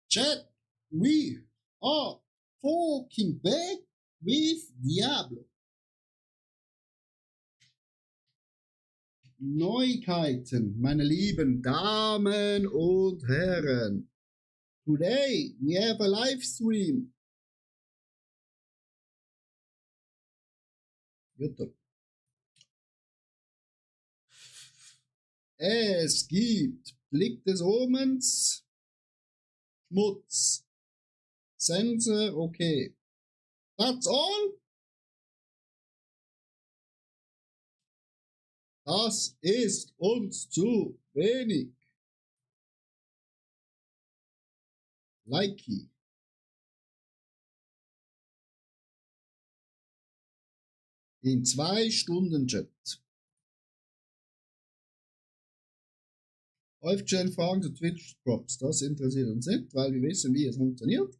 Chat, we are fucking back with Diablo. Neuigkeiten, meine lieben Damen und Herren. Today we have a live stream. YouTube. Es gibt Blick des Omens, Schmutz, Sense, okay. That's all? Das ist uns zu wenig. Likey. In 2 Stunden Chat. Häufig stellen Fragen zu Twitch-Drops. Das interessiert uns nicht, weil wir wissen, wie es funktioniert.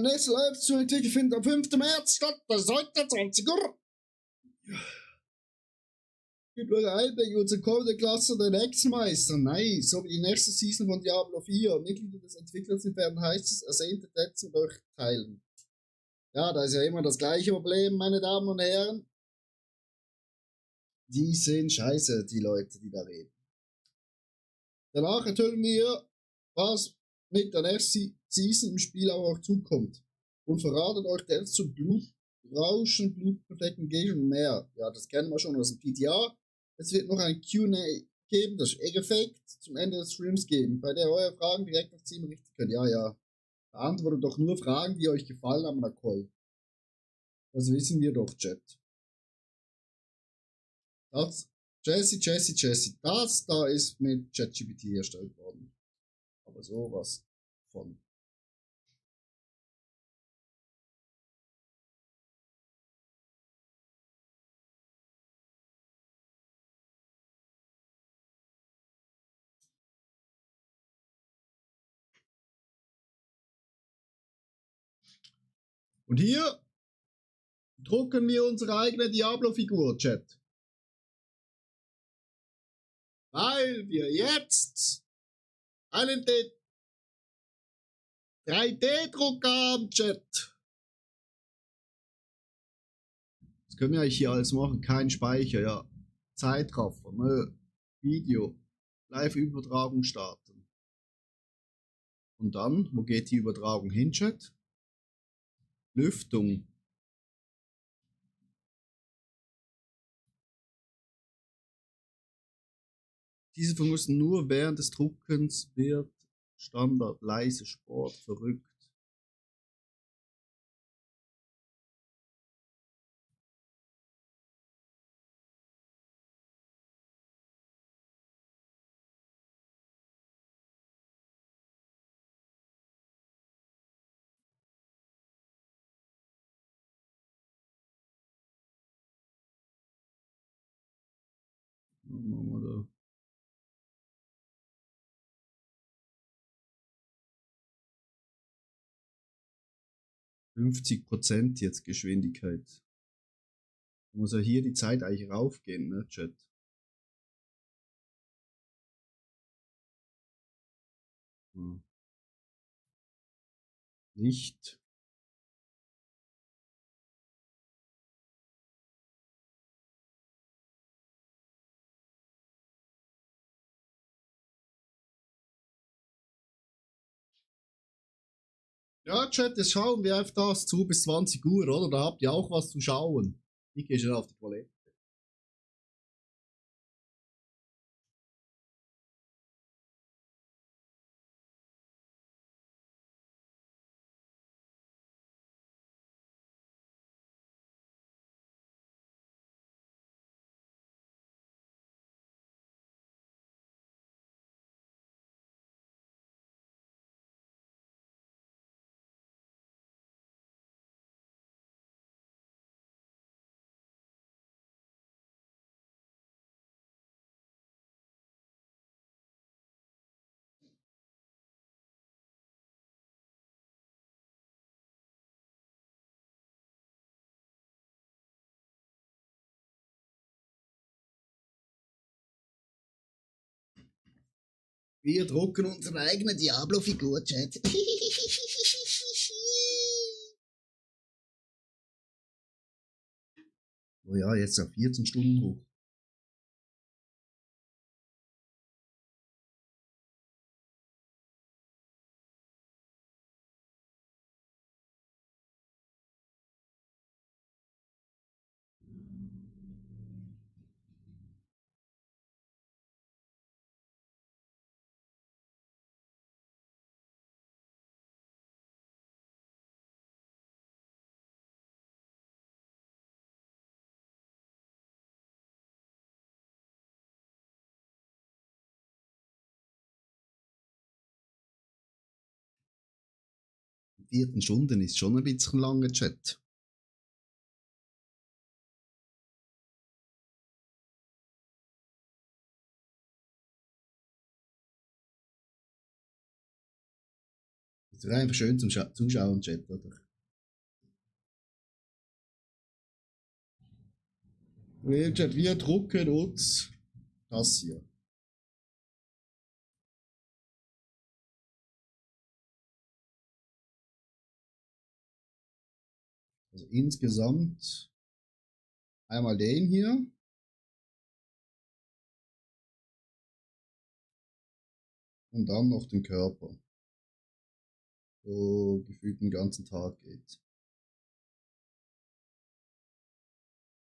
Nächste Live-Stream Artikel findet am 5. März statt. Das ist heute 20 Uhr. Gibt eure Einblicke unsere kommende Klasse der Hexenmeister. Nice. So wie die nächste Season von Diablo 4. Mitglieder des Entwicklers werden, heißt es, ersehnte Decks mit euch teilen. Ja, da ist ja immer das gleiche Problem, meine Damen und Herren. Die sind scheiße, die Leute, die da reden. Danach enthüllen wir, was mit der nächsten Season im Spiel auch zukommt. Und verraten euch jetzt zum Blutrauschen, Blutbefleckten Gegend und mehr. Ja, das kennen wir schon aus dem PTA. Es wird noch ein Q&A geben, das Egg-Effekt zum Ende des Streams geben, bei der ihr eure Fragen direkt auf Team richten könnt. Ja. Beantwortet doch nur Fragen, die euch gefallen haben, Nakoi. Das wissen wir doch, Chat. Das, Jesse. Das da ist mit ChatGPT erstellt worden. Aber sowas von. Und hier drucken wir unsere eigene Diablo-Figur, Chat. Weil wir jetzt einen 3D-Drucker haben, Chat. Das können wir eigentlich hier alles machen. Kein Speicher, ja. Zeitraffer, nö. Video. Live-Übertragung starten. Und dann, wo geht die Übertragung hin, Chat? Lüftung. Diese Funktion nur während des Druckens wird Standard leise Sport verrückt. Machen wir da. %50 jetzt Geschwindigkeit. Da muss ja hier die Zeit eigentlich raufgehen, ne, Chat? Hm. Nicht. Ja, Chat, jetzt schauen wir auf das zu bis 20 Uhr, oder? Da habt ihr auch was zu schauen. Ich gehe schon auf die Toilette. Wir drucken unsere eigene Diablo-Figur, Chat. Oh ja, jetzt auf 14 Stunden hoch. In 14 Stunden ist schon ein bisschen langer Chat. Das wäre einfach schön zum Zuschauen, Chat, oder? Chat, wir drucken uns das hier. Also insgesamt einmal den hier. Und dann noch den Körper. So gefühlt den ganzen Tag geht.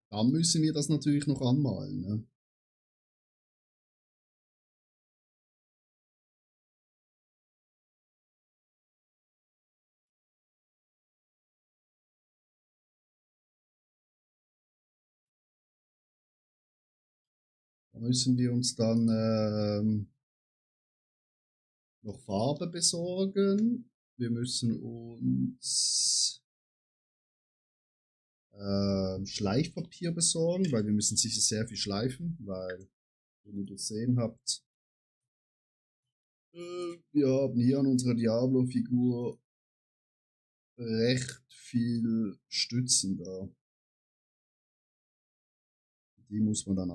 Dann müssen wir das natürlich noch anmalen. Ne? Da müssen wir uns dann noch Farbe besorgen. Wir müssen uns Schleifpapier besorgen, weil wir müssen sicher sehr viel schleifen, weil, wie ihr gesehen habt, wir haben hier an unserer Diablo-Figur recht viel Stützen da. Die muss man dann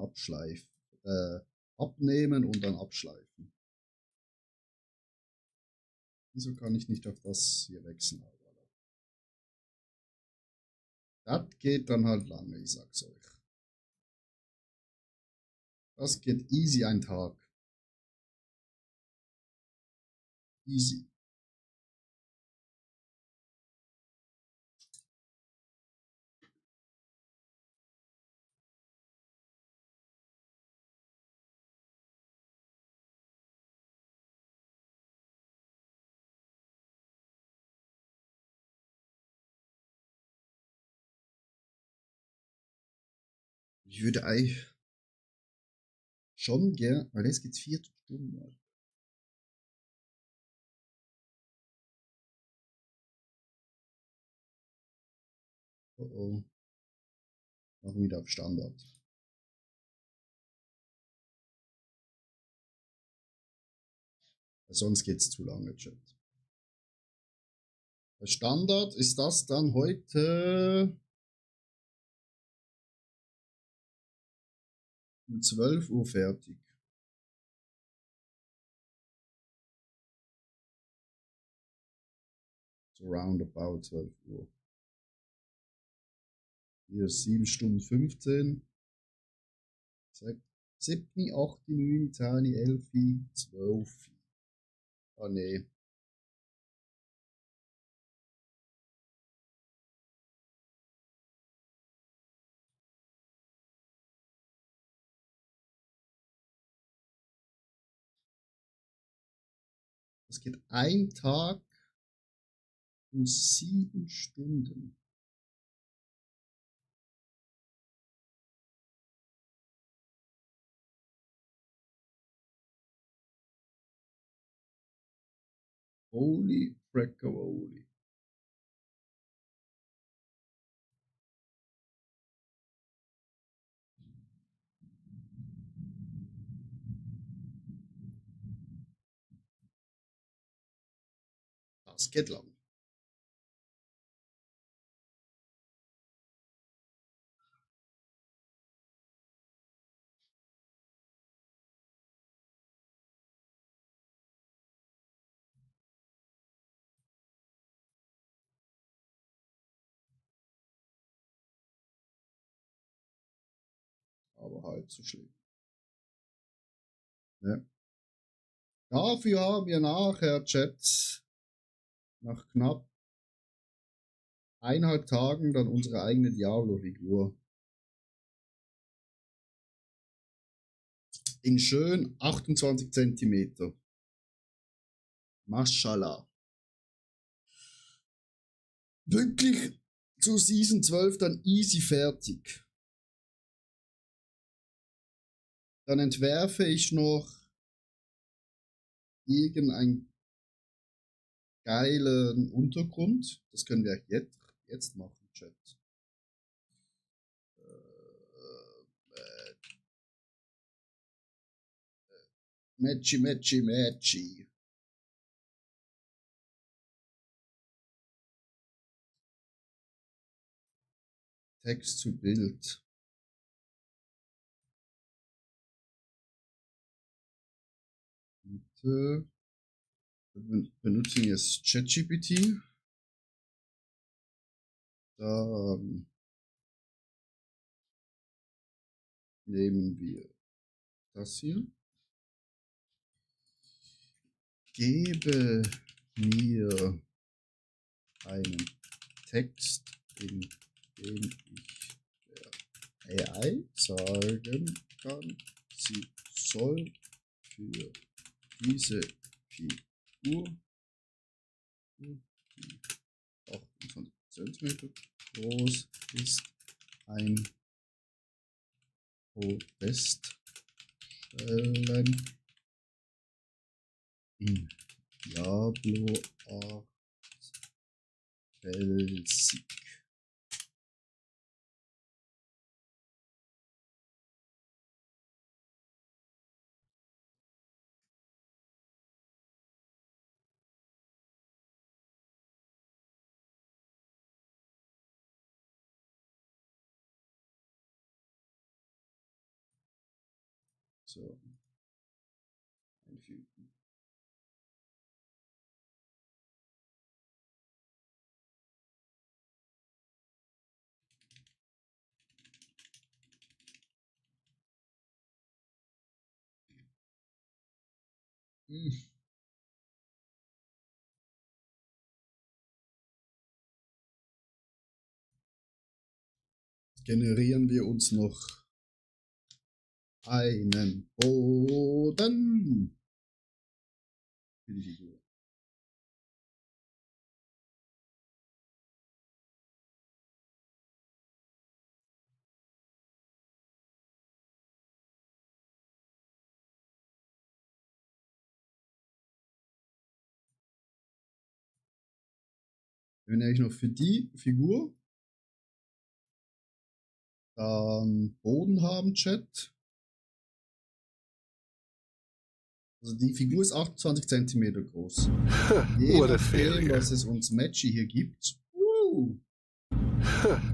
abnehmen und dann abschleifen. Wieso kann ich nicht auf das hier wechseln? Das geht dann halt lange, ich sag's euch. Das geht easy ein Tag. Easy. Ich würde eigentlich schon gern, weil jetzt geht's 4 Stunden. Oh oh. Machen wieder auf Standard. Weil sonst geht's zu lange, Chat. Bei Standard ist das dann heute um 12 Uhr fertig. So roundabout 12 Uhr. Hier ist 7 Stunden 15. 7, 8, 9, 10, 11, 12. Ah nee. Das geht ein Tag und 7 Stunden. Holy Frackaroli. Das geht lang. aber halb so schlimm. Ja. Dafür haben wir nachher, Chat, nach knapp 1,5 Tagen dann unsere eigene Diablo-Figur. In schön 28 Zentimeter. Mashallah. Wirklich zu Season 12 dann easy fertig. Dann entwerfe ich noch irgendeinen geilen Untergrund. Das können wir jetzt machen, Chat. Matchy. Text zu Bild. Wir benutzen jetzt ChatGPT. Dann nehmen wir das hier. Gebe mir einen Text, in dem ich der AI sagen kann, sie soll für diese Figur, die 28 cm groß ist, ein Podest stellen in Diablo Art Basic. So, einfügen. Generieren wir uns noch einen Boden für die Figur. Wenn ich noch für die Figur dann Boden haben, Chat. Also die Figur ist 28 cm groß. Je nachdem, was es uns Matchy hier gibt.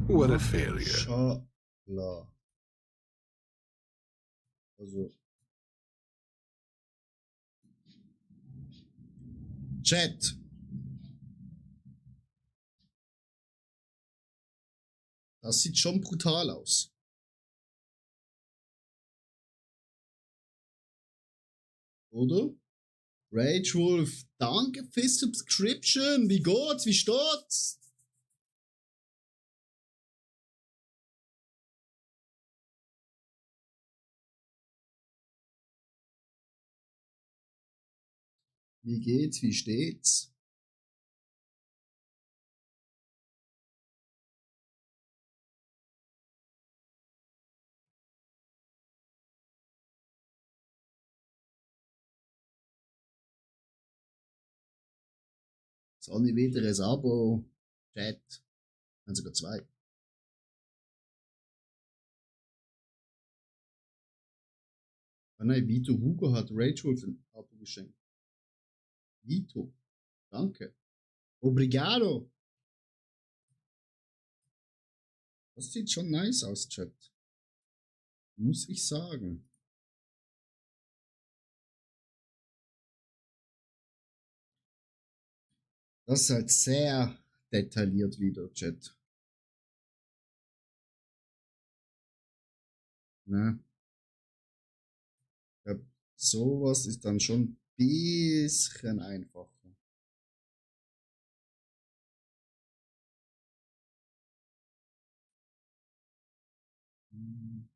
What a failure. Schala. Also. Chat. Das sieht schon brutal aus. Oder? Rage Wolf, danke für Subscription. Wie geht's? Wie steht's? Wie geht's? Wie steht's? Sonny wieder ein Abo. Chat. Haben sogar 2. Ah nein, Vito Hugo hat Rage Wolf ein Abo geschenkt. Vito. Danke. Obrigado. Das sieht schon nice aus, Chat. Muss ich sagen. Das ist halt sehr detailliert wieder, Chat. Ne? Sowas ist dann schon ein bisschen einfacher. Hm,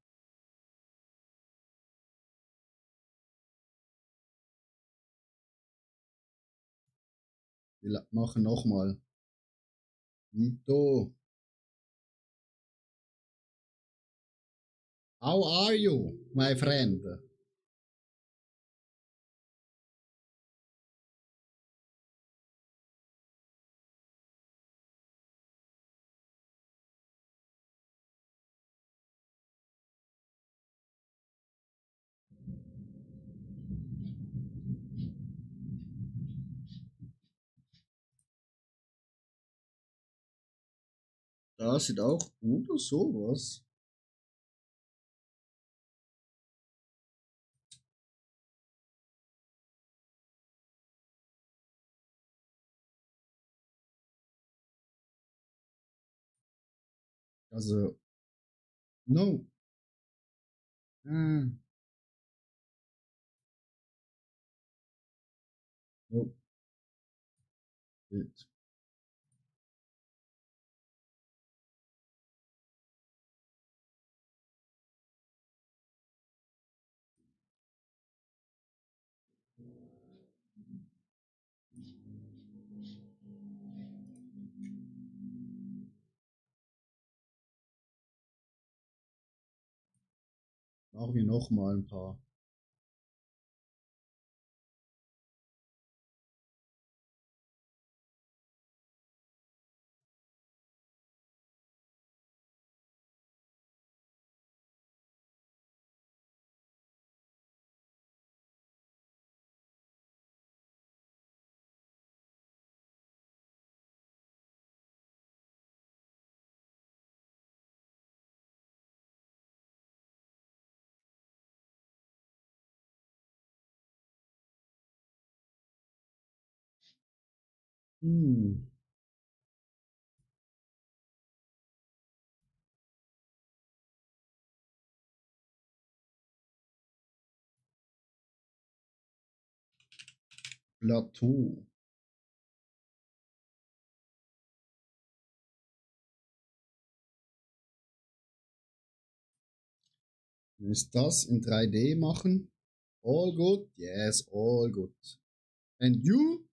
wir machen nochmal. Vito, how are you, my friend? Da sieht auch gut aus, sowas. Also, no. Ah, no. Gut. Machen wir nochmal ein paar. Hm. Plateau. Ist das in 3D machen? All good? Yes, all good. And you?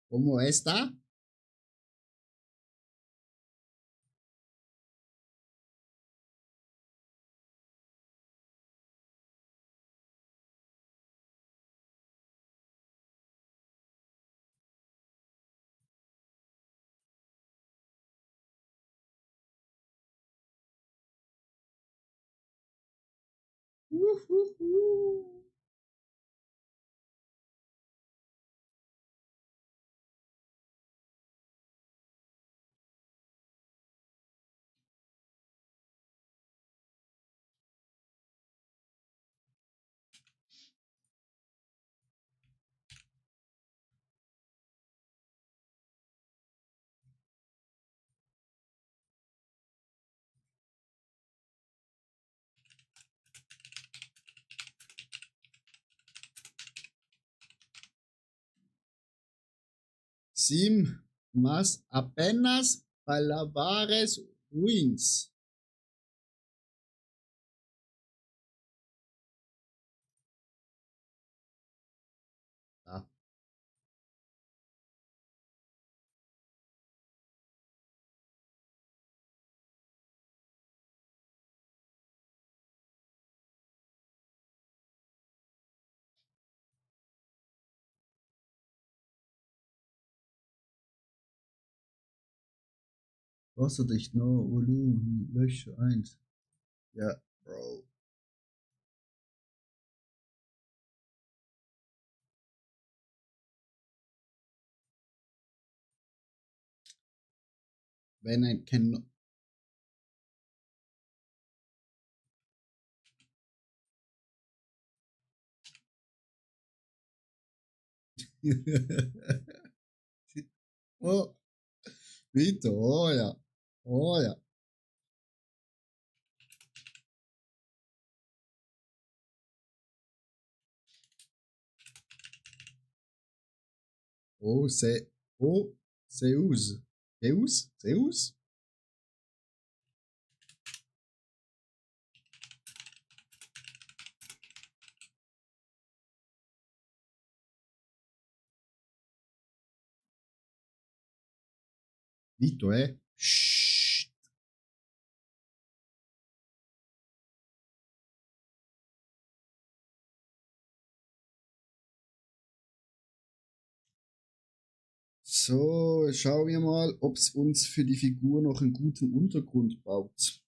¿Cómo está? Sim, mas apenas palabras ruins. Tá. Wasserdicht, no, Volumen, Löcher 1. Ja, Bro. Wenn ein Ken Oh, bitte, oh ja. Oh ja. Oh, c'est. Oh, Zeus. Zeus? Zeus? Vito, Shh. So, schauen wir mal, ob es uns für die Figur noch einen guten Untergrund baut.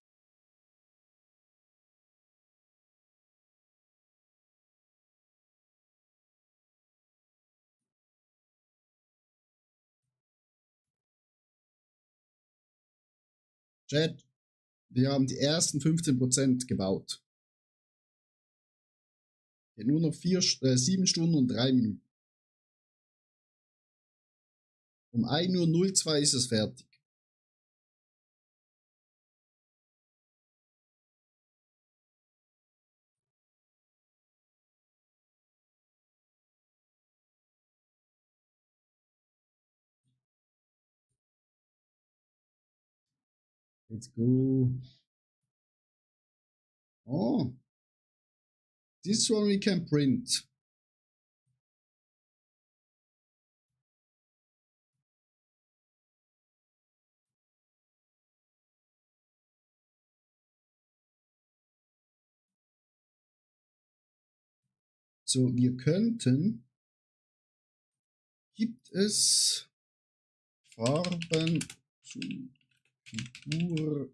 Chat, wir haben die ersten 15% gebaut. Nur noch 7 Stunden und 3 Minuten. Um 1:02 Uhr ist es fertig. Let's go. Oh, this one we can print. So, wir könnten. Gibt es Farben zum Figuren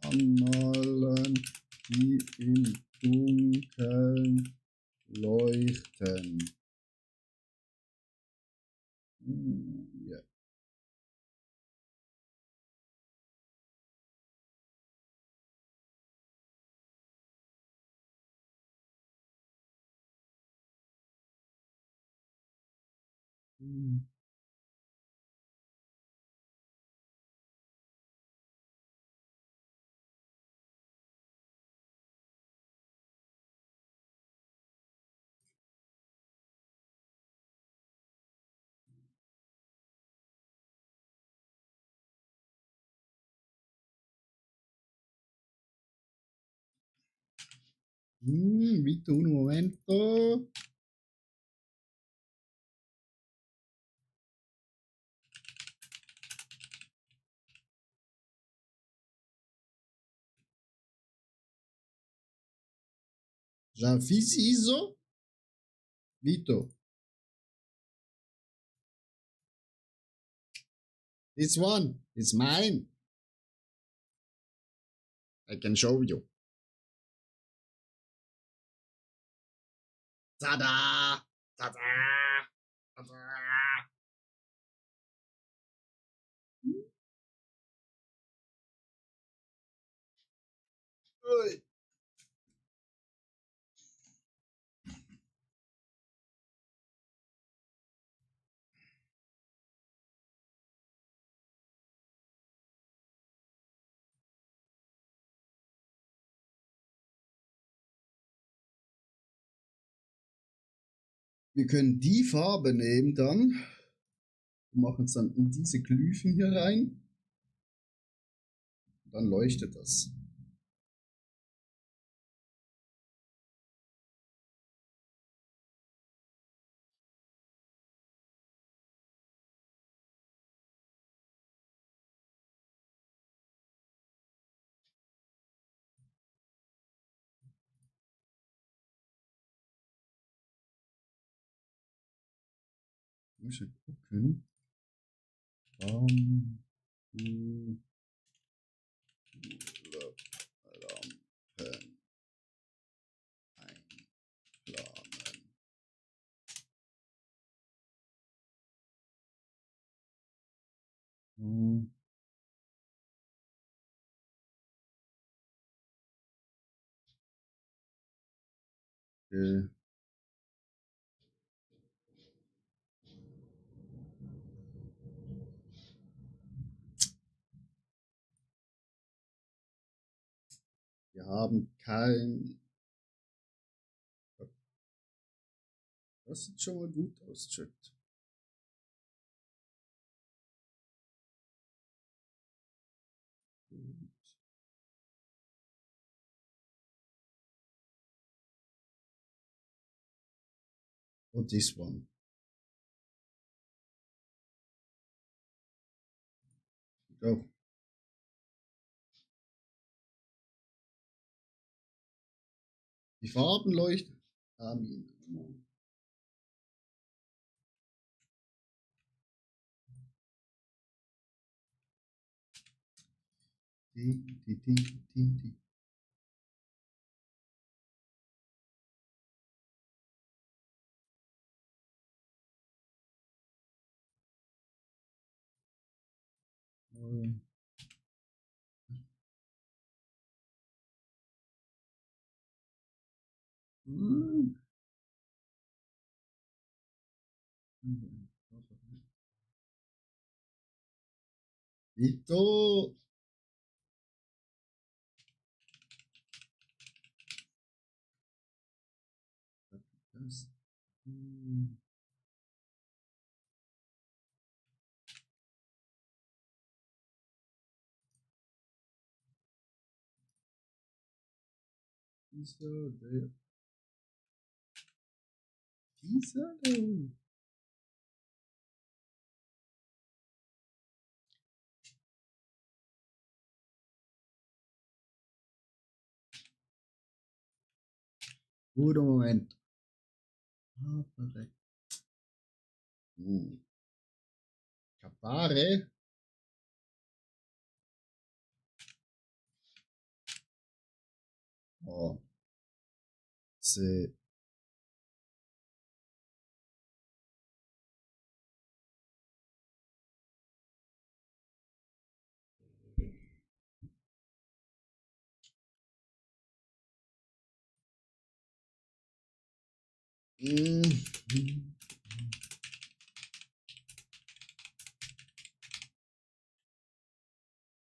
anmalen, die im Dunkeln leuchten? Ja. Vito, un momento. J'affiche ISO. Vito. This one is mine. I can show you. Tada! Tada! Tada! Wir können die Farbe nehmen dann und machen es dann in diese Glyphen hier rein. Dann leuchtet das. Ich muss ja gucken. Lampen einplanen. Okay. haben kein. Das sieht schon mal gut aus, Chat. Und this one. So. Die Farben leuchten. Amen. Die. Vito. Das. Dieser. Guter Moment. Ah, perfekt. Capare. Oh. Se.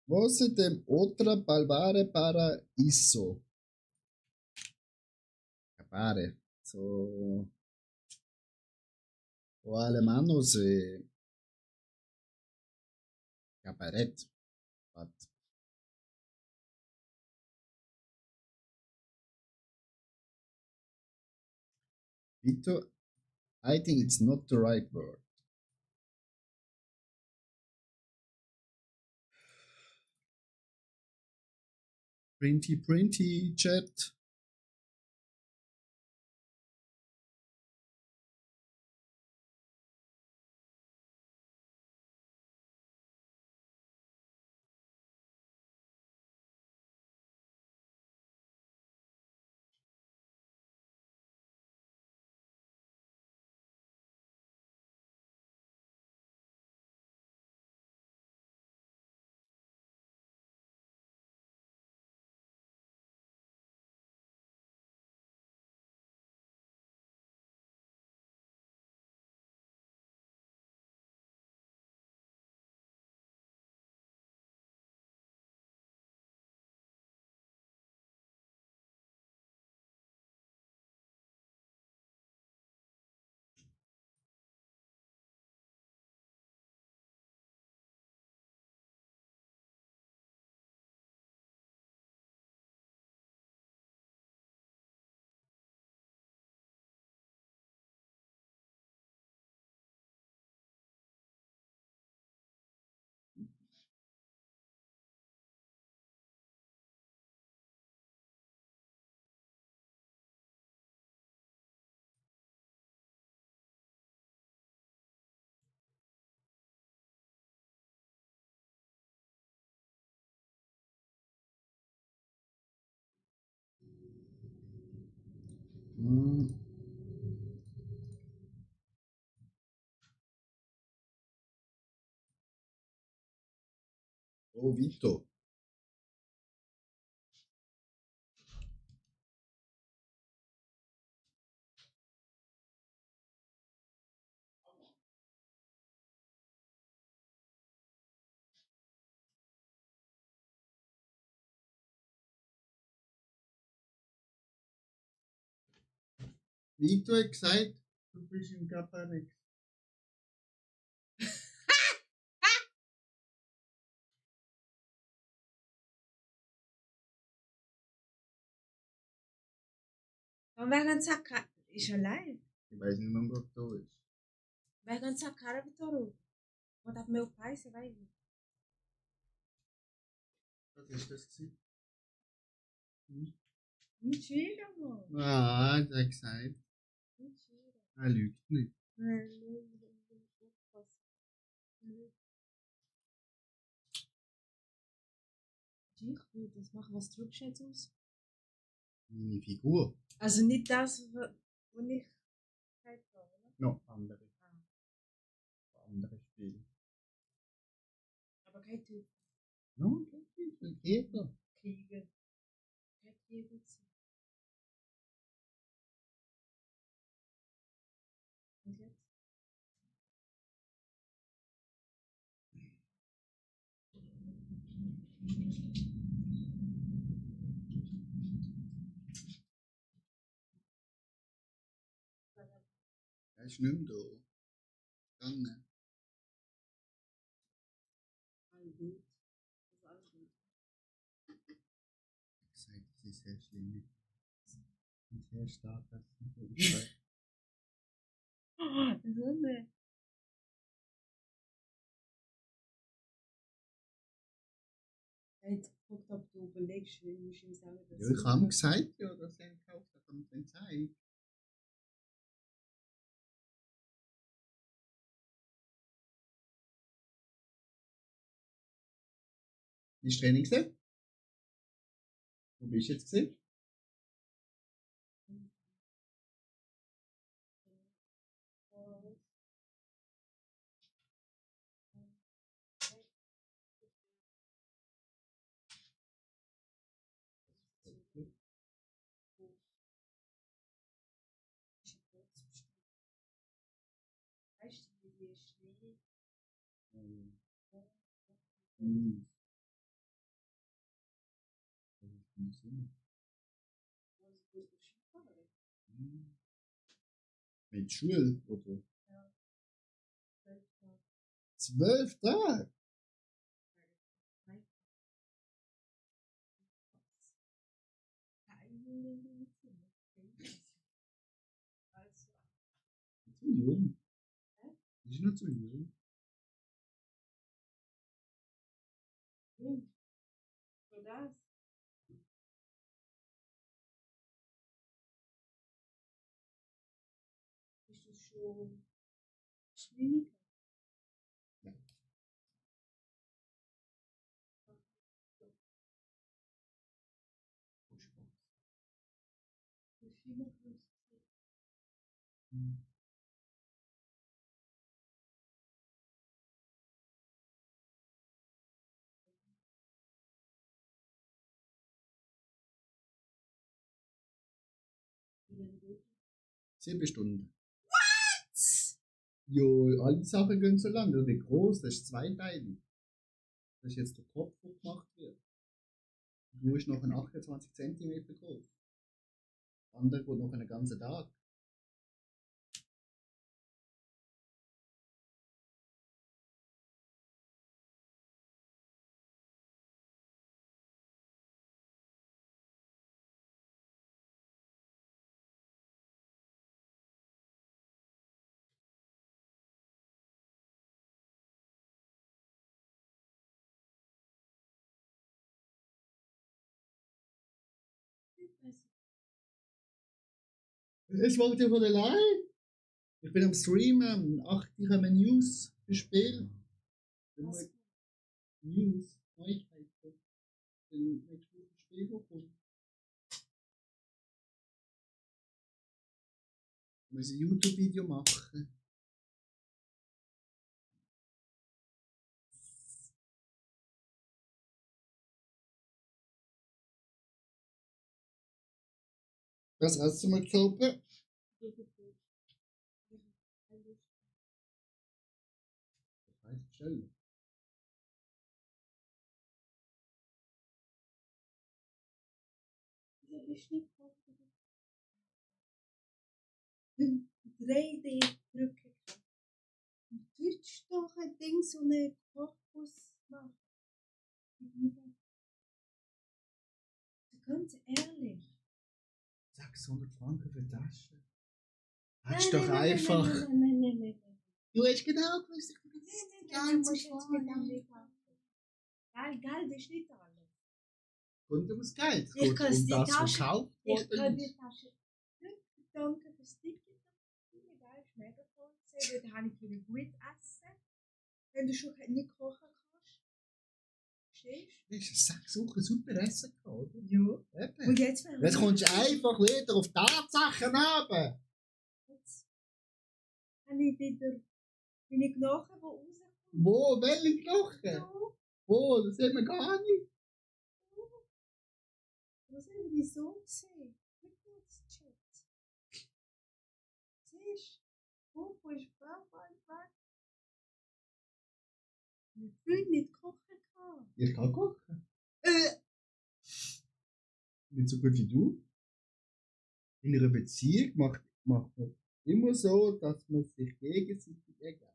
Você tem outra palavra para isso? Capare. So. O alemano se. Cabaret. But. Vito, I think it's not the right word. Printy, chat. Oh, Vito. Vito hat gesagt, du bist im Gapanex. Und wer dann sagt, ist allein. Ich weiß nicht mehr, ob da ist. Wer dann sagt, Vittorio. Und hat mir auch Preise rein. Was ist das gewesen? Nicht schwierig, Mann. Ah, hat er gesagt. Nicht schwierig. Er lügt nicht. Ich will das machen. Was drückst du jetzt aus? Meine Figur. Also nicht das, was ich gesagt habe, oder? Noch andere. Ah. Andere Spiele. Aber kein Typ. No, ein Käfer. Kriegen. Kein Kriegen. Und jetzt? Er ist nicht mehr da. Gegangen. Alles gut. Das ist alles gut. Er hat gesagt, das ist sehr schlimm. Und sehr stark, dass es nicht so ist. Sonne. Er hat geguckt, ob du überlegst, wie du ihm sagen Ja, ich habe ihm gesagt, ja, dass er ihn gekauft hat, und dann zeigt. Wie ist das Training gesehen? Wo bist du jetzt gesehen? Weißt du, wie die Schnee? Hm. Das ist ein Sinn. Hm. Mit Schule, oder? Ja. 12 Tage? Zu jung. Ist nicht zu jung. Für das? Ist das schon schwierig? Ja. Hm. Wie lange geht 7 Stunden. Jo, alle Sachen gehen so lang. Das ist groß, das ist zweiteilig. Das ist jetzt der Kopf, der gemacht wird. Du ist noch ein 28 cm groß. Der andere geht noch einen ganzen Tag. Es macht ja von allein. Ich bin am Streamen. 8 ich habe News gespielt. Was? News, Neuigkeiten. Dann nächste Woche Spiel kommt. Ich muss ein YouTube-Video machen. Was hast du mal gekauft? Das heißt bestellen. Wieso bist du nicht drauf? 3D-Drücker. Und würdest du doch ein Ding, so einen Kochbus machen? Ganz ehrlich. 600 Franken für Tasche. Nein, Hättest doch einfach. Nein. Du hast genau gewusst, ich bin Nein, die ganze musst jetzt mit dem Frage. Weg machen. Geld ist nicht alles. Und ums Geld. Es Ich geht kann um die das, was Tasche- gekauft Ich kann worden die ist. Tasche nicht bedanken fürs Ticket. Geil, ist mega toll gewesen. Dort habe ich können gut essen. Wenn du schon nicht kochen kannst. Verstehst Du hast 6 Wochen super Essen gehabt, oder? du? Ja. Eben. Und jetzt Jetzt kommst du einfach wieder auf Tatsachen runter. Jetzt habe ich wieder meine Knochen, die rauskommen. Wo? Welche Knochen? So. Wo? Das sehen wir gar nicht. Was haben wir so gesehen? Geburtschat. Siehst du? Wo ist Papa weg? Wir fühlen nicht kochen kann. Ich kann kochen. Nicht so gut wie du. In einer Beziehung macht man immer so, dass man sich gegenseitig ergänzt.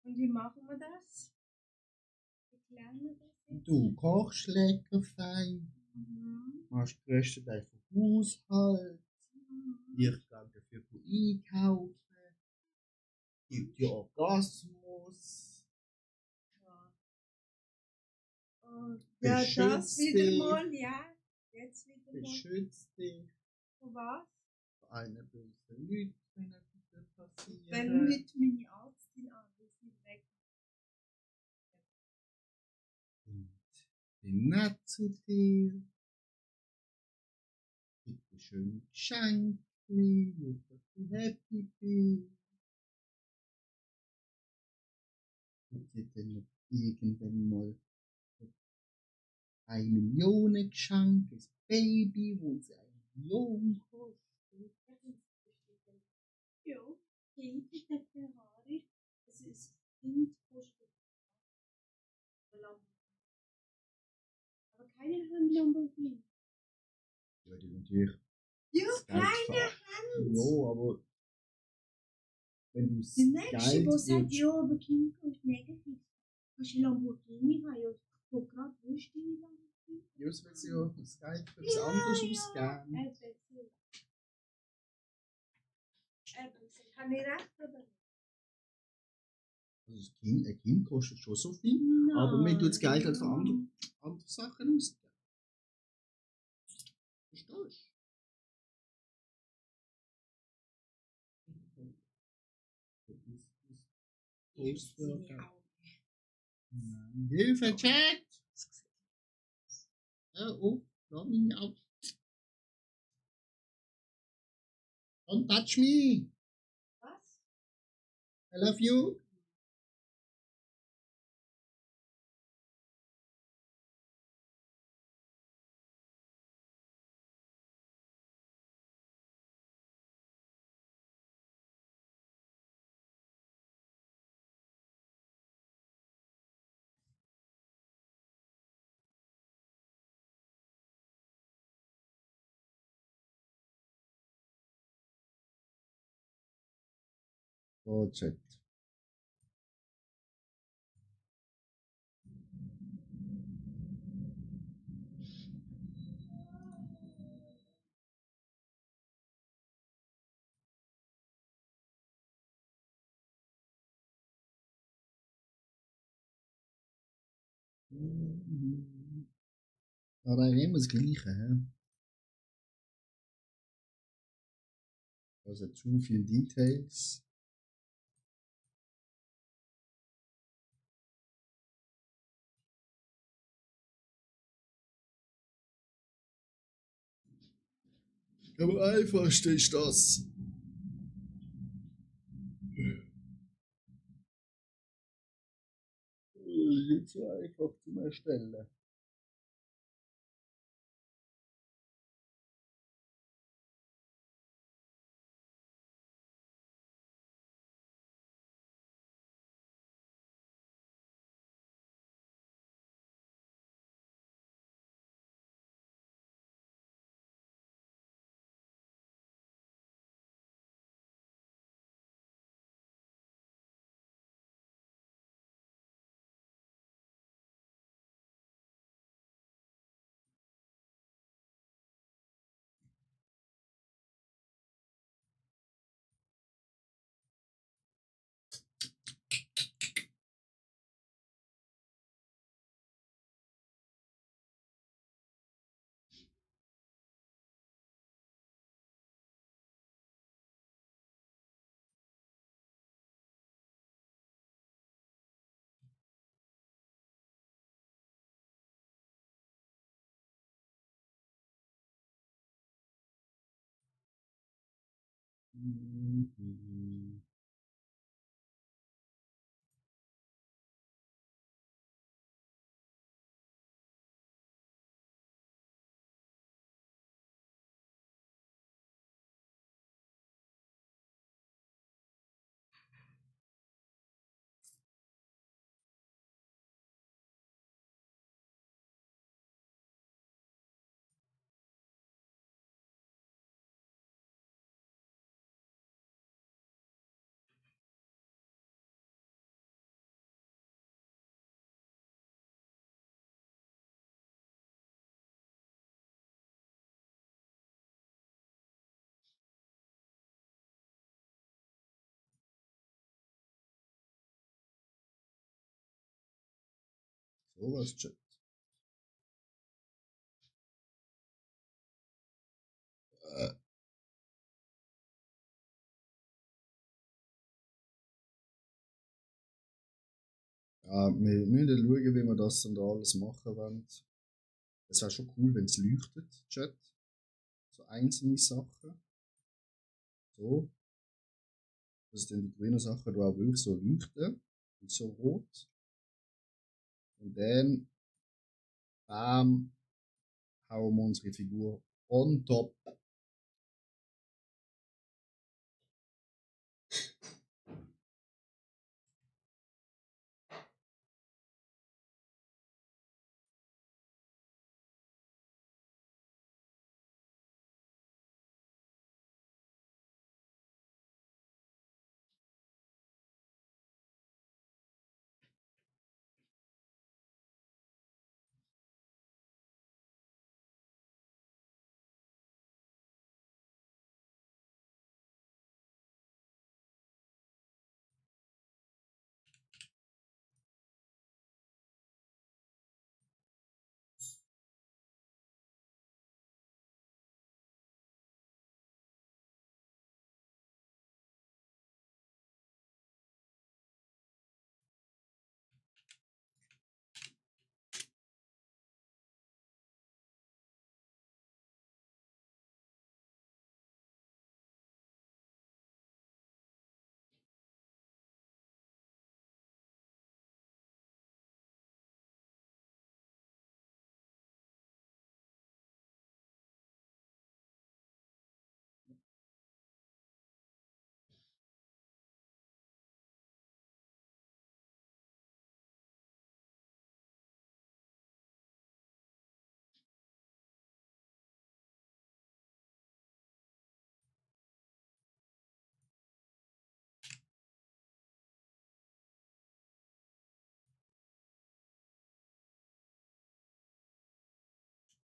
Und wie machen wir das? Erklären wir das jetzt? Du kochst lecker fein, machst den grössten Teil vom Haushalt, ich gehe dafür einkaufen, gibt dir Orgasmus, Ja, das beschützt wieder dich. mal, ja. Jetzt wieder mal. beschützt dich Von was? vor allen bösen Leuten, wenn etwas passiert. Wenn nicht meine Arztin an, ist sie weg. Und bin nett zu dir. Gib dir schöne Geschenke, dass du happy bist. Und dir dann irgendwann mal 1 Million Geschenk, ein Baby, wo es 1 Million kostet. Ja, Kind mit der Ferrari. Das ist Kind kostet. Aber keine Lamborghini. Ja, die natürlich. Ja, das Geld keine fahren. Hand. Ja, aber wenn du das Der nächste, Geld der sagt, willst, ja, aber Kind kostet mega viel. Kannst du eine Lamborghini haben? Ja, ich guck gerade, wo ist deine Lamborghini? ja, das willst du ja das Geld für was anderes ausgeben. Habe ich recht oder nicht? Also ein Kind kostet schon so viel, aber man tut das Geld halt für andere Sachen ausgeben. Verstehst du? Hilfe, Chat! Oh, lass mich auf. Don't touch me! Was? I love you! Oh, Chat. Aber immer das Gleiche, hä? Also zu viele Details. Aber einfachste ist das. Jetzt so einfach zum Erstellen. So was, Chat. Ja, wir müssen schauen, wie wir das dann da alles machen wollen. Es wäre schon cool, wenn es leuchtet, Chat. So einzelne Sachen. So. Dass dann die grünen Sachen da auch wirklich so leuchten. Und so rot. Und dann, bam, hauen wir unsere Figur on top.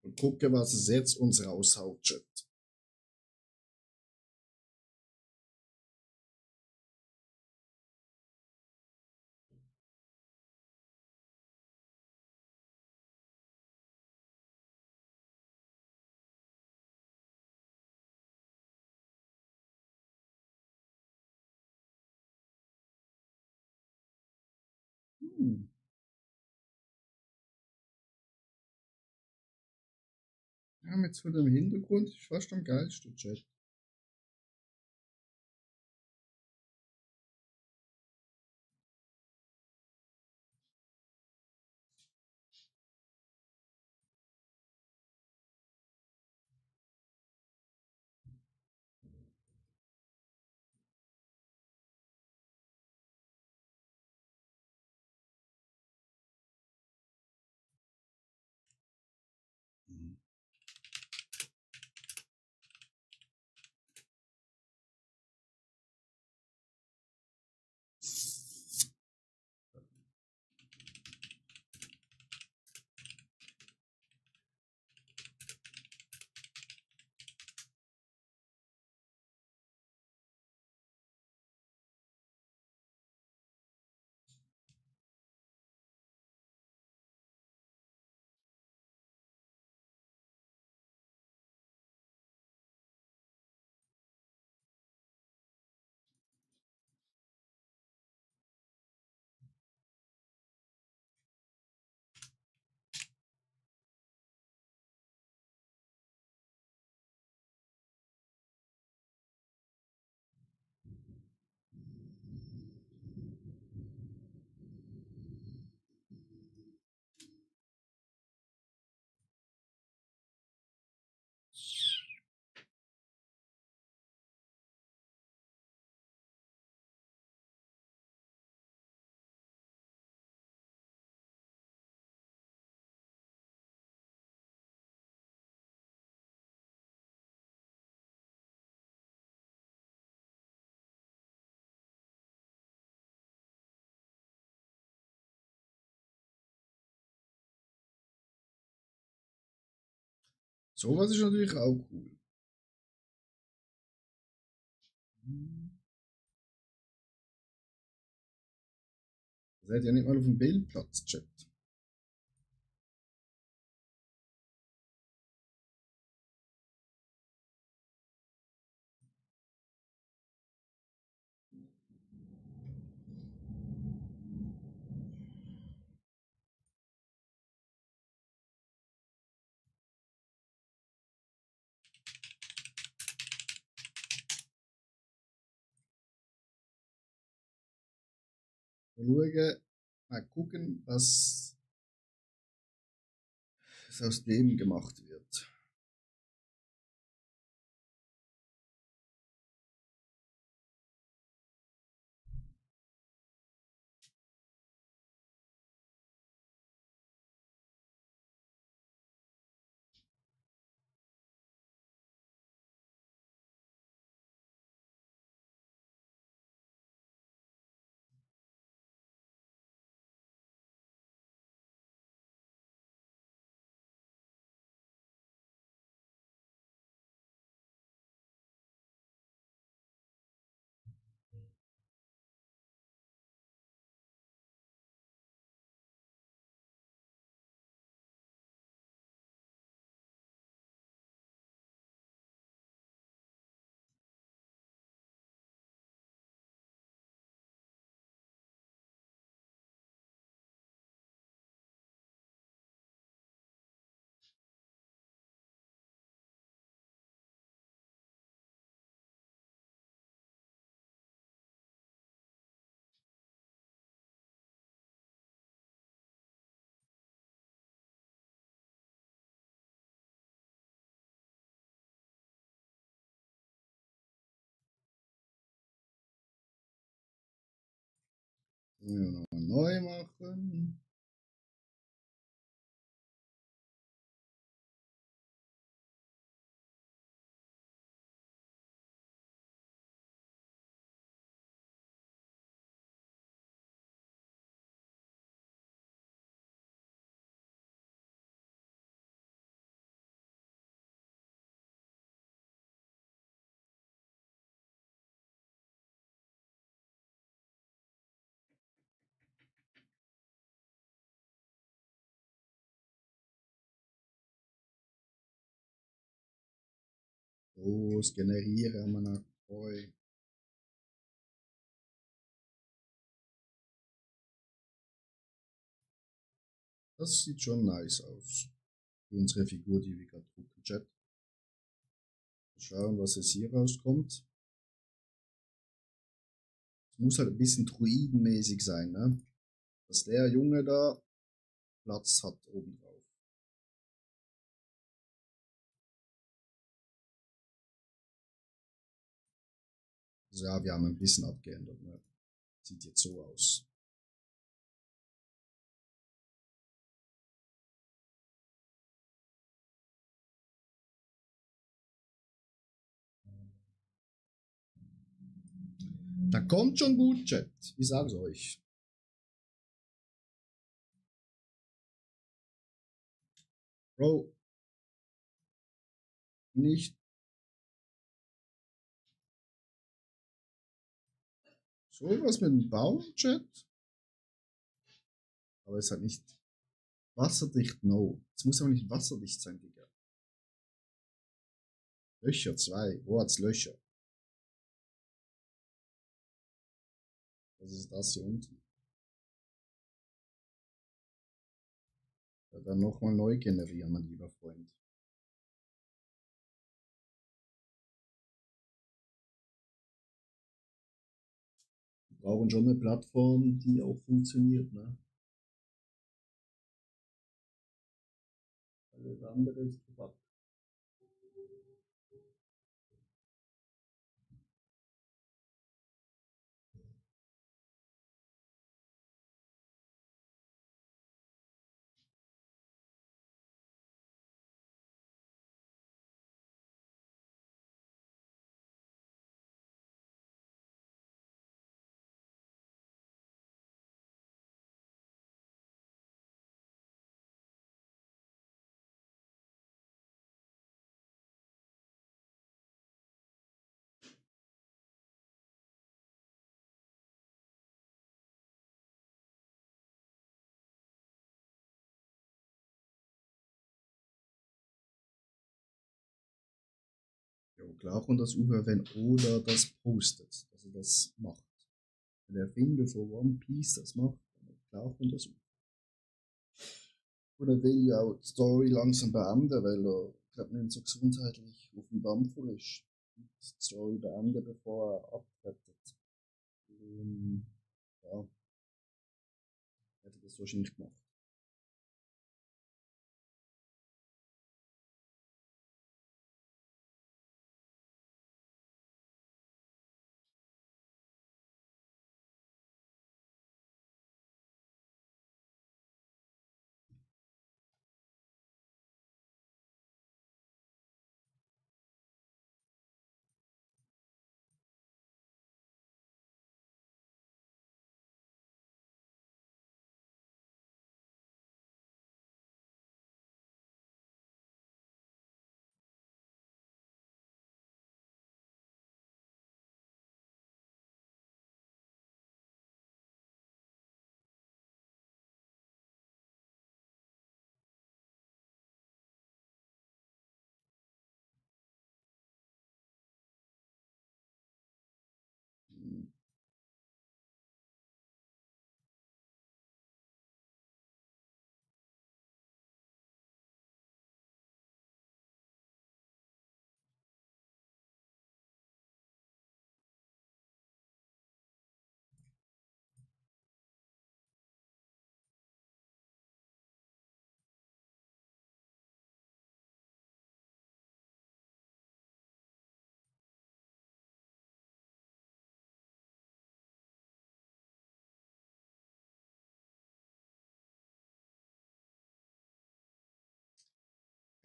Und gucken, was es jetzt uns raushaut, Chat. Ja, mit so dem Hintergrund ist fast am geilsten, Chat. Sowas ist natürlich auch cool. Das hat ja nicht mal auf dem Bildplatz, Chat. Mal gucken, was aus dem gemacht wird. Nochmal neu machen. Los, generiere mal neu. Das sieht schon nice aus. Für unsere Figur, die wir gerade drucken, Chat. Schauen, was jetzt hier rauskommt. Es muss halt ein bisschen druidenmäßig sein, ne? Dass der Junge da Platz hat oben drauf. Also ja, wir haben ein bisschen abgeändert, ne? Sieht jetzt so aus. Da kommt schon gut, Chat. Ich sag's euch. Bro. Nicht. So was mit dem Baum, Chat. Aber es ist halt nicht wasserdicht, no. Es muss aber nicht wasserdicht sein, Digga. Löcher 2. Wo hat's Löcher? Was ist das hier unten? Ja, dann nochmal neu generieren, mein lieber Freund. Wir brauchen schon eine Plattform, die auch funktioniert, ne? Alles andere ist verpackt. Und klar kommt das auch, wenn Oda das postet, dass er das macht. Wenn der Erfinder von One Piece das macht, dann klar kommt das auch. Und er will ja auch die Story langsam beenden, weil er, glaube nicht so gesundheitlich auf dem Dampfer ist. Die Story beenden, bevor er abtretet. Ja, hätte das wahrscheinlich gemacht.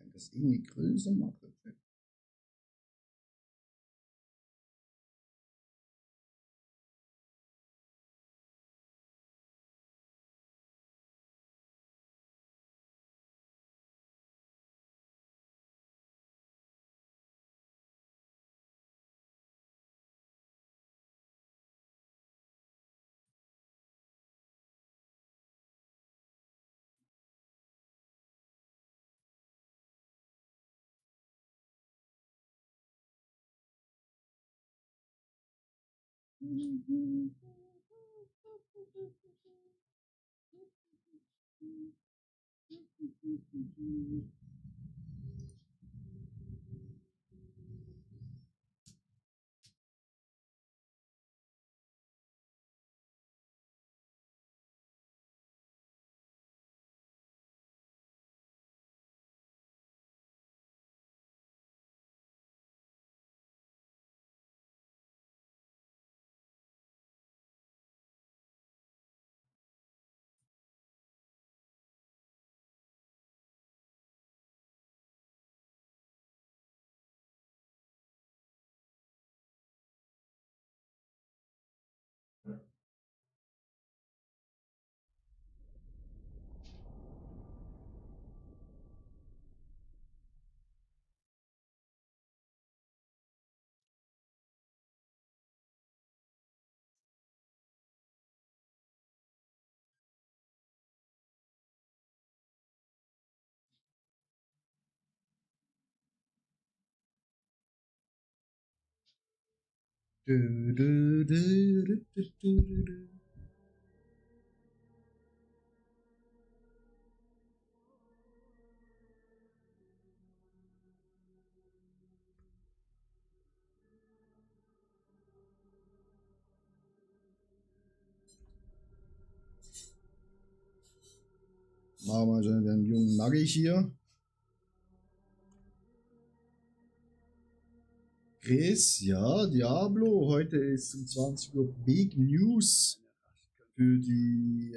Kann das irgendwie größer machen? Du, du, du, du, du, du, du. Machen wir schon den jungen Naggig hier. Chris, ja, Diablo. Heute ist um 20 Uhr Big News für die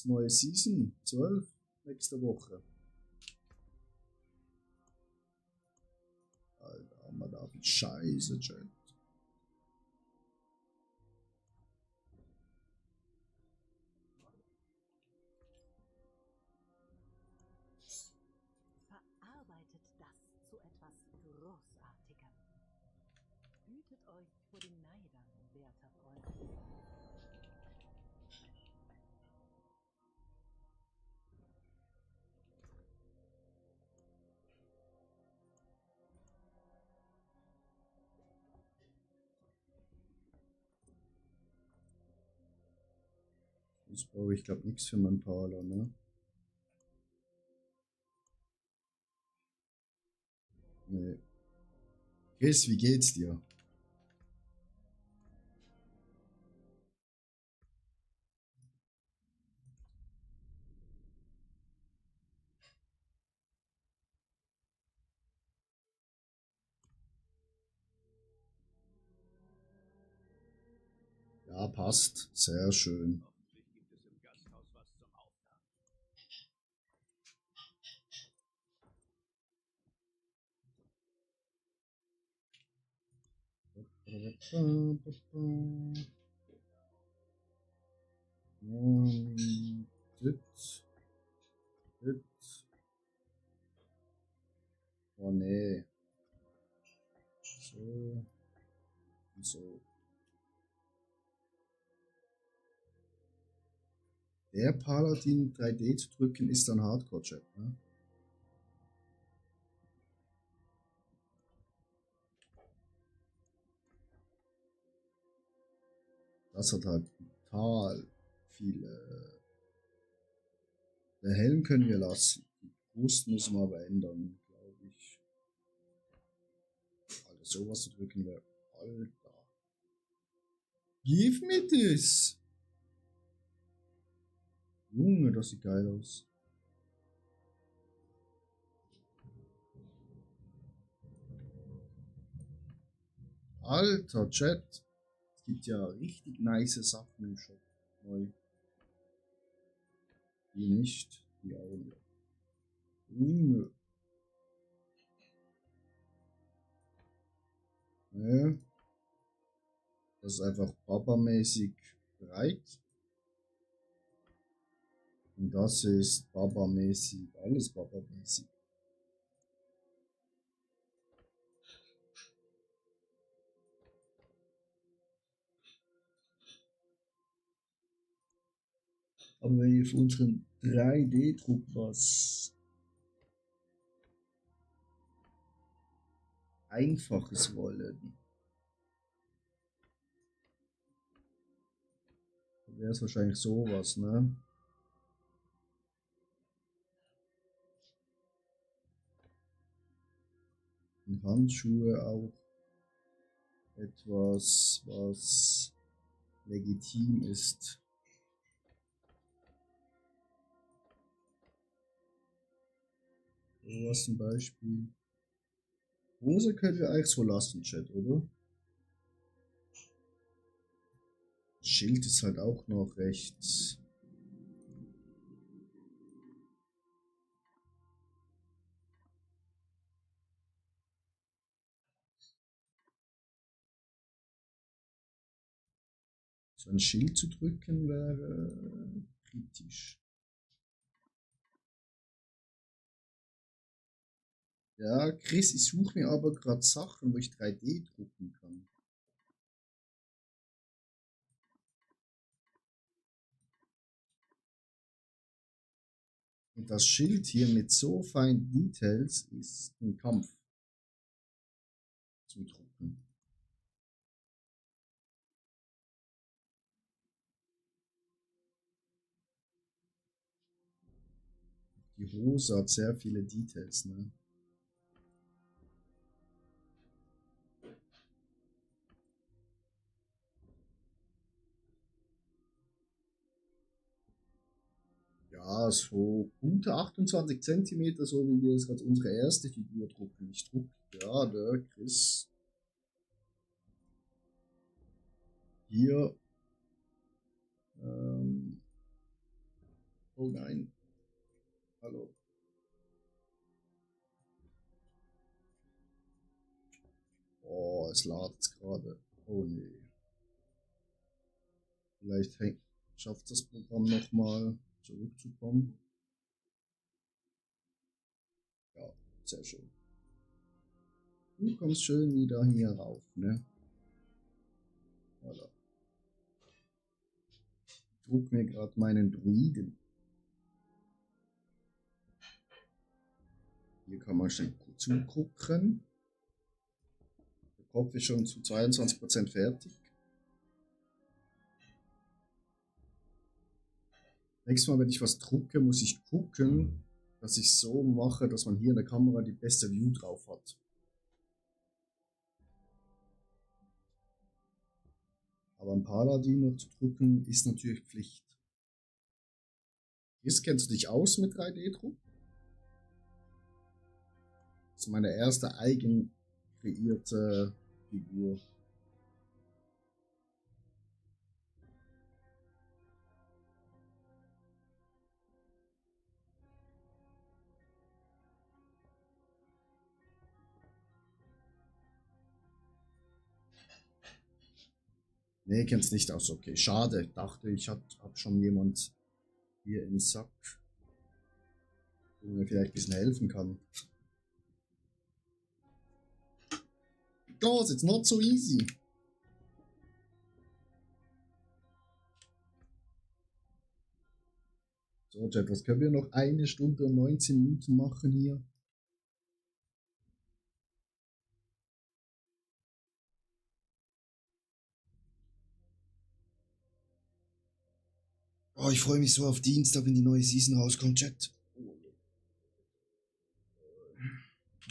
neue Season 12 nächste Woche. Alter, haben wir da viel Scheiße, Chat. Verarbeitet das zu etwas Großartigem. Hütet euch vor den Neidern, werter Freund. Jetzt brauche ich glaube nichts für meinen Parler, ne? Nee. Chris, wie geht's dir? Ja, passt. Sehr schön. Dit. Oh nee. So. Und so. Der Paladin 3D zu drücken ist dann Hardcore-Chat, ne? Das hat halt total viele. Der Helm können wir lassen. Die Brust müssen wir aber ändern, glaube ich. Alter, sowas zu drücken wäre. Alter. Give me this! Junge, das sieht geil aus. Alter, Chat. Es gibt ja richtig nice Sachen im Shop. Neu. Die nicht. Die auch nicht. Junge. Ja. Das ist einfach Baba-mäßig breit. Und das ist Baba-mäßig. Alles Baba-mäßig. Aber wenn wir für unseren 3D-Druck was Einfaches wollen, dann wäre es wahrscheinlich sowas, ne? Und Handschuhe auch etwas, was legitim ist. Was zum Beispiel. Hose können wir eigentlich so lassen, Chat, oder? Schild ist halt auch noch recht. So ein Schild zu drücken wäre kritisch. Ja, Chris, ich suche mir aber gerade Sachen, wo ich 3D drucken kann. Und das Schild hier mit so feinen Details ist ein Kampf zum Drucken. Die Hose hat sehr viele Details, ne? Ja, so gute 28 cm, so wie wir jetzt gerade unsere erste Figur drucken. Ich druck, ja, der Chris. Hier. Oh nein. Hallo. Oh, es ladet gerade. Oh nee. Vielleicht schafft das Programm nochmal zurückzukommen. Ja, sehr schön. Du kommst schön wieder hier rauf, ne? Voilà. Ich druck mir gerade meinen Druiden. Hier kann man schnell zugucken. Der Kopf ist schon zu 22% fertig. Nächstes Mal, wenn ich was drucke, muss ich gucken, dass ich so mache, dass man hier in der Kamera die beste View drauf hat. Aber ein Paladin noch zu drucken, ist natürlich Pflicht. Jetzt kennst du dich aus mit 3D-Druck? Das ist meine erste eigen kreierte Figur. Nee, kennst nicht aus. Okay, schade. Dachte, ich hab schon jemand hier im Sack, der mir vielleicht ein bisschen helfen kann. Because it's not so easy. So, Chat, was können wir noch 1 Stunde und 19 Minuten machen hier? Oh, ich freue mich so auf Dienstag, wenn die neue Season rauskommt, Chat.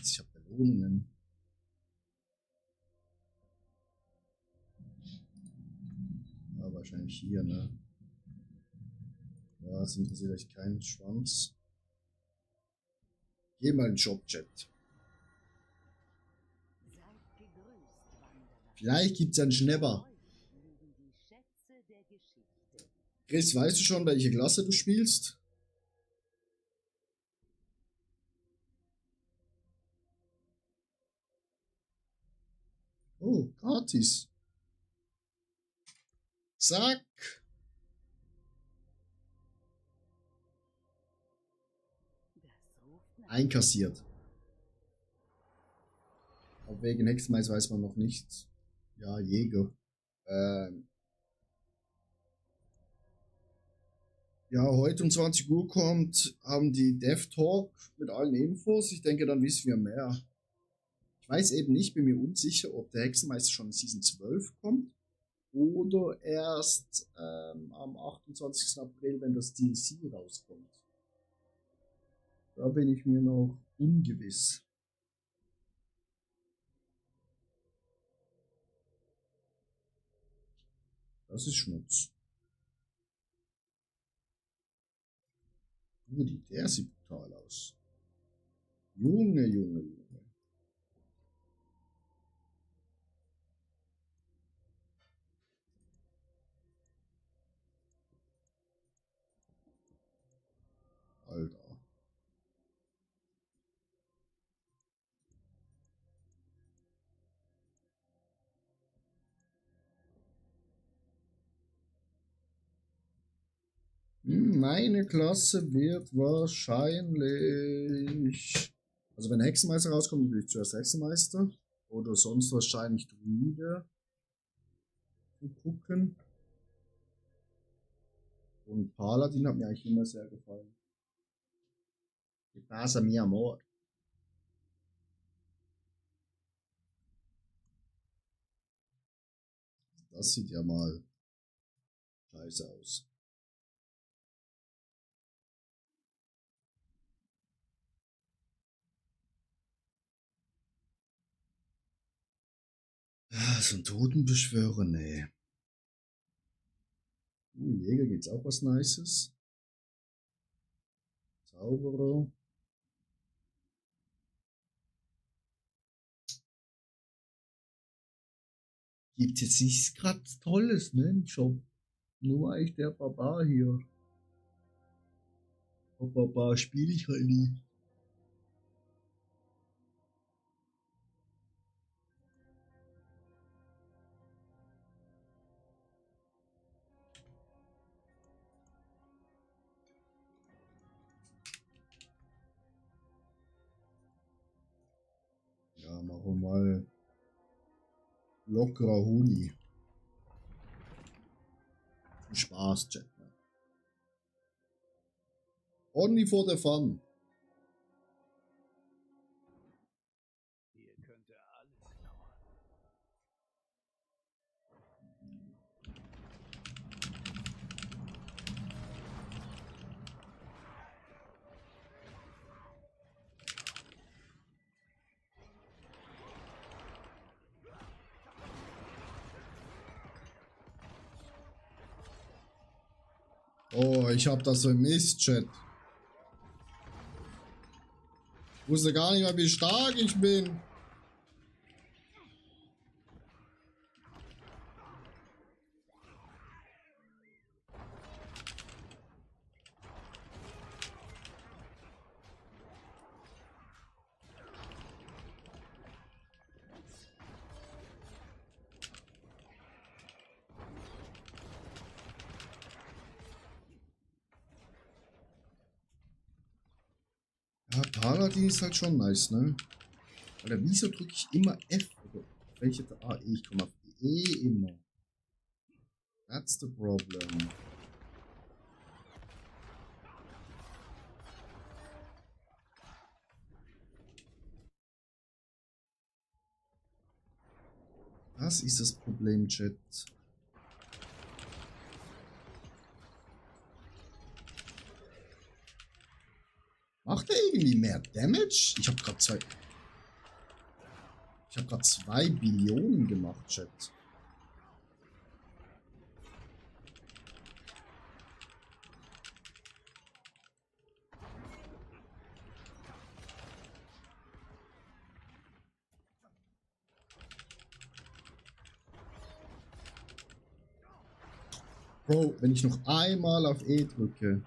Ich habe Belohnungen. Ja, wahrscheinlich hier, ne? Ja, es interessiert euch keinen Schwanz. Geh mal in den Shop-Chat. Seid gegrüßt, Wanderer. Vielleicht gibt's ja einen Schnäpper. Euch liegen die Schätze der Geschichte. Chris, weißt du schon, welche Klasse du spielst? Oh, gratis. Zack. Das ruft nach Einkassiert. Ob wegen Hexenmeister weiß man noch nicht. Ja, Jäger. Ja, heute um 20 Uhr haben die Dev Talk mit allen Infos. Ich denke, dann wissen wir mehr. Ich weiß eben nicht, bin mir unsicher, ob der Hexenmeister schon in Season 12 kommt oder erst am 28. April, wenn das DLC rauskommt. Da bin ich mir noch ungewiss. Das ist Schmutz. Der sieht brutal aus. Junge, Junge, Junge. Alter. Meine Klasse wird wahrscheinlich. Also wenn Hexenmeister rauskommt, will ich zuerst Hexenmeister. Oder sonst wahrscheinlich Druide. Gucken. Und Paladin hat mir eigentlich immer sehr gefallen. Que pasa, mi amor? Das sieht ja mal scheiße aus. So ein Totenbeschwörer, nee. Jäger gibt's auch was Nices. Zauberer. Gibt jetzt nichts gerade Tolles, ne, im Shop. Nur eigentlich der Barbar hier. Auf Barbar spiele ich halt nie. Ja, machen wir mal lockerer Huni. Spaß, Chat. Only for the fun. Hier könnte alles lauern. Oh, ich hab das vermisst, Chat. Ich wusste gar nicht mehr, wie stark ich bin. Ja, Paladin ist halt schon nice, ne? Alter, wieso drücke ich immer F? Oder welche? Ah, E, ich komme auf E immer. That's the problem. Das ist das Problem, Chat. Macht er irgendwie mehr Damage? Ich habe gerade 2 Billionen gemacht, Chat. Bro, wenn ich noch einmal auf E drücke.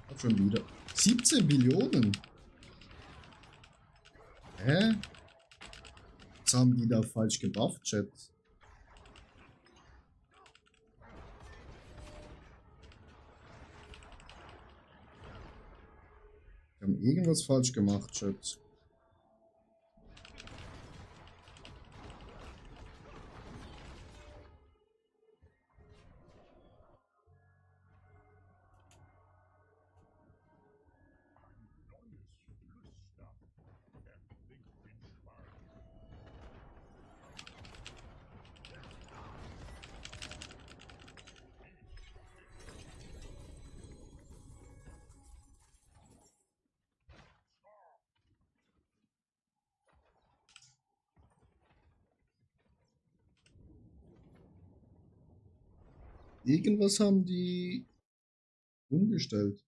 Hab schon wieder. 17 Billionen? Hä? Jetzt haben die da falsch gebufft, Chat. Die haben irgendwas falsch gemacht, Chat. Irgendwas haben die umgestellt.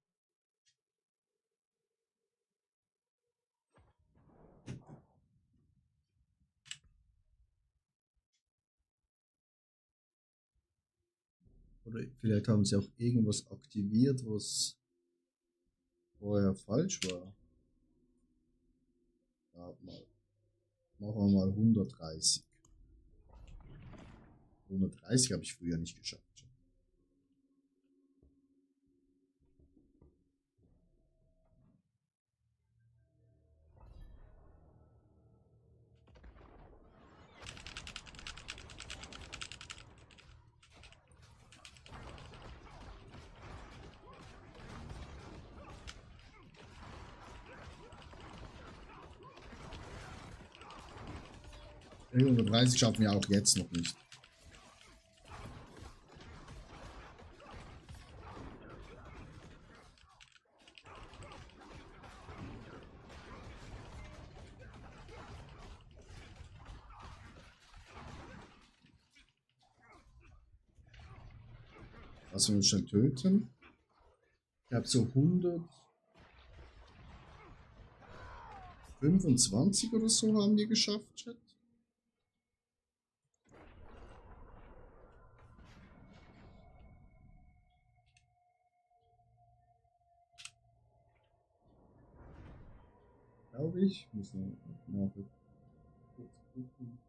Oder vielleicht haben sie auch irgendwas aktiviert, was vorher falsch war. Ja, mal. Machen wir mal 130. 130 habe ich früher nicht geschafft. Die 130 schaffen wir auch jetzt noch nicht. Lassen wir uns schnell töten. Ich habe so 125 oder so haben wir geschafft, Chat. Glaube ich. Müssen wir mal kurz gucken.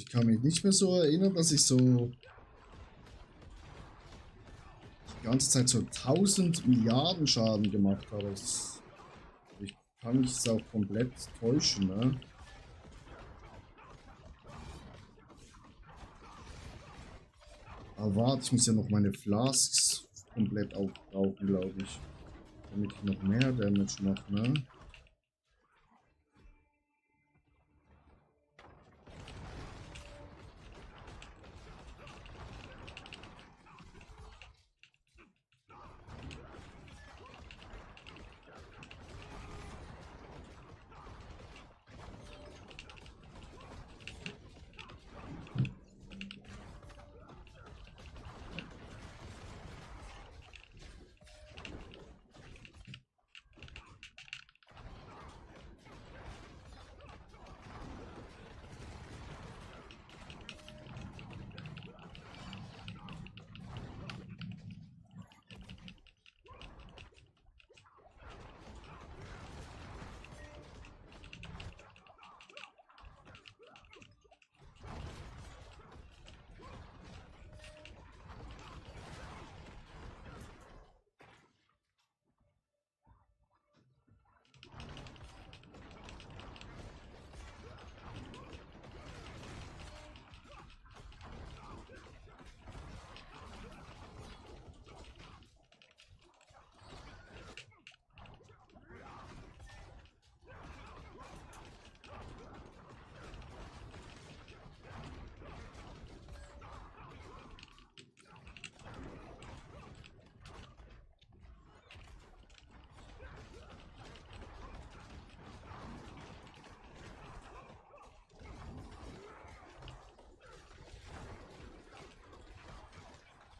Ich kann mich nicht mehr so erinnern, dass ich so die ganze Zeit so 1000 Milliarden Schaden gemacht habe. Ich kann mich jetzt auch komplett täuschen, ne? Aber warte, ich muss ja noch meine Flasks komplett aufbrauchen, glaube ich. Damit ich noch mehr Damage mache, ne?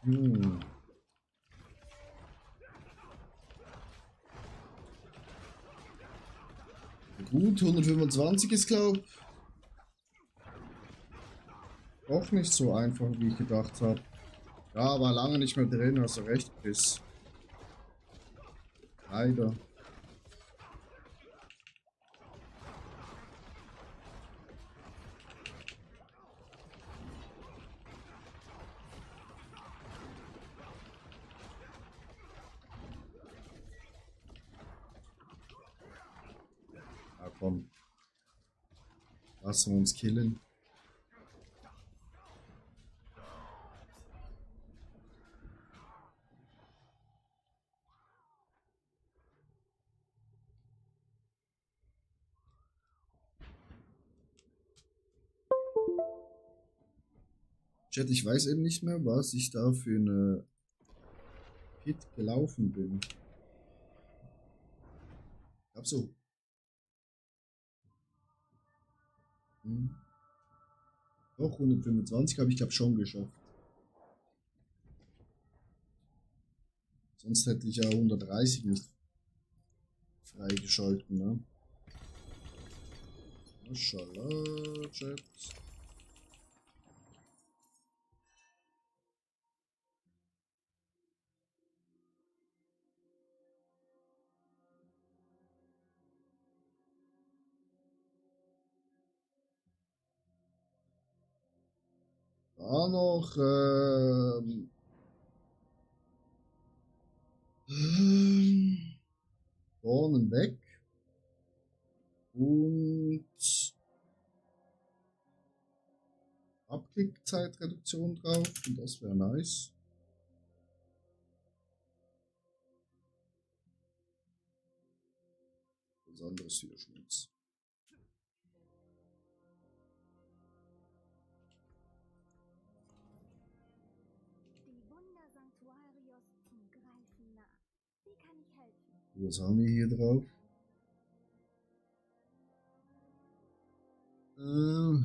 Hm. Gut, 125 ist, glaube ich, auch nicht so einfach, wie ich gedacht habe. Ja, war lange nicht mehr drin, hast du recht, Chris. Leider. Ja, komm. Lassen wir uns killen. Chat, ich weiß eben nicht mehr, was ich da für eine Pit gelaufen bin. Ich glaube so. Doch, 125 habe ich glaube schon geschafft. Sonst hätte ich ja 130 nicht freigeschalten, ne? Maschallah, Chat. Da noch Dornen weg und Abklickzeitreduktion drauf und das wäre nice. Was anderes hier Schmutz. Die Wunder Sanctuarios zum Greifen nah. Wie kann ich helfen? Was haben wir hier drauf? Feuer.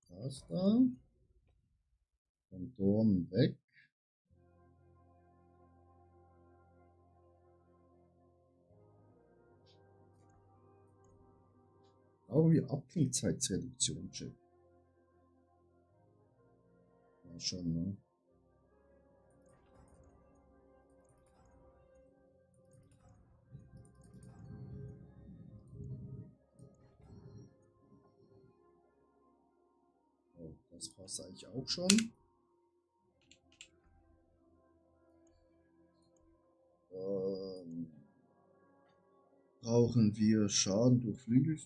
Das da. Von Dornen weg. Brauchen wir Abklingzeitsreduktion, Chat? Ja, schon, ne? Oh, das passt eigentlich auch schon. Brauchen wir Schaden durch Flügel?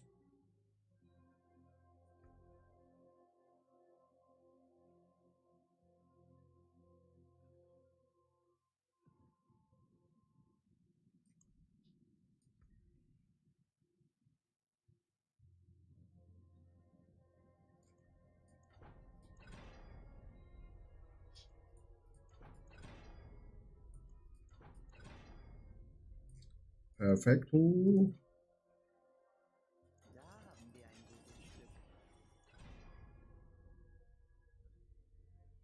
Perfekto. Da haben wir ein gutes Stück.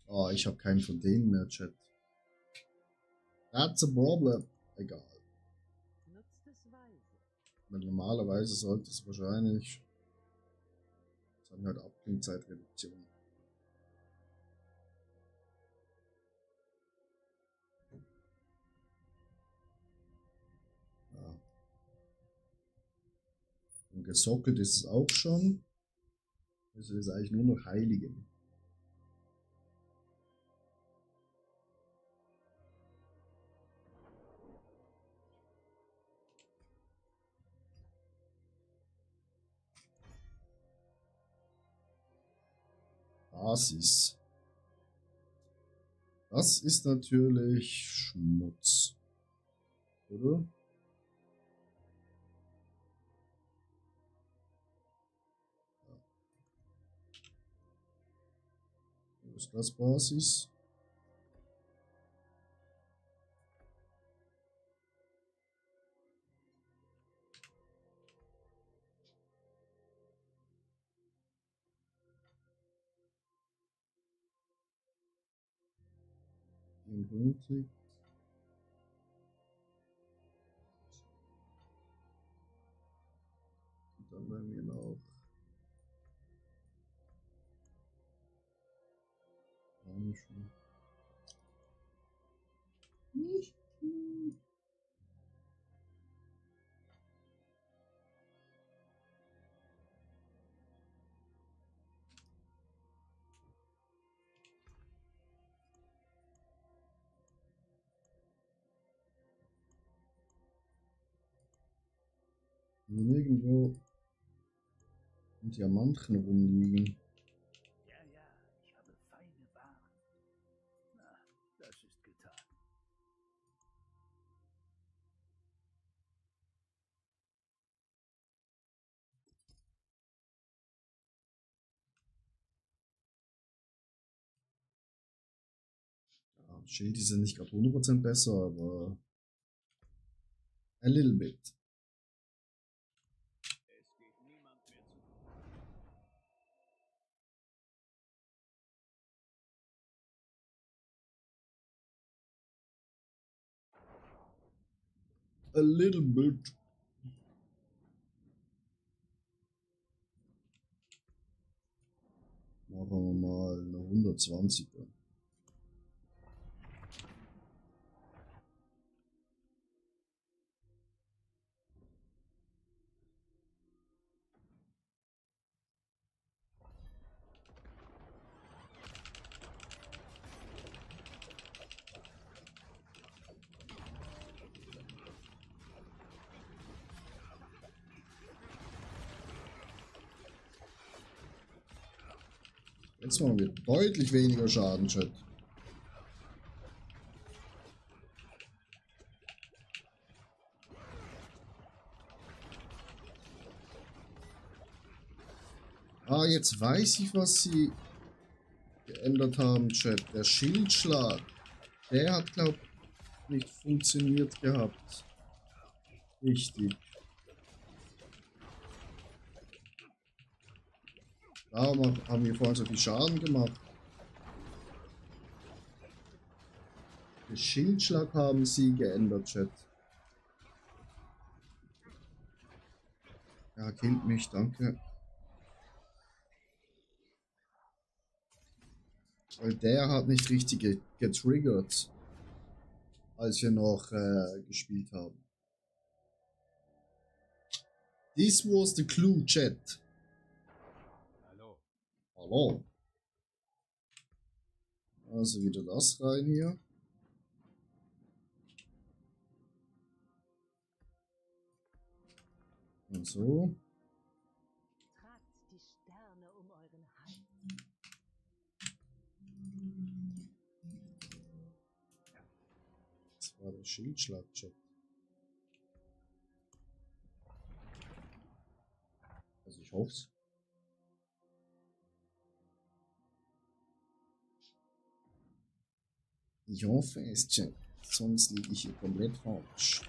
Ah, ich habe keinen von denen mehr, Chat. That's a problem. Egal. Nutzt es weise. Weil normalerweise sollte es wahrscheinlich. Das haben wir halt Abklingzeitreduktion. Ja. Und gesockelt ist es auch schon. Also ist eigentlich nur noch Heiligen. Basis. Das ist natürlich Schmutz. Oder? Wo ist das Basis? Und dann werden wir noch irgendwo ein Diamanten rumliegen. Ja, ja, ich habe feine Waren. Na, das ist getan. Ja, Schild ist ja nicht gerade 100% besser, aber a little bit. Es geht niemand mehr zu. A little bit. Machen wir mal eine 120er. Jetzt machen wir deutlich weniger Schaden, Chat. Ah, jetzt weiß ich, was sie geändert haben, Chat. Der Schildschlag, der hat, glaub ich, nicht funktioniert gehabt. Richtig. Darum haben wir vorhin so viel Schaden gemacht. Den Schildschlag haben sie geändert, Chat. Ja, killt mich, danke. Weil der hat nicht richtig getriggert, als wir noch gespielt haben. This was the clue, Chat. Hallo. Hallo. Also wieder das rein hier. Und so. Tragt die Sterne um euren Hals. Das war der Schildschlag-Chat. Also ich hoffe es. Ich hoffe es, Chat. Sonst liege ich hier komplett falsch.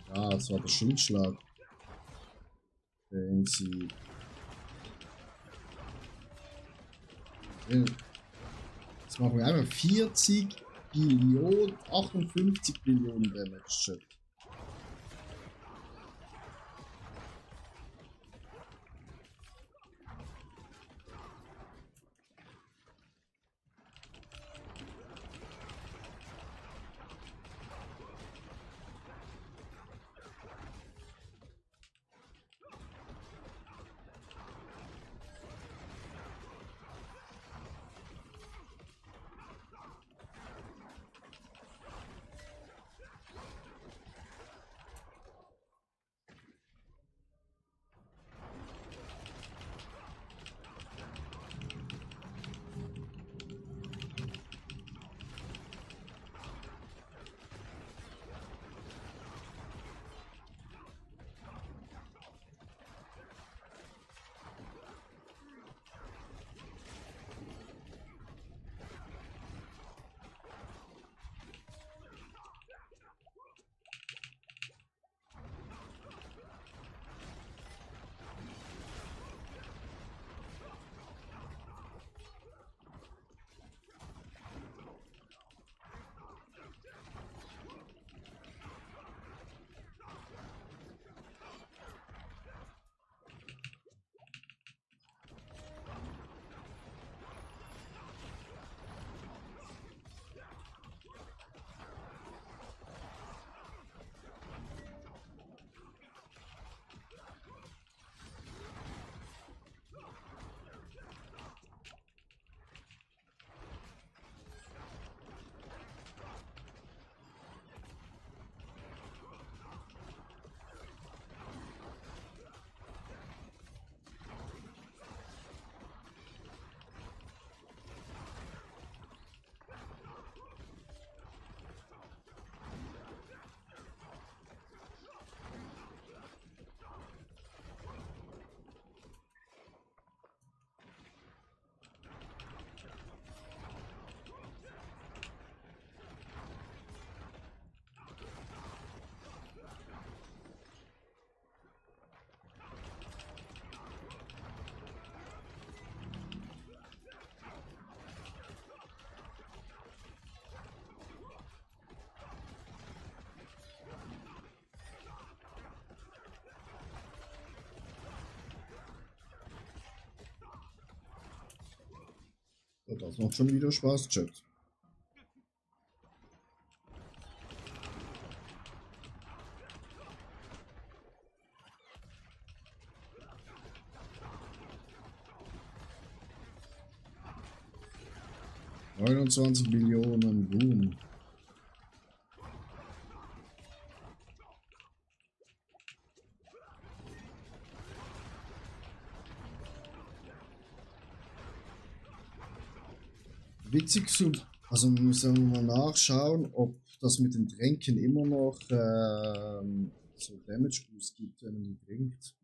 Ja, das war der Schildschlag. Den sie. Jetzt machen wir einfach 40 Billionen, 58 Billionen Damage, Chat. Ja, das macht schon wieder Spaß, Chat. ...29 Millionen, boom. Witzig so, also wir müssen mal nachschauen, ob das mit den Tränken immer noch so Damage Boost gibt, wenn man die trinkt.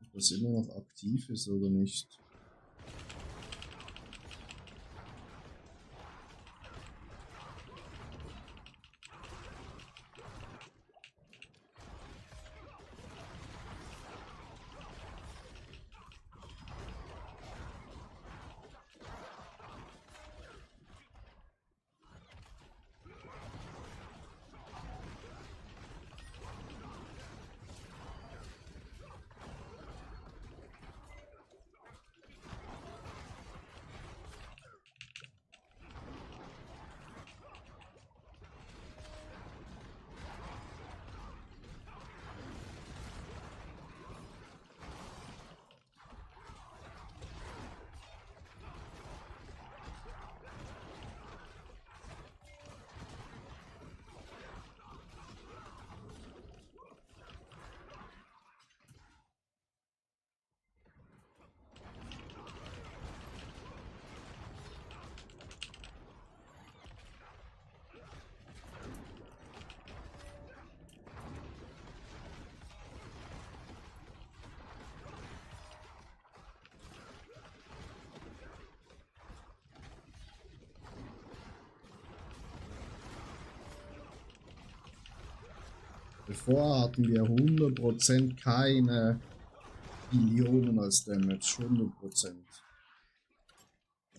Ob das immer noch aktiv ist oder nicht. Bevor hatten wir 100% keine Billionen als Damage. 100%.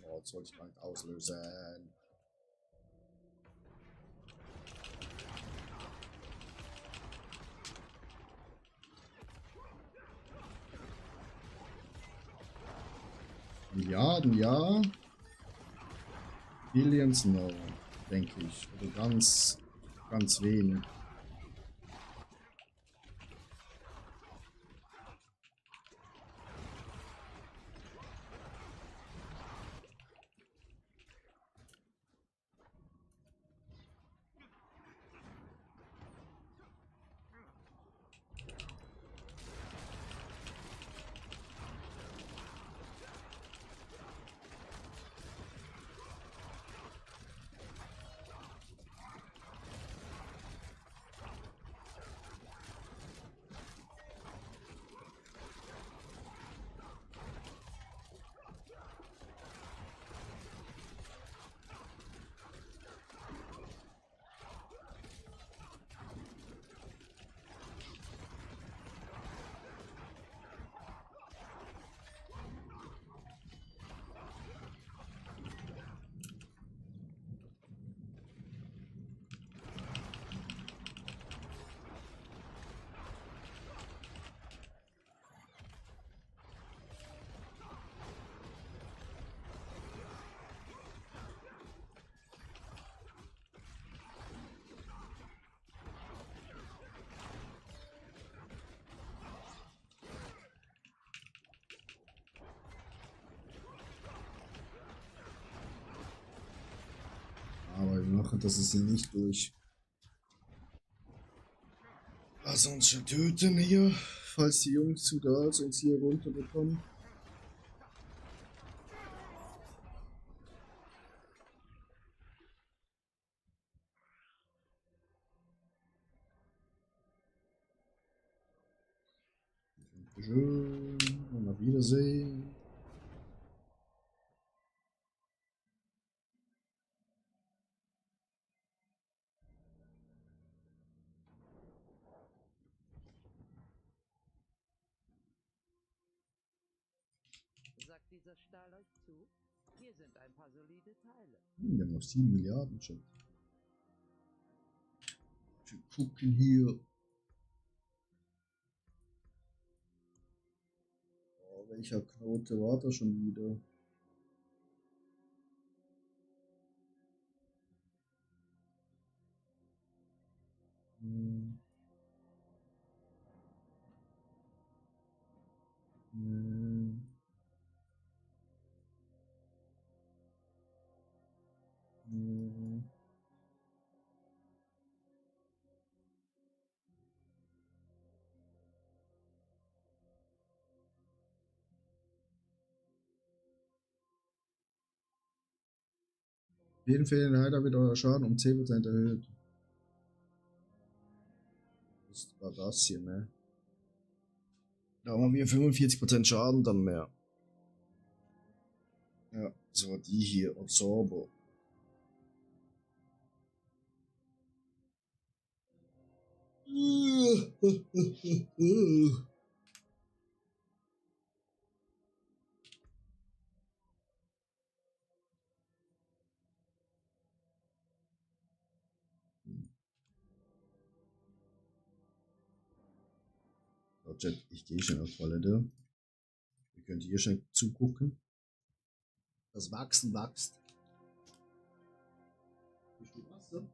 Oh, jetzt wollte ich gar nicht auslösen. Milliarden, ja. Billions, no, denke ich. Oder ganz wenig. Aber wir machen das ist nicht durch. Lass uns schon töten hier, falls die Jungs und Girls uns hier runterbekommen. Schön, und auf Wiedersehen. Sagt dieser Stahl euch zu? Hier sind ein paar solide Teile. Wir haben noch 7 Milliarden schon. Wir gucken hier. Oh, welcher Knote war da schon wieder? Hm. Hm. Hm. Auf jeden Fall leider wird euer Schaden um 10% erhöht. Das war das hier, ne? Da haben wir 45% Schaden dann mehr. Ja, das war die hier, Absorber. So, Chat, ich gehe schon auf Toilette. Ihr könnt hier schon zugucken. Das Wachsen wächst. Bist du Wasser?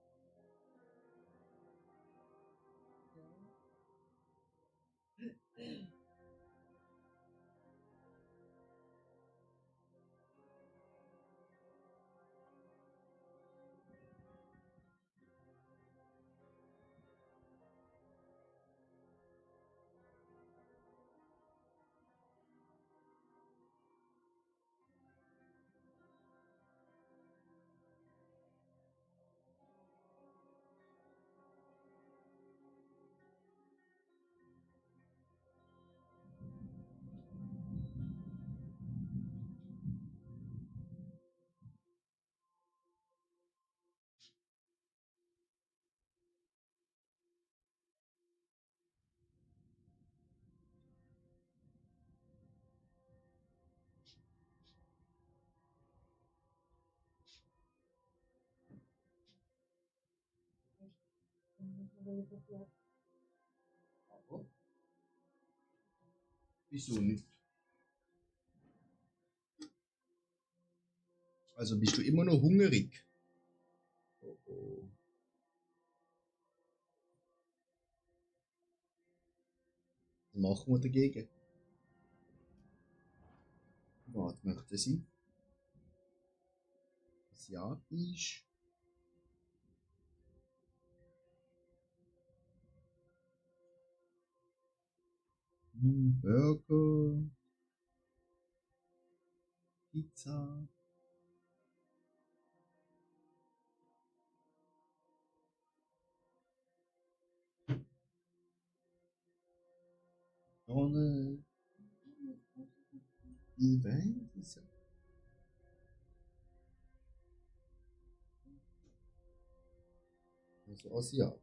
Aber wieso nicht? Also bist du immer noch hungrig? Oh oh. Was machen wir dagegen? Was möchte sie? Asiatisch? Burger? Pizza? Donald? Event? Ist ja also asiatisch.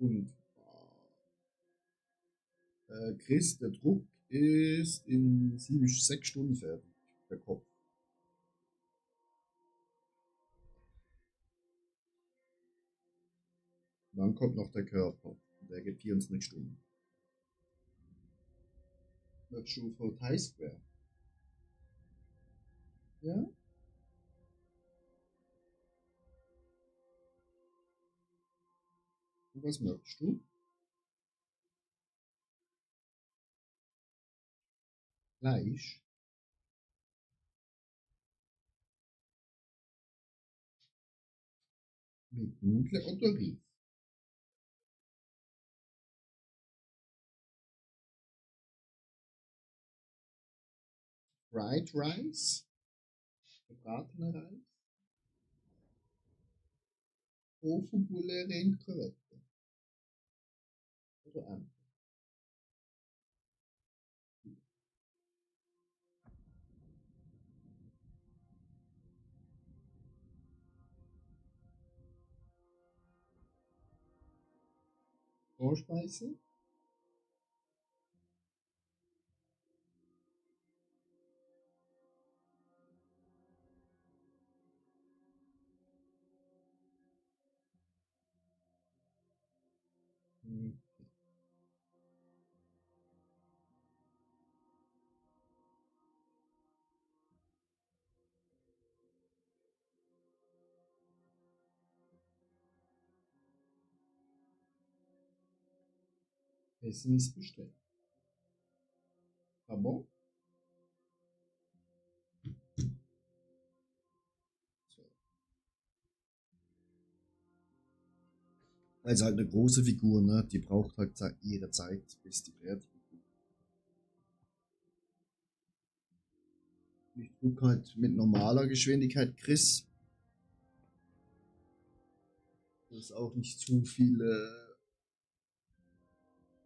Und Chris, der Druck ist in 6 Stunden fertig. Der Kopf. Dann kommt noch der Körper. Der geht 24 Stunden. Möchtest du von Thai Square? Ja? Und was möchtest du? Fleisch? Mit Nudeln oder Reis? Fried Rice? Gebratener Reis? Tofu, Poulet, Rind, Krevette? Oder Ente? Vorspeise? Hm. Essen ist bestellt. Aber so. Weil es halt eine große Figur, ne? Die braucht halt ihre Zeit, bis die fertig ist. Ich drück halt mit normaler Geschwindigkeit Chris. Dass es auch nicht zu viele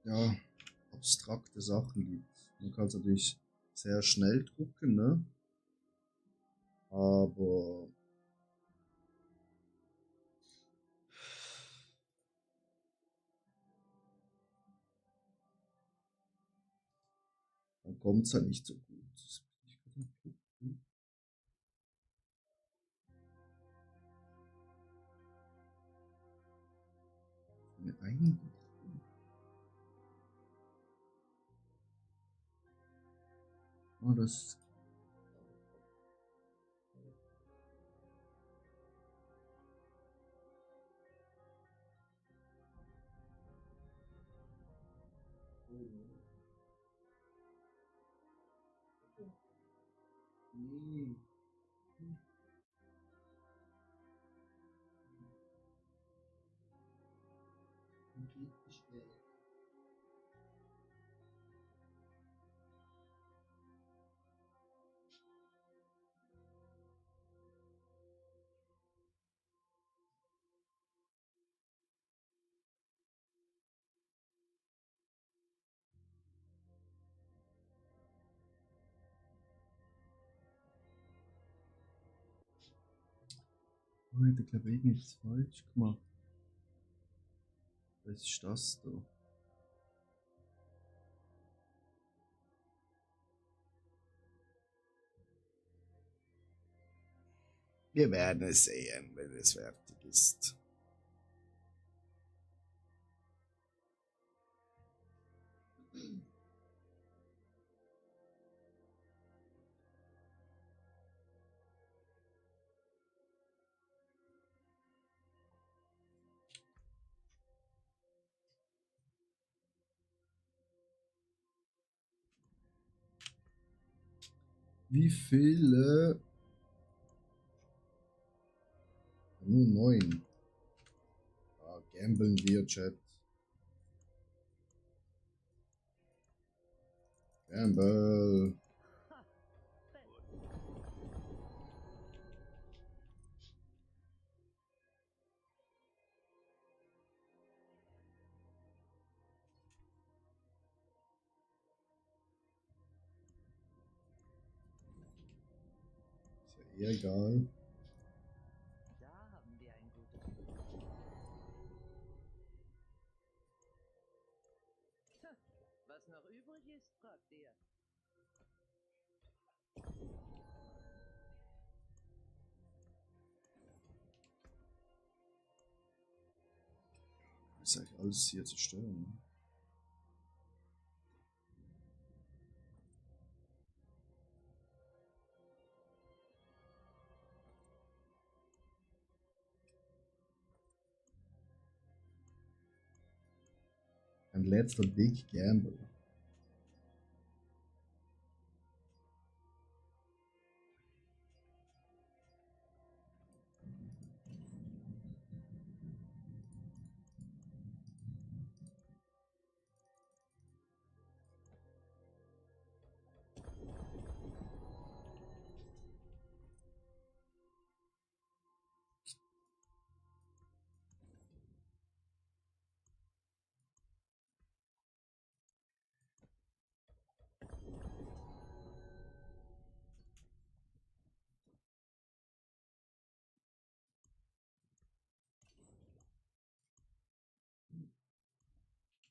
ja, abstrakte Sachen gibt. Man kann es natürlich sehr schnell drucken, ne? Aber dann kommt es halt nicht so gut. Das bin ich gerade am gucken. Eine Einigung. Oh, das. Nee. Paket bestellt. Da hat er, glaube ich, irgendwas falsch gemacht. Was ist das da? Wir werden es sehen, wenn es fertig ist. Wie viele? Nur 9. Ah, gambeln wir, Chat. Gamble. Ha! Ist ja eh egal. Da haben wir ein gutes. Tja, was noch übrig ist, fragt ihr. Ist eigentlich alles hier zerstören. Ne? Ein letzter Big Gamble.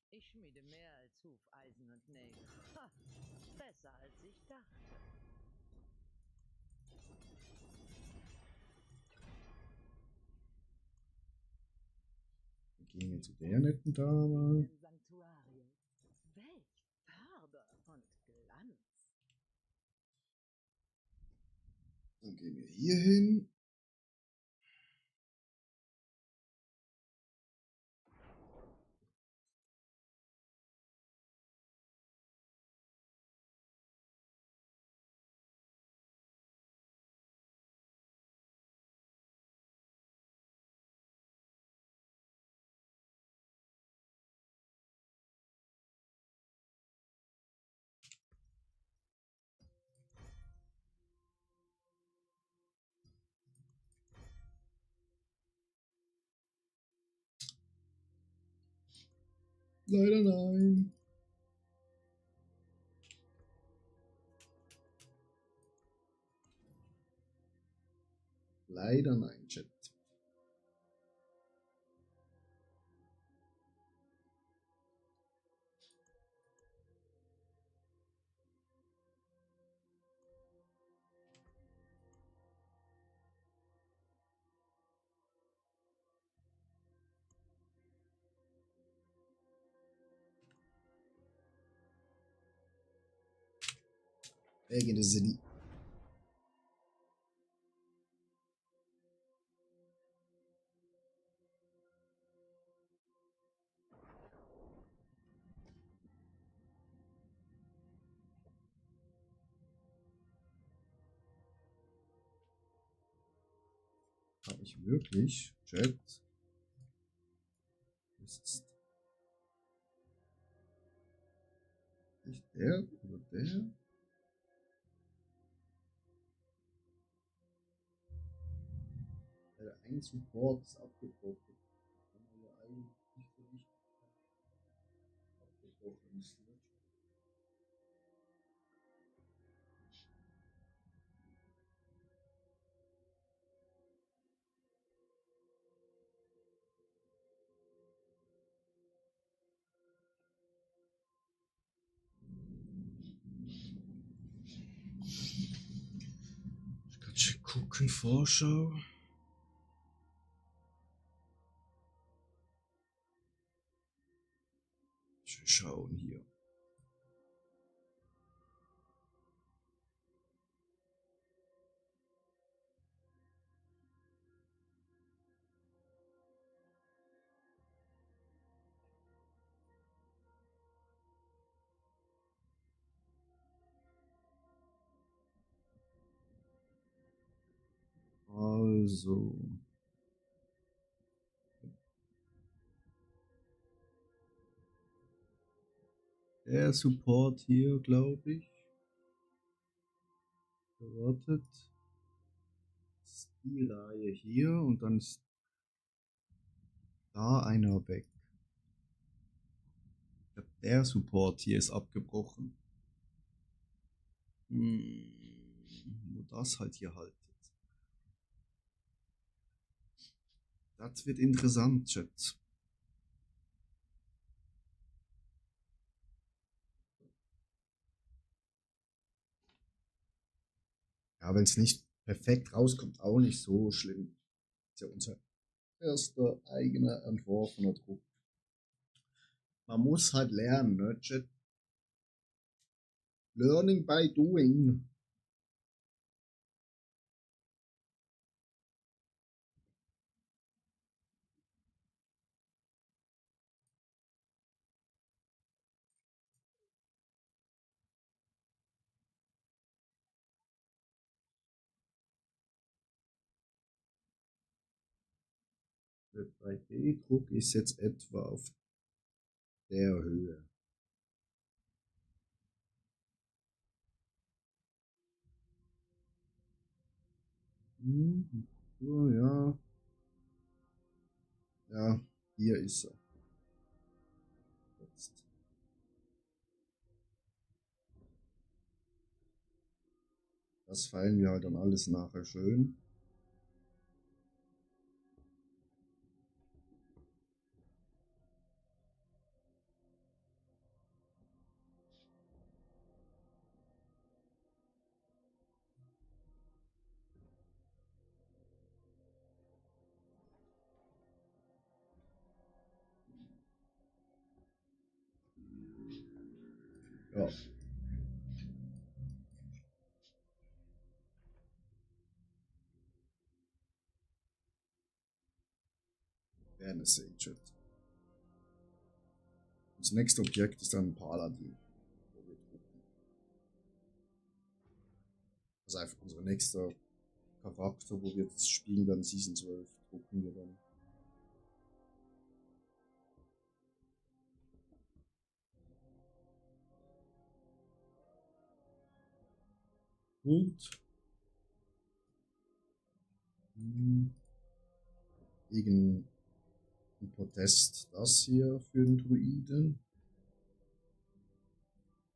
Ich schmiede mehr als Hufeisen und Nägel. Ha! Besser als ich dachte. Wir gehen jetzt zu der netten Dame. Sanktuarium. Welch Farbe und Glanz. Dann gehen wir hier hin. Leider nein. Leider nein, Chat. Wegen der City. Habe ich wirklich, Chat? Ist nicht der oder der? Der ein Support ist abgebrochen. Kann man ja eigentlich nicht so richtig abgebrochen ist. Ne? Ich kann schon gucken, Vorschau. Schön schauen hier. Also. Der Support hier, glaube ich. Wartet. Ist die Reihe hier und dann ist da einer weg. Ich glaub, der Support hier ist abgebrochen. Wo das halt hier haltet. Das wird interessant, Chat. Ja, wenn es nicht perfekt rauskommt, auch nicht so schlimm. Ist ja unser erster eigener entworfener Druck. Man muss halt lernen, ne, Chat? Learning by doing. Der 3D-Druck ist jetzt etwa auf der Höhe. Oh, ja. Ja, hier ist er. Jetzt. Das feilen wir halt dann alles nachher schön. Ja. Gerne sehen, Chat. Das nächste Objekt ist dann Paladin. Das ist einfach unser nächster Charakter, wo wir das Spiel dann Season 12 drucken wir dann. Und gegen ein Protest das hier für den Druiden.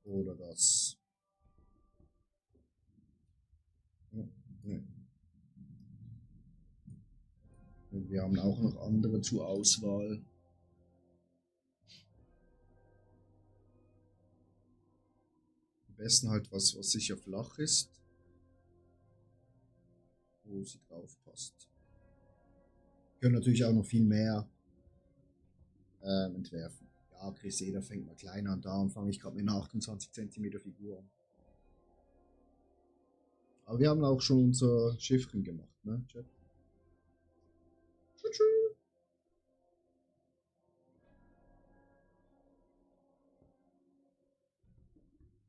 Oder das. Oh, nee. Und wir haben auch noch andere zur Auswahl. Am besten halt was sicher flach ist. Wo sie drauf passt. Wir können natürlich auch noch viel mehr entwerfen. Ja, Creseda fängt mal klein an, da fange ich gerade mit einer 28 cm Figur an. Aber wir haben auch schon unser Schiffchen gemacht, ne, Chat? Tschüss.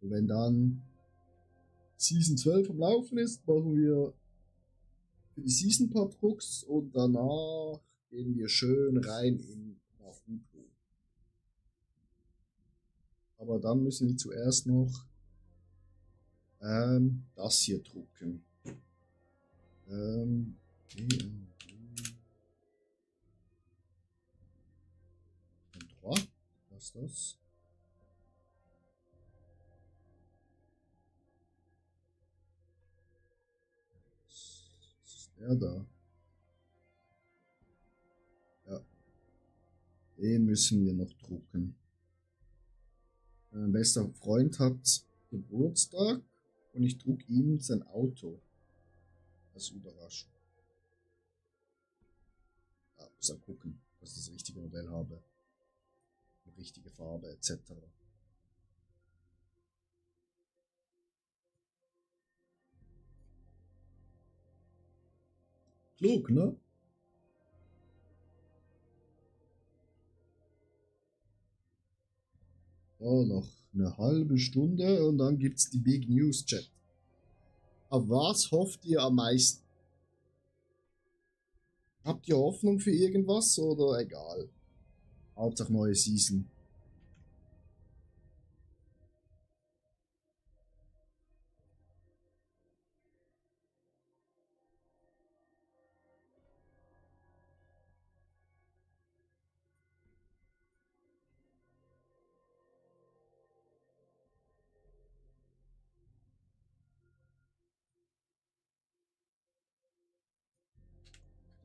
Und wenn dann Season 12 am Laufen ist, machen wir für die Season paar Drucks und danach gehen wir schön rein in Naruto. Aber dann müssen wir zuerst noch das hier drucken. Was ist das? Was ist der da? Ja. Den müssen wir noch drucken. Wenn ein bester Freund hat, Geburtstag und ich trug ihm sein Auto als Überraschung. Ja, muss dann gucken, dass ich das richtige Modell habe. Die richtige Farbe etc. Klug, ne? Oh, noch eine halbe Stunde und dann gibt's die Big News Chat. Auf was hofft ihr am meisten? Habt ihr Hoffnung für irgendwas oder egal? Hauptsache neue Season.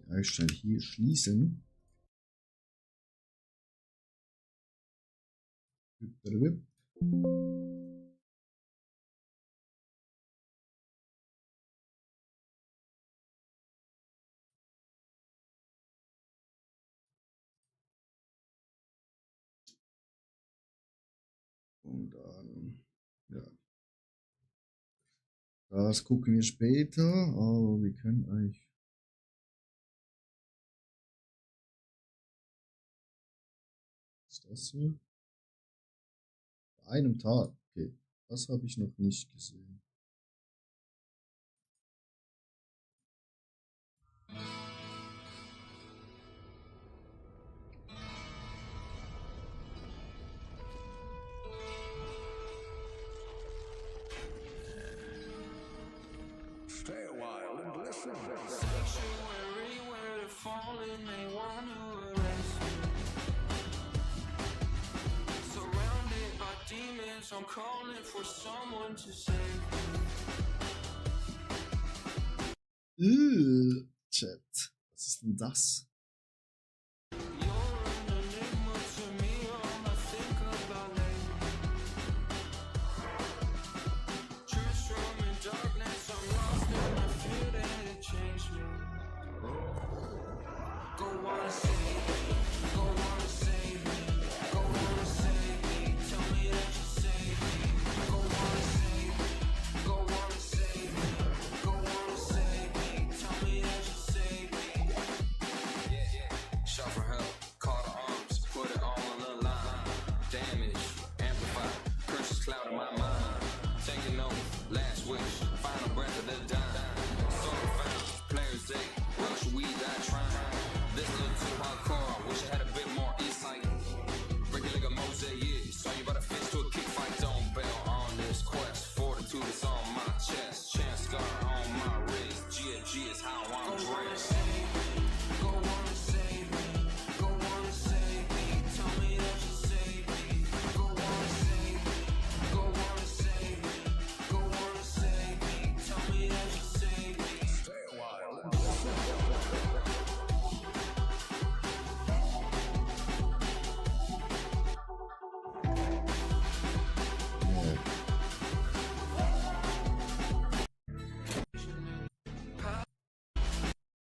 Ja, schnell hier schließen. Und dann, ja. Das gucken wir später, aber wir können eigentlich. Was ist das hier? Bei einem Tag. Okay, das habe ich noch nicht gesehen. Stay a while and listen. Surrounded by demons, I'm calling for someone to save. Chat. Was ist denn das?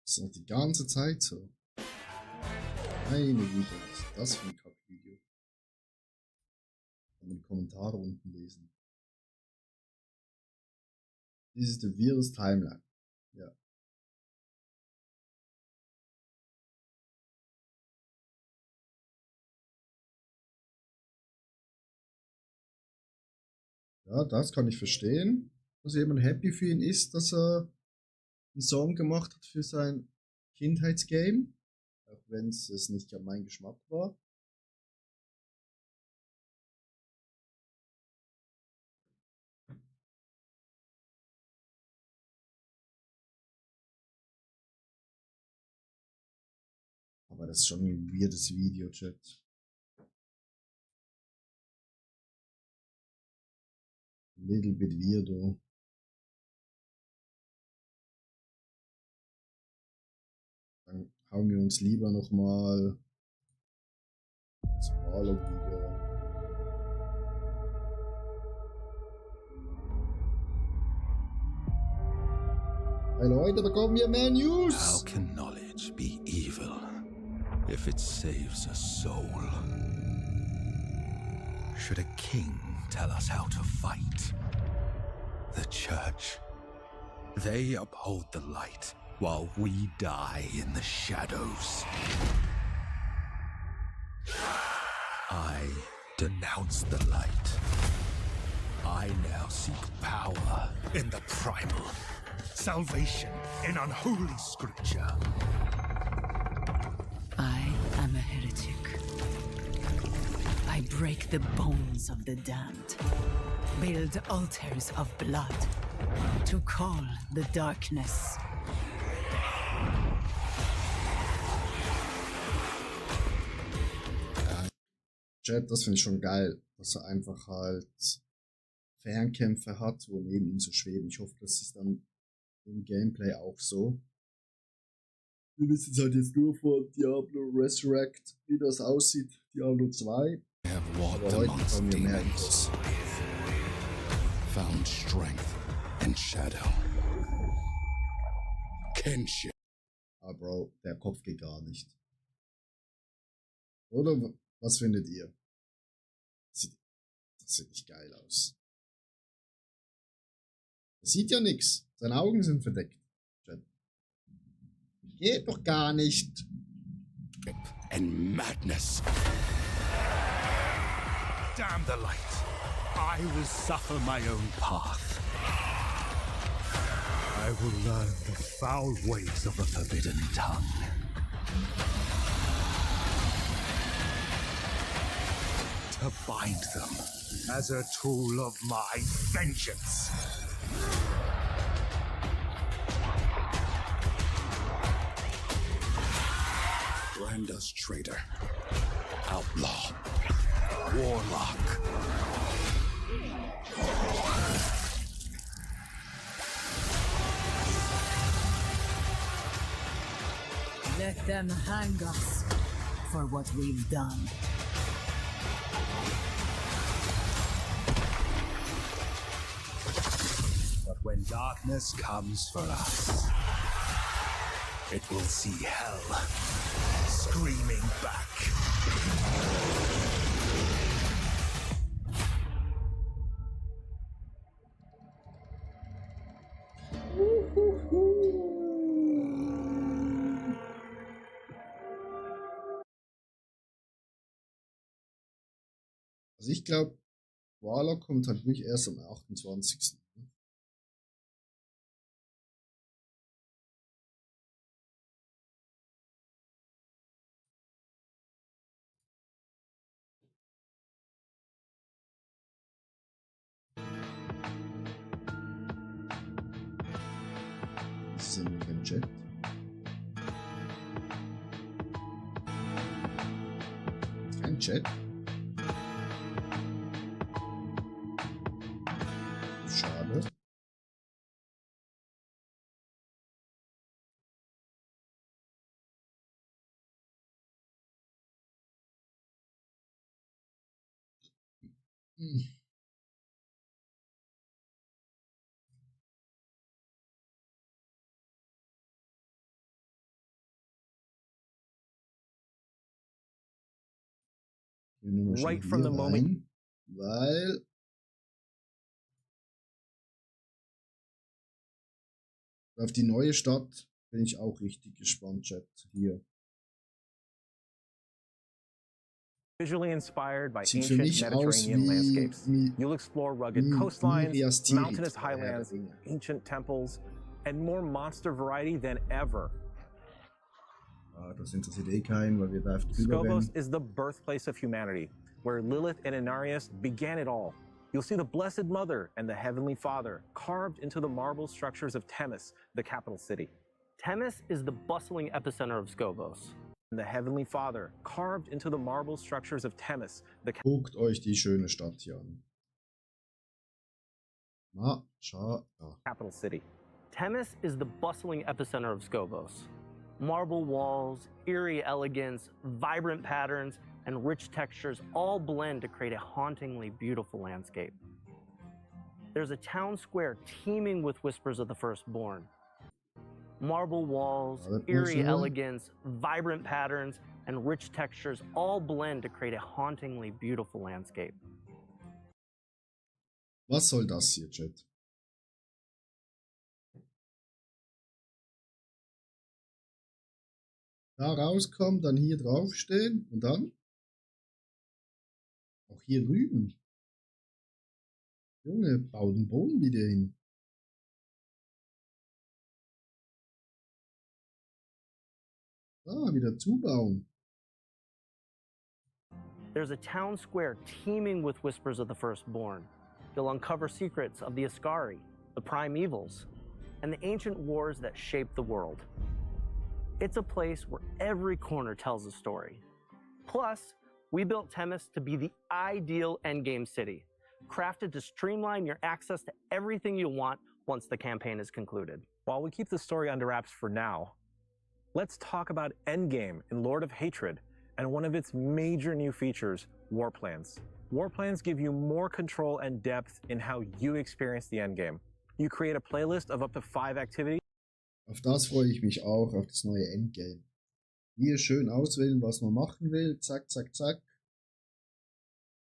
Das ist noch die ganze Zeit so. Meine Güte, was ist das für ein Kackvideo? Kann man die Kommentare unten lesen. This is the weirdest timeline. Ja. Ja, das kann ich verstehen, dass jemand happy für ihn ist, dass er einen Song gemacht hat für sein Kindheitsgame, auch wenn es nicht ja mein Geschmack war. Aber das ist schon ein weirdes Video, Chat. Little bit weirdo. Dann hauen wir uns lieber nochmal das Warlock-Video an. Hey Leute, bekommen wir mehr How News? can knowledge be evil if it saves a soul? Should a king tell us how to fight? The church. They uphold the light while we die in the shadows. I denounce the light. I now seek power in the primal, salvation in unholy scripture. I am a heretic. I break the bones of the damned, build altars of blood to call the darkness. Chat, das finde ich schon geil, dass er einfach halt Fernkämpfe hat, wo neben ihm so schweben. Ich hoffe, das ist dann im Gameplay auch so. Wir wissen es halt jetzt nur von Diablo Resurrect, wie das aussieht, Diablo 2. I have Aber walked heute amongst bekommen wir mehr demons, Infos. found strength and shadow. Kinship. Ah, Bro, der Kopf geht gar nicht. Oder was findet ihr? Das sieht nicht geil aus. Das sieht ja nix. Seine Augen sind verdeckt. Geht doch gar nicht. And madness. Damn the light. I will suffer my own path. I will learn the foul ways of the forbidden tongue. To bind them as a tool of my vengeance. Branda's traitor, outlaw, warlock. Let them hang us for what we've done. But when darkness comes for us, it will see hell screaming back. Also ich glaube, Warlock kommt halt wirklich erst am 28. Das ist in dem Chat. Kein Chat. Schade. Right from the moment. Weil auf die neue Stadt bin ich auch richtig gespannt, Chat. Hier. Visually inspired by Sieht für ancient mich aus Mediterranean landscapes. wie You'll explore rugged wie coastlines, Mirias Tirith mountainous bei Herr der highlands, Ringe. ancient temples, and more monster variety than ever. Ah, das interessiert eh keinen, weil wir da drüber Skobos rennen. is the birthplace of humanity, where Lilith and Inarius began it all. You'll see the Blessed Mother and the Heavenly Father carved into the marble structures of Themis, the capital city. Themis is the bustling epicenter of Skobos. And the Heavenly Father carved into the marble structures of Themis, the Guckt euch die schöne Stadt hier an. capital city. Themis is the bustling epicenter of Skobos. Marble walls, eerie elegance, vibrant patterns, and rich textures all blend to create a hauntingly beautiful landscape. There's a town square teeming with whispers of the firstborn. Marble walls, Ja, das eerie muss ich. elegance, vibrant patterns, and rich textures all blend to create a hauntingly beautiful landscape. Was soll das hier, Chat? Da rauskommen, dann hier draufstehen und dann auch hier drüben. Junge, bau den Boden wieder hin. Ah, wieder zubauen. There's a town square teeming with whispers of the firstborn. You'll uncover secrets of the Ascari, the primevals, and the ancient wars that shaped the world. It's a place where every corner tells a story. Plus, we built Themis to be the ideal endgame city, crafted to streamline your access to everything you want once the campaign is concluded. While we keep the story under wraps for now, let's talk about Endgame in Lord of Hatred and one of its major new features, War Plans. War Plans give you more control and depth in how you experience the Endgame. You create a playlist of up to 5 activities. Auf das freue ich mich auch, auf das neue Endgame. Hier schön auswählen, was man machen will. Zack, zack, zack.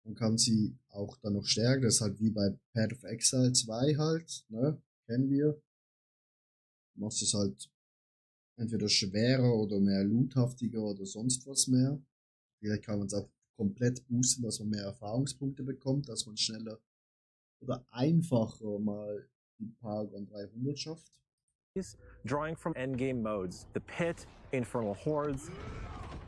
Man kann sie auch dann noch stärken. Das ist halt wie bei Path of Exile 2 halt. Ne? Kennen wir. Du machst es halt entweder schwerer oder mehr loothaftiger oder sonst was mehr. Vielleicht kann man es auch komplett boosten, dass man mehr Erfahrungspunkte bekommt, dass man schneller oder einfacher mal die Paragon 300 schafft. Drawing from endgame modes, the Pit, Infernal Hordes,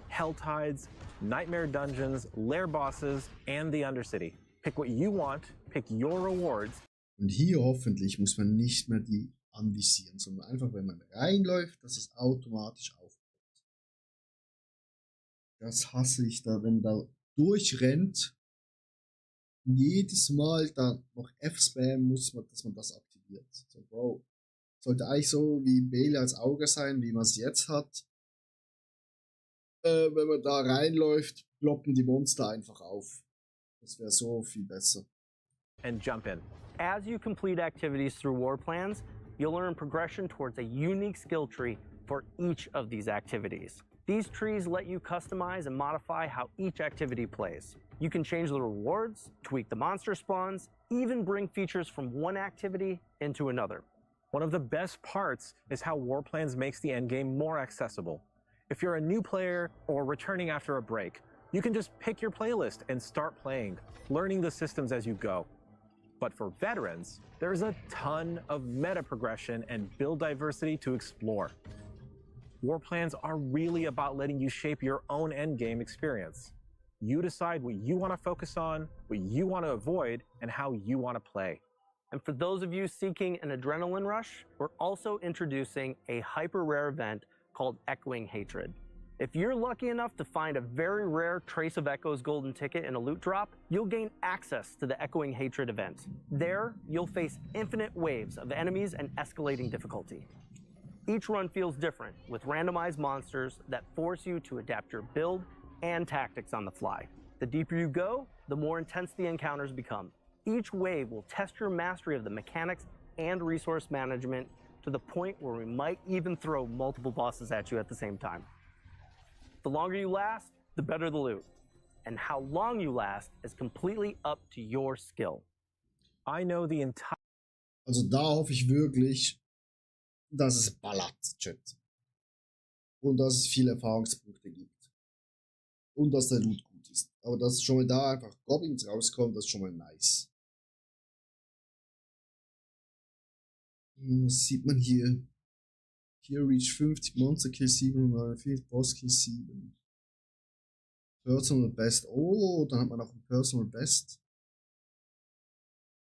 Hell Tides, Nightmare Dungeons, Lair Bosses, and the Undercity. Pick what you want, pick your rewards. Und hier hoffentlich muss man nicht mehr die anvisieren, sondern einfach, wenn man reinläuft, dass es automatisch aufkommt. Das hasse ich da, wenn da durchrennt, jedes Mal dann noch F-Spam muss, dass man das aktiviert. So, Bro, sollte eigentlich so wie Bele als Auge sein, wie man es jetzt hat. Wenn man da reinläuft, ploppen die Monster einfach auf. Das wäre so viel besser. And jump in. As you complete activities through War Plans, you'll earn progression towards a unique skill tree for each of these activities. These trees let you customize and modify how each activity plays. You can change the rewards, tweak the monster spawns, even bring features from one activity into another. One of the best parts is how War Plans makes the endgame more accessible. If you're a new player or returning after a break, you can just pick your playlist and start playing, learning the systems as you go. But for veterans, there's a ton of meta progression and build diversity to explore. War Plans are really about letting you shape your own endgame experience. You decide what you want to focus on, what you want to avoid, and how you want to play. And for those of you seeking an adrenaline rush, we're also introducing a hyper rare event called Echoing Hatred. If you're lucky enough to find a very rare Trace of Echoes golden ticket in a loot drop, you'll gain access to the Echoing Hatred event. There, you'll face infinite waves of enemies and escalating difficulty. Each run feels different, with randomized monsters that force you to adapt your build and tactics on the fly. The deeper you go, the more intense the encounters become. Each wave will test your mastery of the mechanics and resource management to the point where we might even throw multiple bosses at you at the same time. The longer you last, the better the loot. And how long you last is completely up to your skill. I know the entire... Also da hoffe ich wirklich, dass es ballert, Chat. Und dass es viele Erfahrungspunkte gibt. Und dass der Loot gut ist. Aber dass schon mal da einfach Goblins rauskommen, das ist schon mal nice. Was sieht man hier? Hier Reach 50, Monster Kill 7, Boss Kill 7. Personal Best. Oh, dann hat man auch ein Personal Best.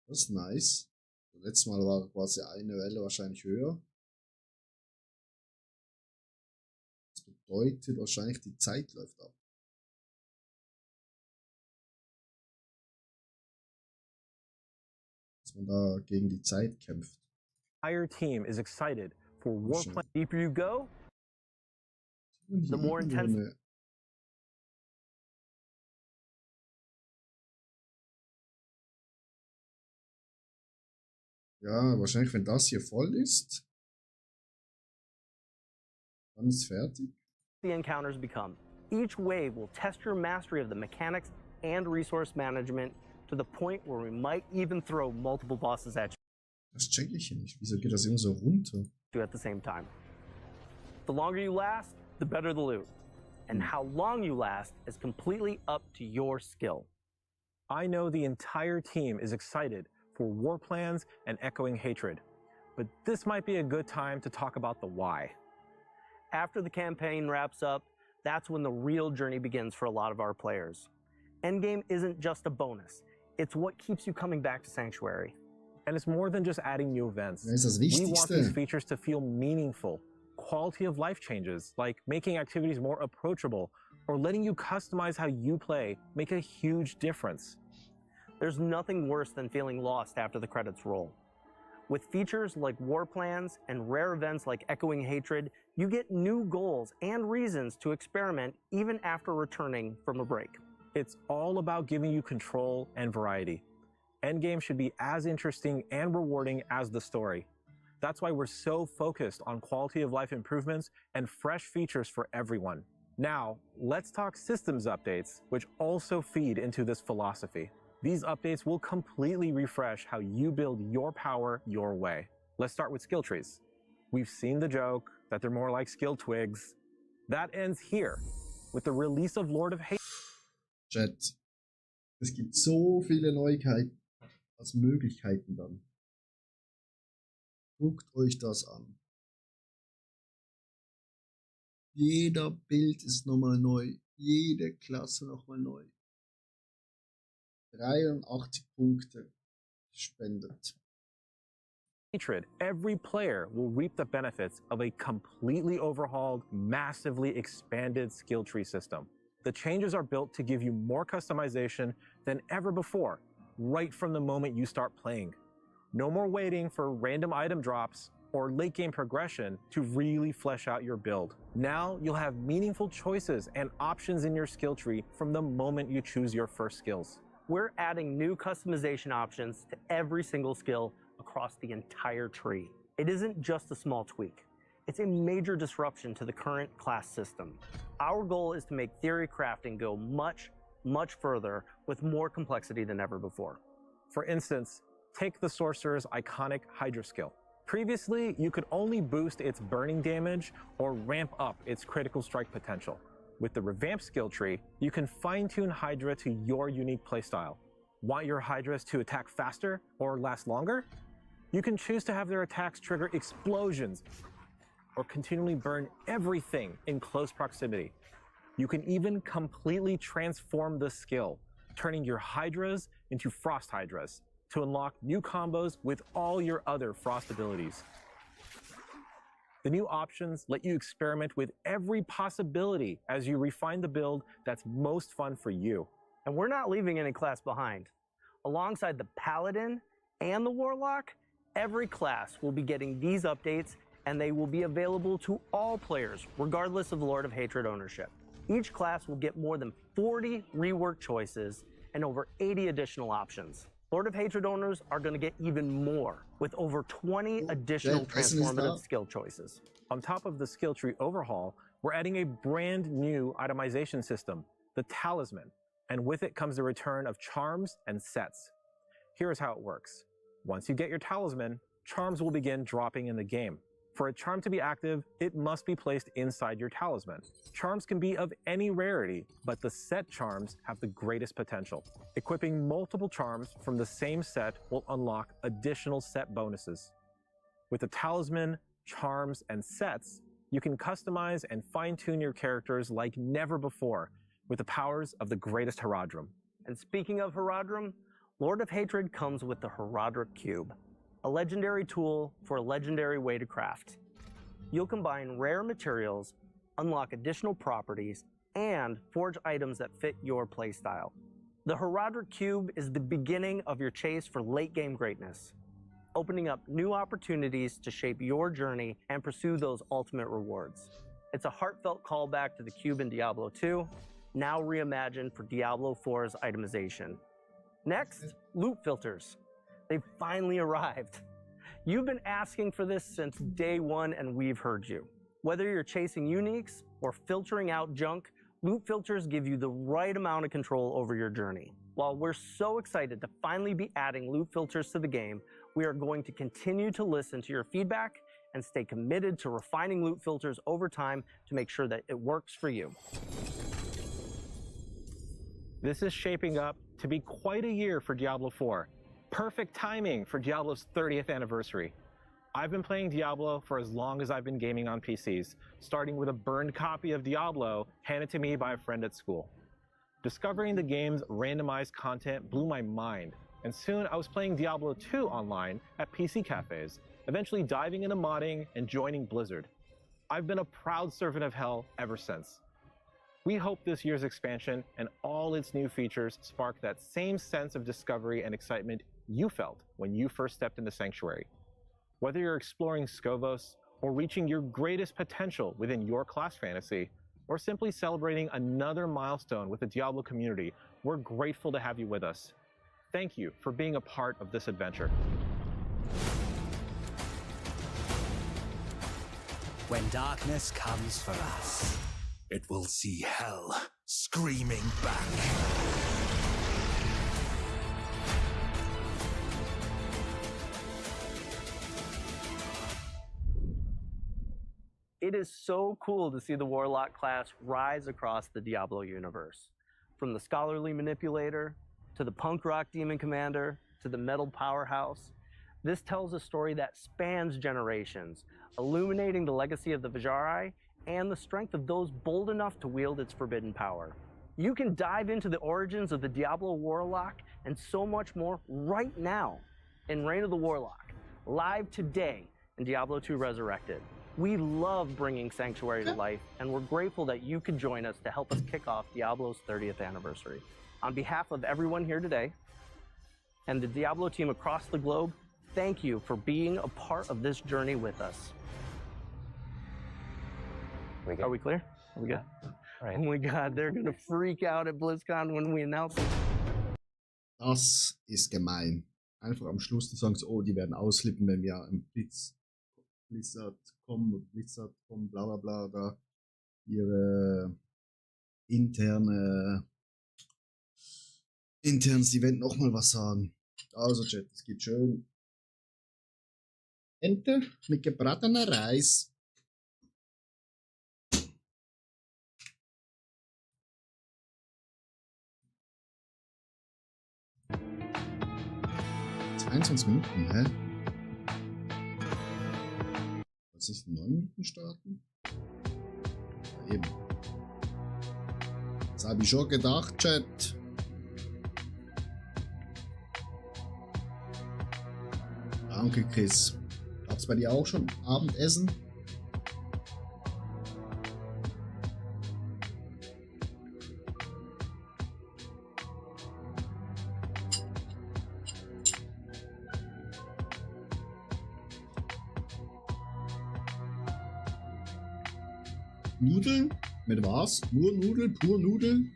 Das ist nice. Letztes Mal war quasi eine Welle wahrscheinlich höher. Das bedeutet wahrscheinlich, die Zeit läuft ab. Dass man da gegen die Zeit kämpft. Our team is excited for War Plans. The deeper you go, the more intense. Ja, wahrscheinlich, wenn das hier voll ist. Dann ist fertig. The encounters become. Each wave will test your mastery of the mechanics and resource management to the point where we might even throw multiple bosses at Das check ich hier nicht. Wieso geht das immer so runter? you at the same time. The longer you last, the better the loot. And how long you last is completely up to your skill. I know the entire team is excited for War Plans and Echoing Hatred, but this might be a good time to talk about the why. After the campaign wraps up, that's when the real journey begins for a lot of our players. Endgame isn't just a bonus, it's what keeps you coming back to Sanctuary. And it's more than just adding new events. Das ist das We want these Wichtigste. features to feel meaningful. Quality of life changes, like making activities more approachable or letting you customize how you play, make a huge difference. There's nothing worse than feeling lost after the credits roll. With features like War Plans and rare events like Echoing Hatred, you get new goals and reasons to experiment even after returning from a break. It's all about giving you control and variety. Endgame should be as interesting and rewarding as the story. That's why we're so focused on quality of life improvements and fresh features for everyone. Now, let's talk systems updates, which also feed into this philosophy. These updates will completely refresh how you build your power your way. Let's start with skill trees. We've seen the joke that they're more like skill twigs. That ends here, with the release of Lord of Hate. Chat. Es gibt so viele Neuigkeiten als Möglichkeiten dann. Guckt euch das an. Jeder Bild ist nochmal neu. Jede Klasse nochmal neu. 83 Punkte spendet. Hatred, every player will reap the benefits of a completely overhauled, massively expanded skill tree system. The changes are built to give you more customization than ever before, right from the moment you start playing. No more waiting for random item drops or late game progression to really flesh out your build. Now you'll have meaningful choices and options in your skill tree from the moment you choose your first skills. We're adding new customization options to every single skill across the entire tree. It isn't just a small tweak. It's a major disruption to the current class system. Our goal is to make theory crafting go much, much further with more complexity than ever before. For instance, take the Sorcerer's iconic Hydra skill. Previously, you could only boost its burning damage or ramp up its critical strike potential. With the revamped skill tree, you can fine-tune Hydra to your unique playstyle. Want your Hydras to attack faster or last longer? You can choose to have their attacks trigger explosions or continually burn everything in close proximity. You can even completely transform the skill, turning your Hydras into Frost Hydras to unlock new combos with all your other Frost abilities. The new options let you experiment with every possibility as you refine the build that's most fun for you. And we're not leaving any class behind. Alongside the Paladin and the Warlock, every class will be getting these updates, and they will be available to all players, regardless of Lord of Hatred ownership. Each class will get more than 40 rework choices and over 80 additional options. Lord of Hatred owners are going to get even more, with over 20 additional transformative skill choices. On top of the skill tree overhaul, we're adding a brand new itemization system, the Talisman, and with it comes the return of charms and sets. Here's how it works. Once you get your Talisman, charms will begin dropping in the game. For a charm to be active, it must be placed inside your Talisman. Charms can be of any rarity, but the set charms have the greatest potential. Equipping multiple charms from the same set will unlock additional set bonuses. With the Talisman, charms, and sets, you can customize and fine-tune your characters like never before with the powers of the greatest Herodrum. And speaking of Herodrum, Lord of Hatred comes with the Herodric Cube, a legendary tool for a legendary way to craft. You'll combine rare materials, unlock additional properties, and forge items that fit your playstyle. The Herodric Cube is the beginning of your chase for late-game greatness, opening up new opportunities to shape your journey and pursue those ultimate rewards. It's a heartfelt callback to the Cube in Diablo 2, now reimagined for Diablo 4's itemization. Next, loot filters. They've finally arrived. You've been asking for this since day one, and we've heard you. Whether you're chasing uniques or filtering out junk, loot filters give you the right amount of control over your journey. While we're so excited to finally be adding loot filters to the game, we are going to continue to listen to your feedback and stay committed to refining loot filters over time to make sure that it works for you. This is shaping up to be quite a year for Diablo 4. Perfect timing for Diablo's 30th anniversary. I've been playing Diablo for as long as I've been gaming on PCs, starting with a burned copy of Diablo handed to me by a friend at school. Discovering the game's randomized content blew my mind, and soon I was playing Diablo 2 online at PC cafes, eventually diving into modding and joining Blizzard. I've been a proud servant of hell ever since. We hope this year's expansion and all its new features spark that same sense of discovery and excitement you felt when you first stepped into Sanctuary. Whether you're exploring Skavos, or reaching your greatest potential within your class fantasy, or simply celebrating another milestone with the Diablo community, we're grateful to have you with us. Thank you for being a part of this adventure. When darkness comes for us, it will see hell screaming back. It is so cool to see the Warlock class rise across the Diablo universe. From the scholarly manipulator, to the punk rock demon commander, to the metal powerhouse. This tells a story that spans generations, illuminating the legacy of the Vajari and the strength of those bold enough to wield its forbidden power. You can dive into the origins of the Diablo Warlock and so much more right now in Reign of the Warlock, live today in Diablo 2 Resurrected. We love bringing Sanctuary to life, and we're grateful that you could join us to help us kick off Diablo's 30th anniversary. On behalf of everyone here today and the Diablo team across the globe, thank you for being a part of this journey with us. Are we clear? Are we good? Right. Oh my God, they're gonna freak out at BlizzCon when we announce it. Das ist gemein. Einfach am Schluss, die sagen so, oh, die werden ausflippen, wenn wir im Blizzard.com, bla bla bla, da ihre internes Event nochmal was sagen. Also Chat, es gibt schön Ente mit gebratener Reis. Minuten, hä? Was ist 9 Minuten starten? Ja, eben. Das habe ich schon gedacht, Chat. Danke, Chris. Gab's bei dir auch schon Abendessen? Nudeln? Mit was? Nur Nudeln? Pur Nudeln?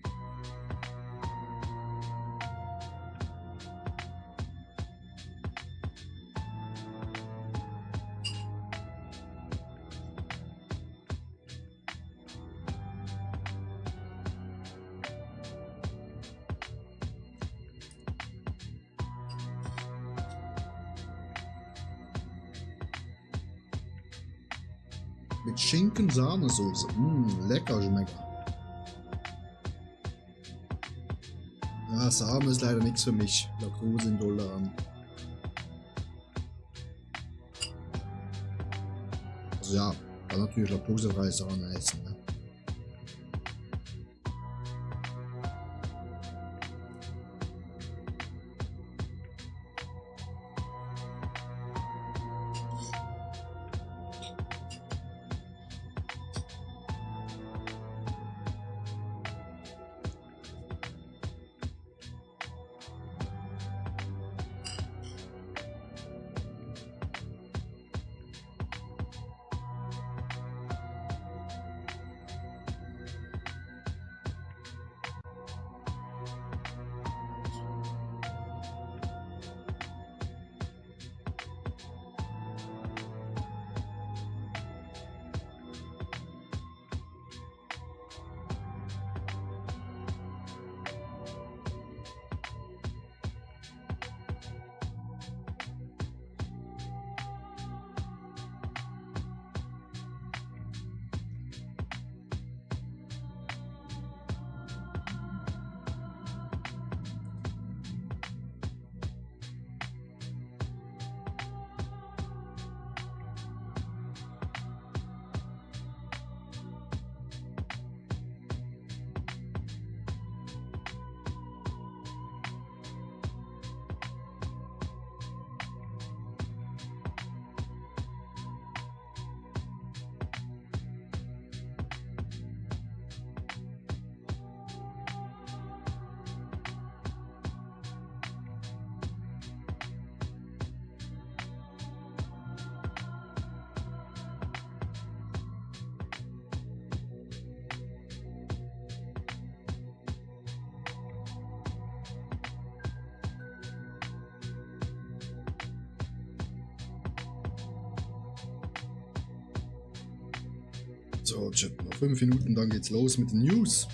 Mit Schinken-Sahnesoße. Lecker schmeckt. Ja, Sahne ist leider nichts für mich. Laktoseintolerant. Also ja, kann natürlich laktosefreie Sahne essen. Ne? So, Chat, noch 5 Minuten, dann geht's los mit den News.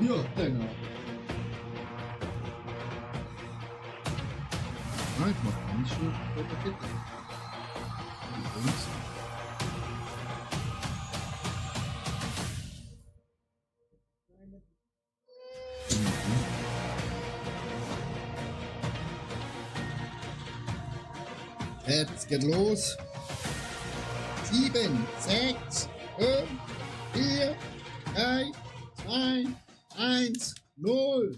Ja, genau. Ah, ich mach nicht schon Kit. Übrigens. Jetzt geht los. 7, 6, 5, 4, 3, 2, 1, 0.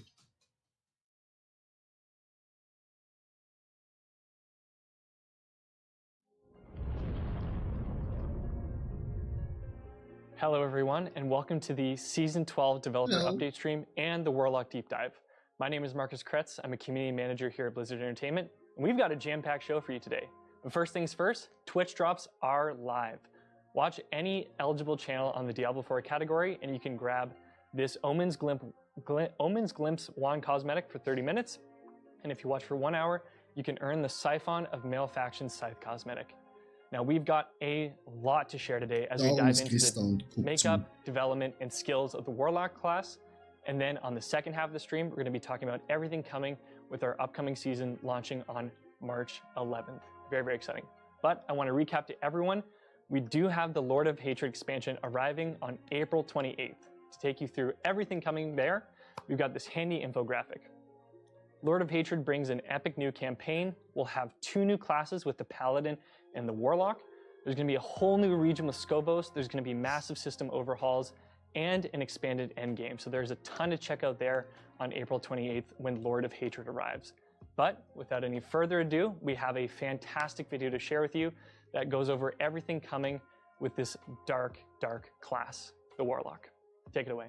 Hello everyone, and welcome to the Season 12 Developer Update stream and the Warlock Deep Dive. My name is Marcus Kretz. I'm a community manager here at Blizzard Entertainment, and we've got a jam-packed show for you today. But first things first, Twitch drops are live. Watch any eligible channel on the Diablo 4 category, and you can grab this Omen's Glimpse wand cosmetic for 30 minutes. And if you watch for 1 hour, you can earn the Siphon of Malefaction Scythe cosmetic. Now we've got a lot to share today as we dive into the makeup, development, and skills of the Warlock class. And then on the second half of the stream, we're going to be talking about everything coming with our upcoming season launching on March 11th. Very, very exciting. But I want to recap to everyone, we do have the Lord of Hatred expansion arriving on April 28th. To take you through everything coming there, we've got this handy infographic. Lord of Hatred brings an epic new campaign. We'll have 2 new classes with the Paladin and the Warlock. There's going to be a whole new region with Skobos. There's going to be massive system overhauls and an expanded endgame. So there's a ton to check out there on April 28th when Lord of Hatred arrives. But without any further ado, we have a fantastic video to share with you that goes over everything coming with this dark, dark class, the Warlock. Take it away.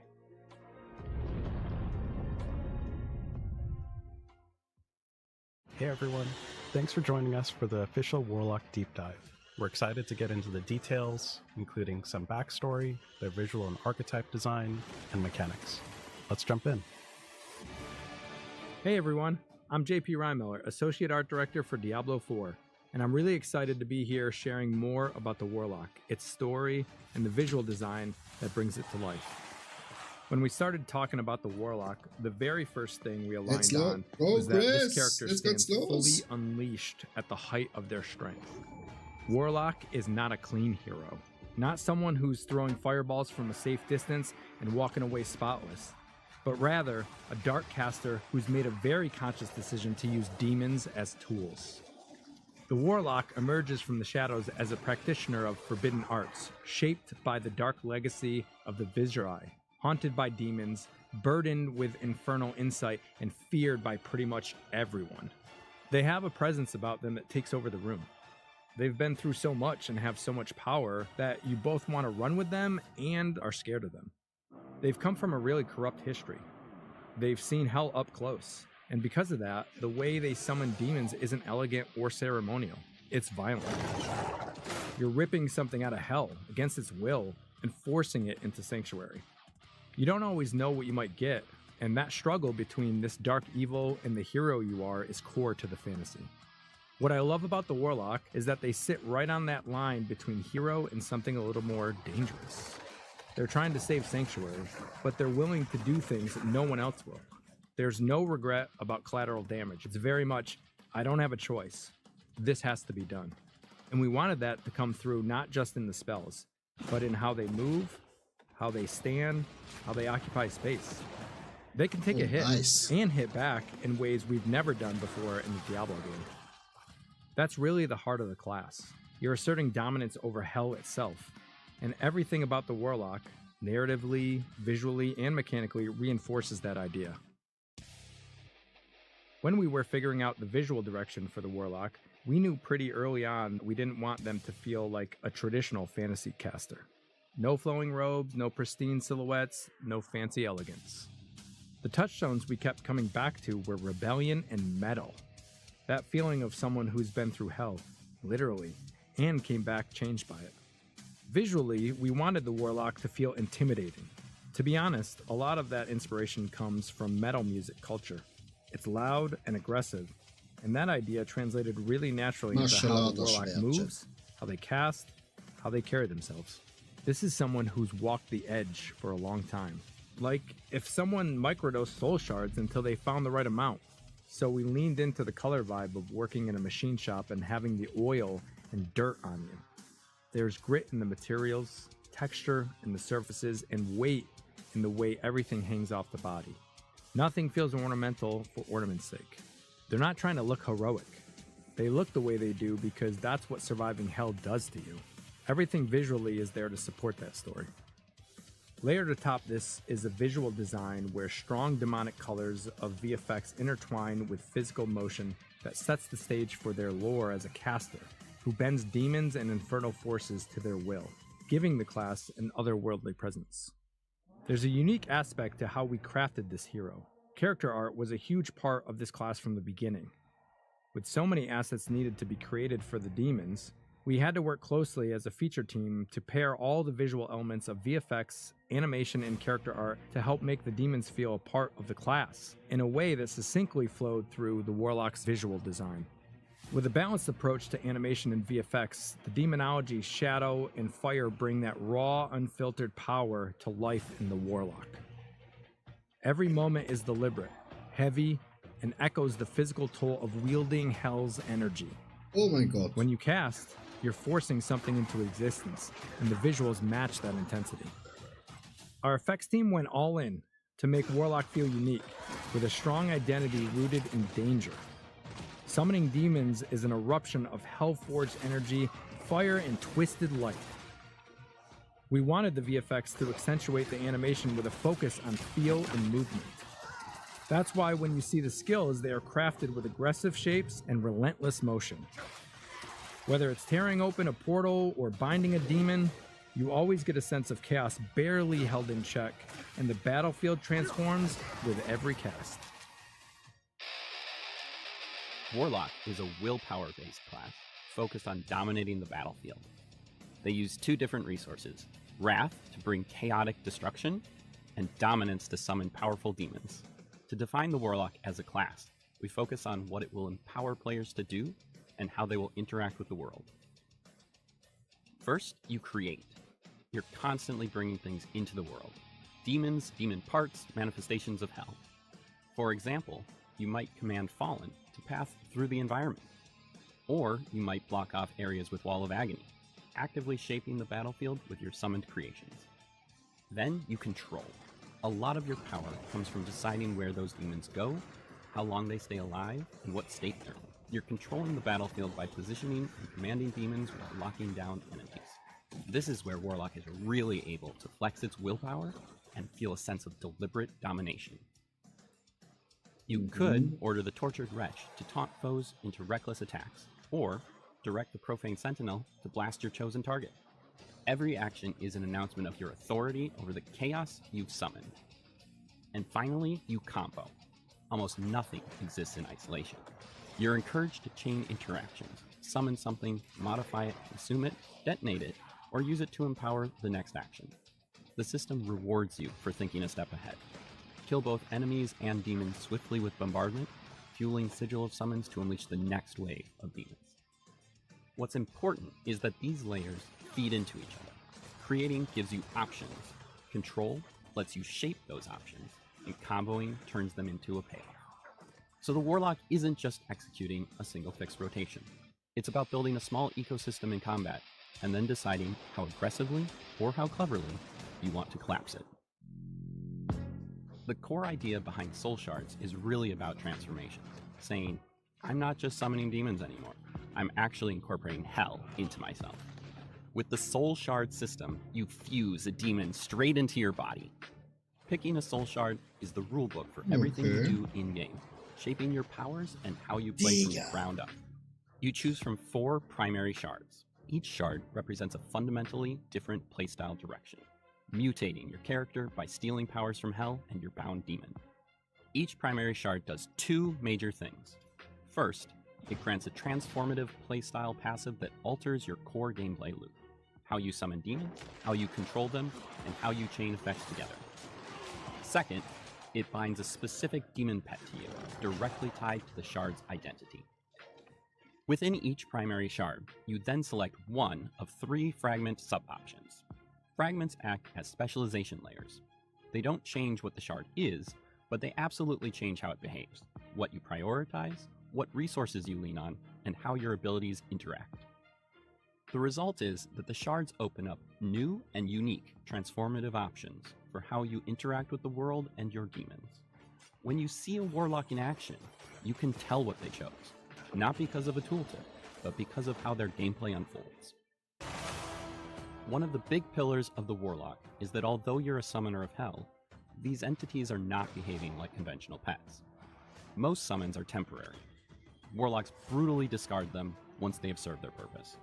Hey everyone, thanks for joining us for the official Warlock Deep Dive. We're excited to get into the details, including some backstory, their visual and archetype design, and mechanics. Let's jump in. Hey everyone, I'm JP Reinmiller, Associate Art Director for Diablo 4, and I'm really excited to be here sharing more about the Warlock, its story, and the visual design that brings it to life. When we started talking about the Warlock, the very first thing we aligned on was that this character stands fully unleashed at the height of their strength. Warlock is not a clean hero, not someone who's throwing fireballs from a safe distance and walking away spotless, but rather a dark caster who's made a very conscious decision to use demons as tools. The Warlock emerges from the shadows as a practitioner of forbidden arts, shaped by the dark legacy of the Vizrai, haunted by demons, burdened with infernal insight, and feared by pretty much everyone. They have a presence about them that takes over the room. They've been through so much and have so much power that you both want to run with them and are scared of them. They've come from a really corrupt history. They've seen hell up close, and because of that, the way they summon demons isn't elegant or ceremonial. It's violent. You're ripping something out of hell against its will and forcing it into sanctuary. You don't always know what you might get, and that struggle between this dark evil and the hero you are is core to the fantasy. What I love about the Warlock is that they sit right on that line between hero and something a little more dangerous. They're trying to save Sanctuary, but they're willing to do things that no one else will. There's no regret about collateral damage. It's very much, I don't have a choice. This has to be done. And we wanted that to come through not just in the spells, but in how they move, how they stand, how they occupy space. They can take a hit and hit back in ways we've never done before in the Diablo game. That's really the heart of the class. You're asserting dominance over hell itself, and everything about the Warlock, narratively, visually, and mechanically, reinforces that idea. When we were figuring out the visual direction for the Warlock, we knew pretty early on we didn't want them to feel like a traditional fantasy caster. No flowing robes, no pristine silhouettes, no fancy elegance. The touchstones we kept coming back to were rebellion and metal. That feeling of someone who's been through hell, literally, and came back changed by it. Visually, we wanted the Warlock to feel intimidating. To be honest, a lot of that inspiration comes from metal music culture. It's loud and aggressive, and that idea translated really naturally into how the Warlock moves, how they cast, how they carry themselves. This is someone who's walked the edge for a long time. Like if someone microdosed soul shards until they found the right amount. so we leaned into the color vibe of working in a machine shop and having the oil and dirt on you. There's grit in the materials, texture in the surfaces, and weight in the way everything hangs off the body. Nothing feels ornamental for ornament's sake. They're not trying to look heroic. They look the way they do because that's what surviving hell does to you. Everything visually is there to support that story. Layered atop this is a visual design where strong demonic colors of VFX intertwine with physical motion that sets the stage for their lore as a caster, who bends demons and infernal forces to their will, giving the class an otherworldly presence. There's a unique aspect to how we crafted this hero. Character art was a huge part of this class from the beginning. With so many assets needed to be created for the demons, we had to work closely as a feature team to pair all the visual elements of VFX, animation, and character art to help make the demons feel a part of the class in a way that succinctly flowed through the Warlock's visual design. With a balanced approach to animation and VFX, the demonology, shadow, and fire bring that raw, unfiltered power to life in the Warlock. Every moment is deliberate, heavy, and echoes the physical toll of wielding Hell's energy. Oh my god. When you cast, you're forcing something into existence, and the visuals match that intensity. Our effects team went all in to make Warlock feel unique, with a strong identity rooted in danger. Summoning demons is an eruption of Hellforged energy, fire, and twisted light. We wanted the VFX to accentuate the animation with a focus on feel and movement. That's why when you see the skills, they are crafted with aggressive shapes and relentless motion. Whether it's tearing open a portal or binding a demon, you always get a sense of chaos barely held in check, and the battlefield transforms with every cast. Warlock is a willpower-based class, focused on dominating the battlefield. They use two different resources, Wrath to bring chaotic destruction, and Dominance to summon powerful demons. To define the Warlock as a class, we focus on what it will empower players to do, and how they will interact with the world. First, you create. You're constantly bringing things into the world. Demons, demon parts, manifestations of hell. For example, you might command Fallen to path through the environment. Or you might block off areas with Wall of Agony, actively shaping the battlefield with your summoned creations. Then you control. A lot of your power comes from deciding where those demons go, how long they stay alive, and what state they're in. You're controlling the battlefield by positioning and commanding demons while locking down enemies. This is where Warlock is really able to flex its willpower and feel a sense of deliberate domination. You could order the Tortured Wretch to taunt foes into reckless attacks, or direct the Profane Sentinel to blast your chosen target. Every action is an announcement of your authority over the chaos you've summoned. And finally, you combo. Almost nothing exists in isolation. You're encouraged to chain interactions, summon something, modify it, consume it, detonate it, or use it to empower the next action. The system rewards you for thinking a step ahead. Kill both enemies and demons swiftly with bombardment, fueling Sigil of Summons to unleash the next wave of demons. What's important is that these layers feed into each other. Creating gives you options. Control lets you shape those options, and comboing turns them into a payoff. So the Warlock isn't just executing a single fixed rotation. It's about building a small ecosystem in combat, and then deciding how aggressively or how cleverly you want to collapse it. The core idea behind Soul Shards is really about transformation, saying, I'm not just summoning demons anymore, I'm actually incorporating hell into myself. With the Soul Shard system, you fuse a demon straight into your body. Picking a Soul Shard is the rulebook for everything you do in-game, shaping your powers and how you play from the ground up. You choose from 4 primary shards. Each shard represents a fundamentally different playstyle direction, mutating your character by stealing powers from hell and your bound demon. Each primary shard does 2 major things. First, it grants a transformative playstyle passive that alters your core gameplay loop. How you summon demons, how you control them, and how you chain effects together. Second, it binds a specific demon pet to you, directly tied to the shard's identity. Within each primary shard, you then select one of 3 fragment sub-options. Fragments act as specialization layers. They don't change what the shard is, but they absolutely change how it behaves. what you prioritize, what resources you lean on, and how your abilities interact. The result is that the shards open up new and unique transformative options for how you interact with the world and your demons. When you see a warlock in action, you can tell what they chose, not because of a tooltip, but because of how their gameplay unfolds. One of the big pillars of the warlock is that although you're a summoner of hell, these entities are not behaving like conventional pets. Most summons are temporary. Warlocks brutally discard them once they have served their purpose.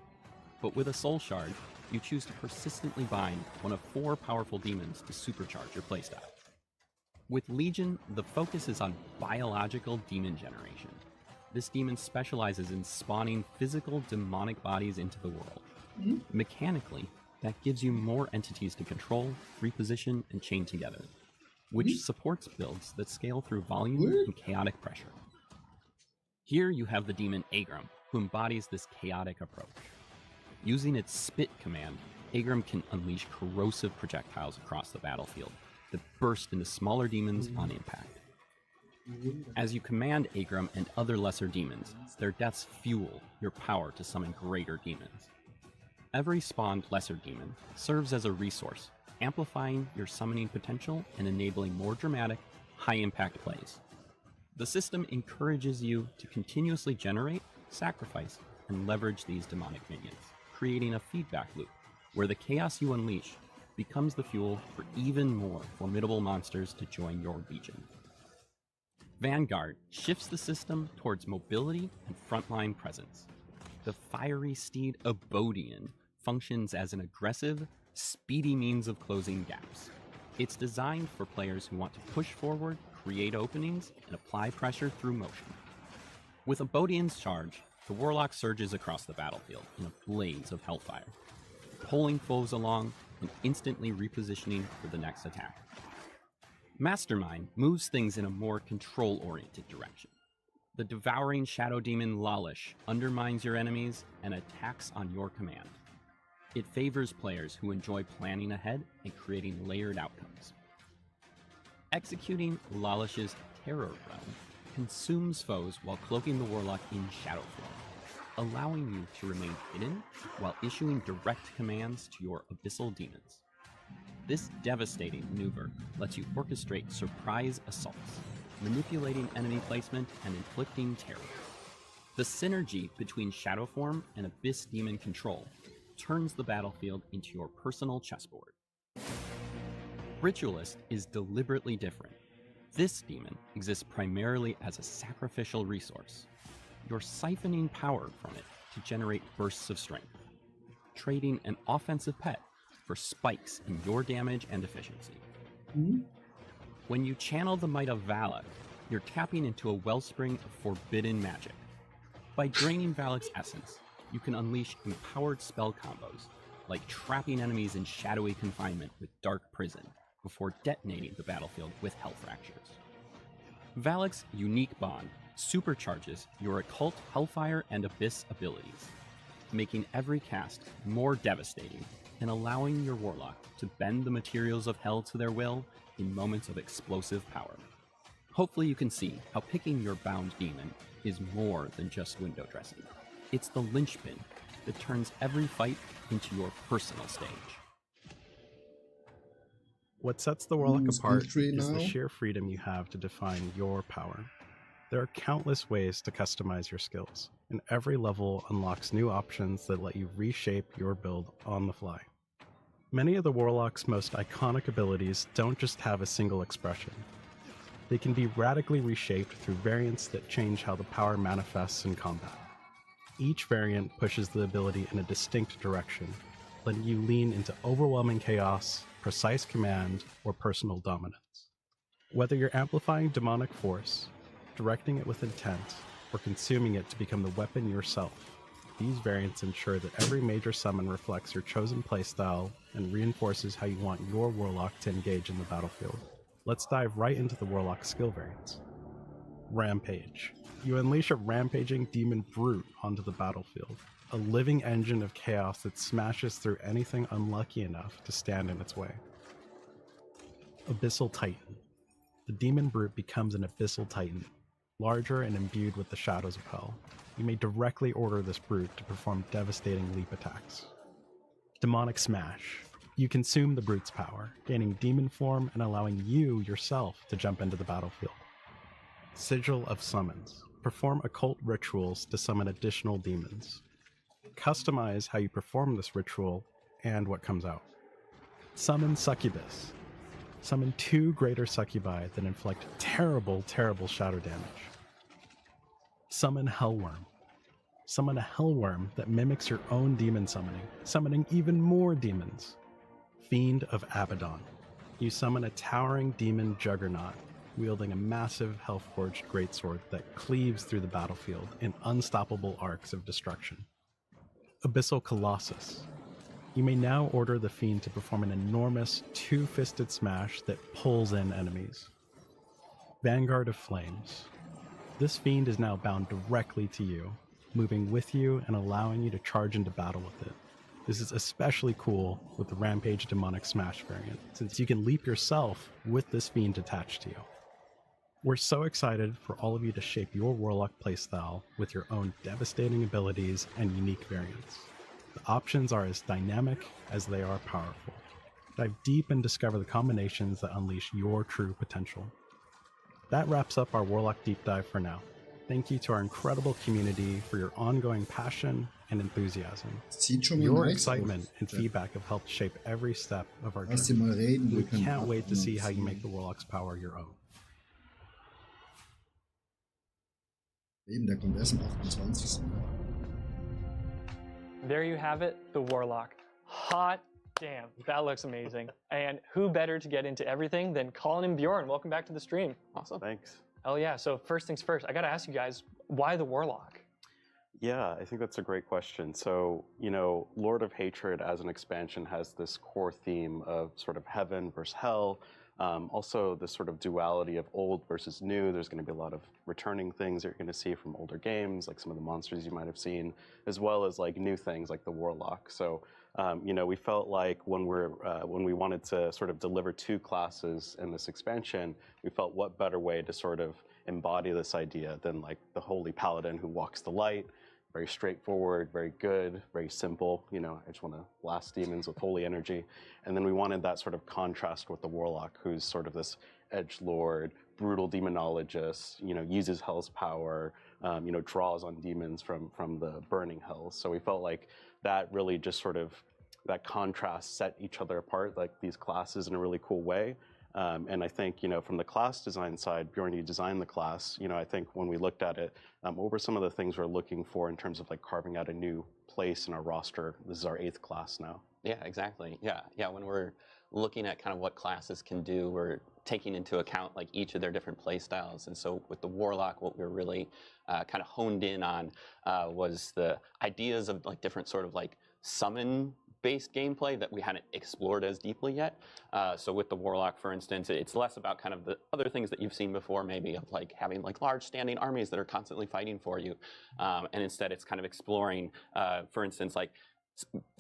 But with a soul shard, you choose to persistently bind one of 4 powerful demons to supercharge your playstyle. With Legion, the focus is on biological demon generation. This demon specializes in spawning physical demonic bodies into the world. Mechanically, that gives you more entities to control, reposition, and chain together, which supports builds that scale through volume and chaotic pressure. Here you have the demon Aegrim, who embodies this chaotic approach. Using its Spit command, Aegrim can unleash corrosive projectiles across the battlefield that burst into smaller demons on impact. As you command Aegrim and other lesser demons, their deaths fuel your power to summon greater demons. Every spawned lesser demon serves as a resource, amplifying your summoning potential and enabling more dramatic, high-impact plays. The system encourages you to continuously generate, sacrifice, and leverage these demonic minions, creating a feedback loop where the chaos you unleash becomes the fuel for even more formidable monsters to join your legion. Vanguard shifts the system towards mobility and frontline presence. The fiery steed Abodian functions as an aggressive, speedy means of closing gaps. It's designed for players who want to push forward, create openings, and apply pressure through motion. With Abodian's charge, the Warlock surges across the battlefield in a blaze of hellfire, pulling foes along and instantly repositioning for the next attack. Mastermind moves things in a more control-oriented direction. The devouring shadow demon Lalish undermines your enemies and attacks on your command. It favors players who enjoy planning ahead and creating layered outcomes. Executing Lalish's Terror Realm consumes foes while cloaking the Warlock in shadow form, allowing you to remain hidden while issuing direct commands to your abyssal demons. This devastating maneuver lets you orchestrate surprise assaults, manipulating enemy placement and inflicting terror. The synergy between shadow form and abyss demon control turns the battlefield into your personal chessboard. Ritualist is deliberately different. This demon exists primarily as a sacrificial resource. You're siphoning power from it to generate bursts of strength, trading an offensive pet for spikes in your damage and efficiency. When you channel the might of Valak, you're tapping into a wellspring of forbidden magic. By draining Valak's essence, you can unleash empowered spell combos, like trapping enemies in shadowy confinement with Dark Prison, before detonating the battlefield with Hell Fractures. Valak's unique bond supercharges your occult Hellfire and Abyss abilities, making every cast more devastating and allowing your Warlock to bend the materials of Hell to their will in moments of explosive power. Hopefully you can see how picking your bound demon is more than just window dressing. It's the linchpin that turns every fight into your personal stage. What sets the Warlock apart is now. the sheer freedom you have to define your power. There are countless ways to customize your skills, and every level unlocks new options that let you reshape your build on the fly. Many of the Warlock's most iconic abilities don't just have a single expression. They can be radically reshaped through variants that change how the power manifests in combat. Each variant pushes the ability in a distinct direction, letting you lean into overwhelming chaos, precise command, or personal dominance. Whether you're amplifying demonic force, directing it with intent, or consuming it to become the weapon yourself, these variants ensure that every major summon reflects your chosen playstyle and reinforces how you want your Warlock to engage in the battlefield. Let's dive right into the Warlock skill variants. Rampage. You unleash a rampaging demon brute onto the battlefield, a living engine of chaos that smashes through anything unlucky enough to stand in its way. Abyssal Titan. The demon brute becomes an Abyssal Titan, larger and imbued with the shadows of hell. You may directly order this brute to perform devastating leap attacks. Demonic Smash. You consume the brute's power, gaining demon form and allowing you yourself to jump into the battlefield. Sigil of Summons. Perform occult rituals to summon additional demons. Customize how you perform this ritual and what comes out. Summon Succubus. Summon 2 greater succubi that inflict terrible, terrible shadow damage. Summon Hellworm. Summon a Hellworm that mimics your own demon summoning even more demons. Fiend of Abaddon. You summon a towering demon juggernaut, wielding a massive hell-forged greatsword that cleaves through the battlefield in unstoppable arcs of destruction. Abyssal Colossus. You may now order the Fiend to perform an enormous 2-fisted smash that pulls in enemies. Vanguard of Flames. This Fiend is now bound directly to you, moving with you and allowing you to charge into battle with it. This is especially cool with the Rampage Demonic Smash variant, since you can leap yourself with this Fiend attached to you. We're so excited for all of you to shape your Warlock playstyle with your own devastating abilities and unique variants. The options are as dynamic as they are powerful. Dive deep and discover the combinations that unleash your true potential. That wraps up our Warlock Deep Dive for now. Thank you to our incredible community for your ongoing passion and enthusiasm. Your excitement and feedback have helped shape every step of our journey. We can't wait to see how you make the Warlock's power your own. Eben, der kommt erst am 28. There you have it, the Warlock. Hot damn, that looks amazing. And who better to get into everything than Colin and Bjorn? Welcome back to the stream. Awesome. Thanks. Oh yeah, so first things first, I gotta ask you guys, why the Warlock? Yeah, I think that's a great question. So, Lord of Hatred as an expansion has this core theme of sort of heaven versus hell. Also, this sort of duality of old versus new. There's going to be a lot of returning things that you're going to see from older games, like some of the monsters you might have seen, as well as like new things like the Warlock. So, we felt like when we wanted to sort of deliver 2 classes in this expansion, we felt what better way to sort of embody this idea than like the Holy Paladin who walks the light. Very straightforward, very good, very simple. I just want to blast demons with holy energy. And then we wanted that sort of contrast with the Warlock, who's sort of this edgelord, brutal demonologist, uses hell's power, draws on demons from the burning hells. So we felt like that really just sort of, that contrast set each other apart, like these classes in a really cool way. And I think, from the class design side, Bjorn, you designed the class. I think when we looked at it, what were some of the things we're looking for in terms of like carving out a new place in our roster? This is our 8th class now. Yeah, exactly. Yeah. When we're looking at kind of what classes can do, we're taking into account like each of their different play styles. And so with the Warlock, what we're really kind of honed in on was the ideas of like different sort of like summon-based gameplay that we hadn't explored as deeply yet. So with the Warlock, for instance, it's less about kind of the other things that you've seen before, maybe of like having like large standing armies that are constantly fighting for you. And instead it's kind of exploring, for instance, like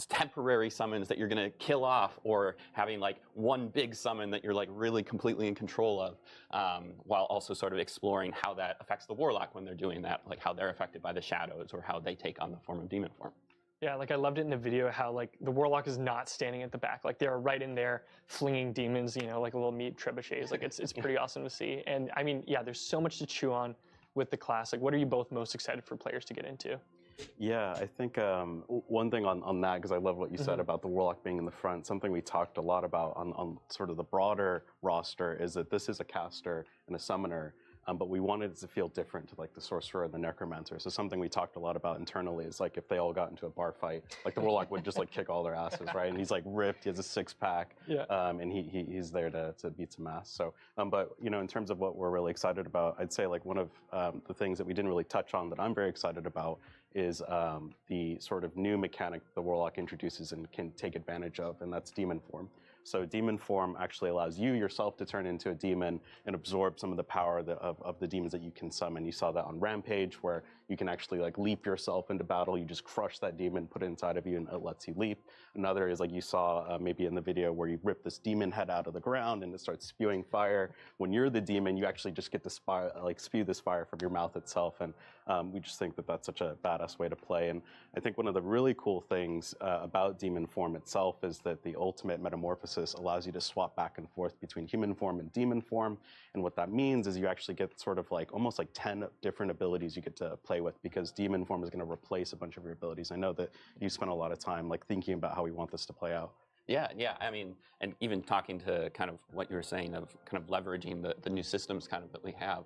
temporary summons that you're going to kill off, or having like one big summon that you're like really completely in control of, while also sort of exploring how that affects the Warlock when they're doing that, like how they're affected by the shadows or how they take on the form of demon form. Yeah, like I loved it in the video how like the Warlock is not standing at the back, like they're right in there flinging demons, like a little meat trebuchets. Like it's pretty awesome to see. And I mean, yeah, there's so much to chew on with the class. Like, what are you both most excited for players to get into? Yeah, I think one thing on that, because I love what you said about the Warlock being in the front, something we talked a lot about on sort of the broader roster is that this is a caster and a summoner, but we wanted it to feel different to like the Sorcerer and the Necromancer. So something we talked a lot about internally is like if they all got into a bar fight, like the Warlock would just like kick all their asses, right? And he's like ripped, he has a 6-pack, and he's there to beat some ass. So, but in terms of what we're really excited about, I'd say like one of the things that we didn't really touch on that I'm very excited about is the sort of new mechanic the Warlock introduces and can take advantage of, and that's demon form. So demon form actually allows you yourself to turn into a demon and absorb some of the power of the demons that you can summon. You saw that on Rampage, where you can actually like leap yourself into battle. You just crush that demon, put it inside of you, and it lets you leap. Another is like you saw maybe in the video where you rip this demon head out of the ground and it starts spewing fire. When you're the demon, you actually just get to spew this fire from your mouth itself. And we just think that that's such a badass way to play. And I think one of the really cool things about demon form itself is that the ultimate metamorphosis allows you to swap back and forth between human form and demon form. And what that means is you actually get sort of like almost like 10 different abilities you get to play with, because demon form is going to replace a bunch of your abilities. I know that you spent a lot of time like thinking about how we want this to play out. Yeah. I mean, and even talking to kind of what you were saying of kind of leveraging the new systems kind of that we have.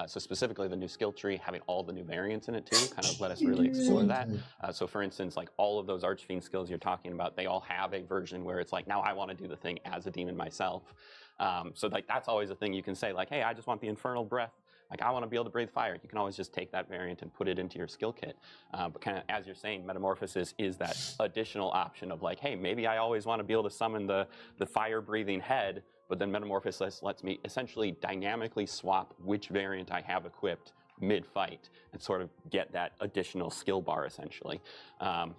So specifically the new skill tree, having all the new variants in it too, kind of let us really explore that. So for instance, like all of those Archfiend skills you're talking about, they all have a version where it's like, now I want to do the thing as a demon myself. So like that's always a thing you can say, like, hey, I just want the infernal breath. Like, I want to be able to breathe fire. You can always just take that variant and put it into your skill kit. But kind of, as you're saying, Metamorphosis is that additional option of like, hey, maybe I always want to be able to summon the fire-breathing head, but then Metamorphosis lets me essentially dynamically swap which variant I have equipped mid-fight and sort of get that additional skill bar, essentially,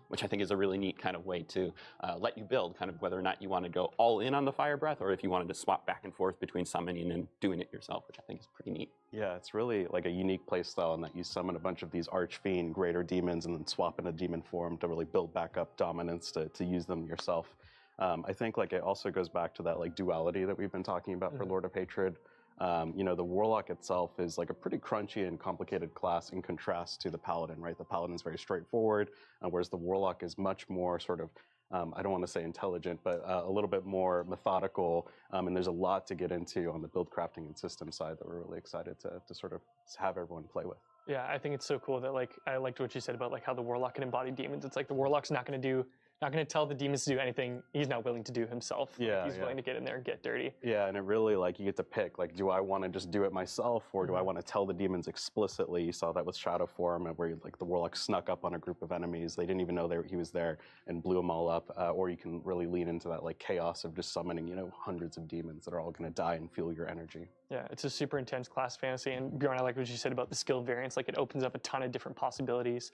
which I think is a really neat kind of way to let you build, kind of whether or not you want to go all in on the fire breath or if you wanted to swap back and forth between summoning and doing it yourself, which I think is pretty neat. Yeah, it's really like a unique playstyle in that you summon a bunch of these Archfiend greater demons and then swap in a demon form to really build back up dominance to use them yourself. I think like it also goes back to that like duality that we've been talking about for Lord of Hatred. You know, the Warlock itself is like a pretty crunchy and complicated class in contrast to the Paladin, right? The Paladin is very straightforward, whereas the Warlock is much more sort of, I don't want to say intelligent, but a little bit more methodical, and there's a lot to get into on the build crafting and system side that we're really excited to sort of have everyone play with. Yeah, I think it's so cool that like, I liked what you said about like how the Warlock can embody demons. It's like the Warlock's not going to tell the demons to do anything he's not willing to do himself. Yeah, he's willing to get in there and get dirty. Yeah, and it really, like, you get to pick, like, do I want to just do it myself, or do I want to tell the demons explicitly? You saw that with Shadow Form, where like the Warlock snuck up on a group of enemies. They didn't even know he was there and blew them all up. Or you can really lean into that like chaos of just summoning, you know, hundreds of demons that are all going to die and feel your energy. Yeah, it's a super intense class fantasy, and Bjorn, I like what you said about the skill variants. Like, it opens up a ton of different possibilities.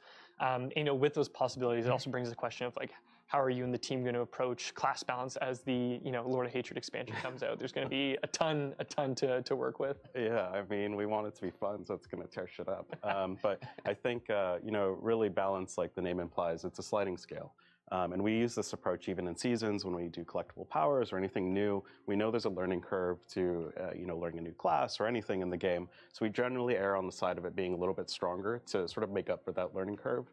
You know, with those possibilities, it also brings the question of like, how are you and the team going to approach class balance as the, you know, Lord of Hatred expansion comes out? There's going to be a ton to work with. Yeah, I mean, we want it to be fun, so it's going to tear shit up. But I think, you know, really balance, like the name implies, it's a sliding scale. And we use this approach even in seasons when we do collectible powers or anything new. We know there's a learning curve to, you know, learning a new class or anything in the game. So we generally err on the side of it being a little bit stronger to sort of make up for that learning curve.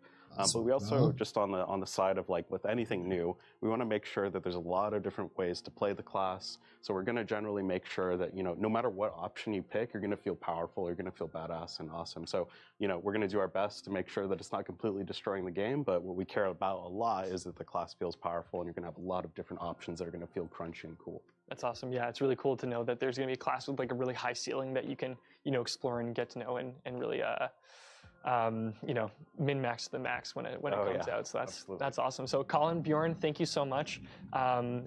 But we also, just on the side of like with anything new, we want to make sure that there's a lot of different ways to play the class. So we're going to generally make sure that, you know, no matter what option you pick, you're going to feel powerful, you're going to feel badass and awesome. So, you know, we're going to do our best to make sure that it's not completely destroying the game, but what we care about a lot is that the class feels powerful and you're going to have a lot of different options that are going to feel crunchy and cool. That's awesome. Yeah, it's really cool to know that there's going to be a class with like a really high ceiling that you can, you know, explore and get to know and really, you know, min-max to the max when it comes out. So that's awesome. So Colin, Bjorn, thank you so much.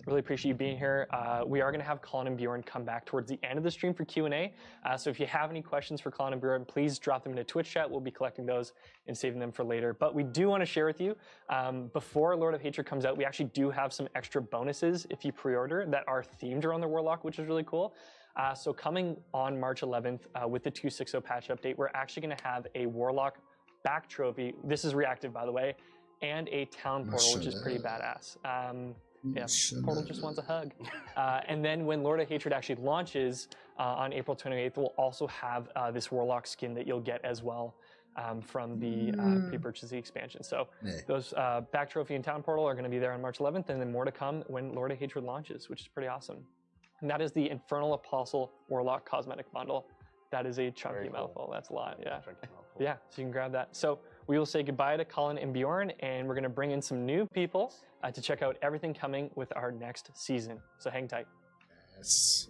Really appreciate you being here. We are going to have Colin and Bjorn come back towards the end of the stream for Q&A. So if you have any questions for Colin and Bjorn, please drop them into Twitch chat. We'll be collecting those and saving them for later. But we do want to share with you, before Lord of Hatred comes out, we actually do have some extra bonuses if you pre-order that are themed around the Warlock, which is really cool. So coming on March 11th with the 2.6.0 patch update, we're actually going to have a Warlock back trophy. This is reactive, by the way, and a town portal, which is pretty badass. Yeah, Portal just wants a hug. And then when Lord of Hatred actually launches on April 28th, we'll also have this Warlock skin that you'll get as well from the pre-purchase expansion. So those back trophy and town portal are going to be there on March 11th, and then more to come when Lord of Hatred launches, which is pretty awesome. And that is the Infernal Apostle Warlock Cosmetic Bundle. That is a chunky mouthful. That's a lot, yeah. Yeah, so you can grab that. So we will say goodbye to Colin and Bjorn, and we're going to bring in some new people to check out everything coming with our next season. So hang tight. Yes.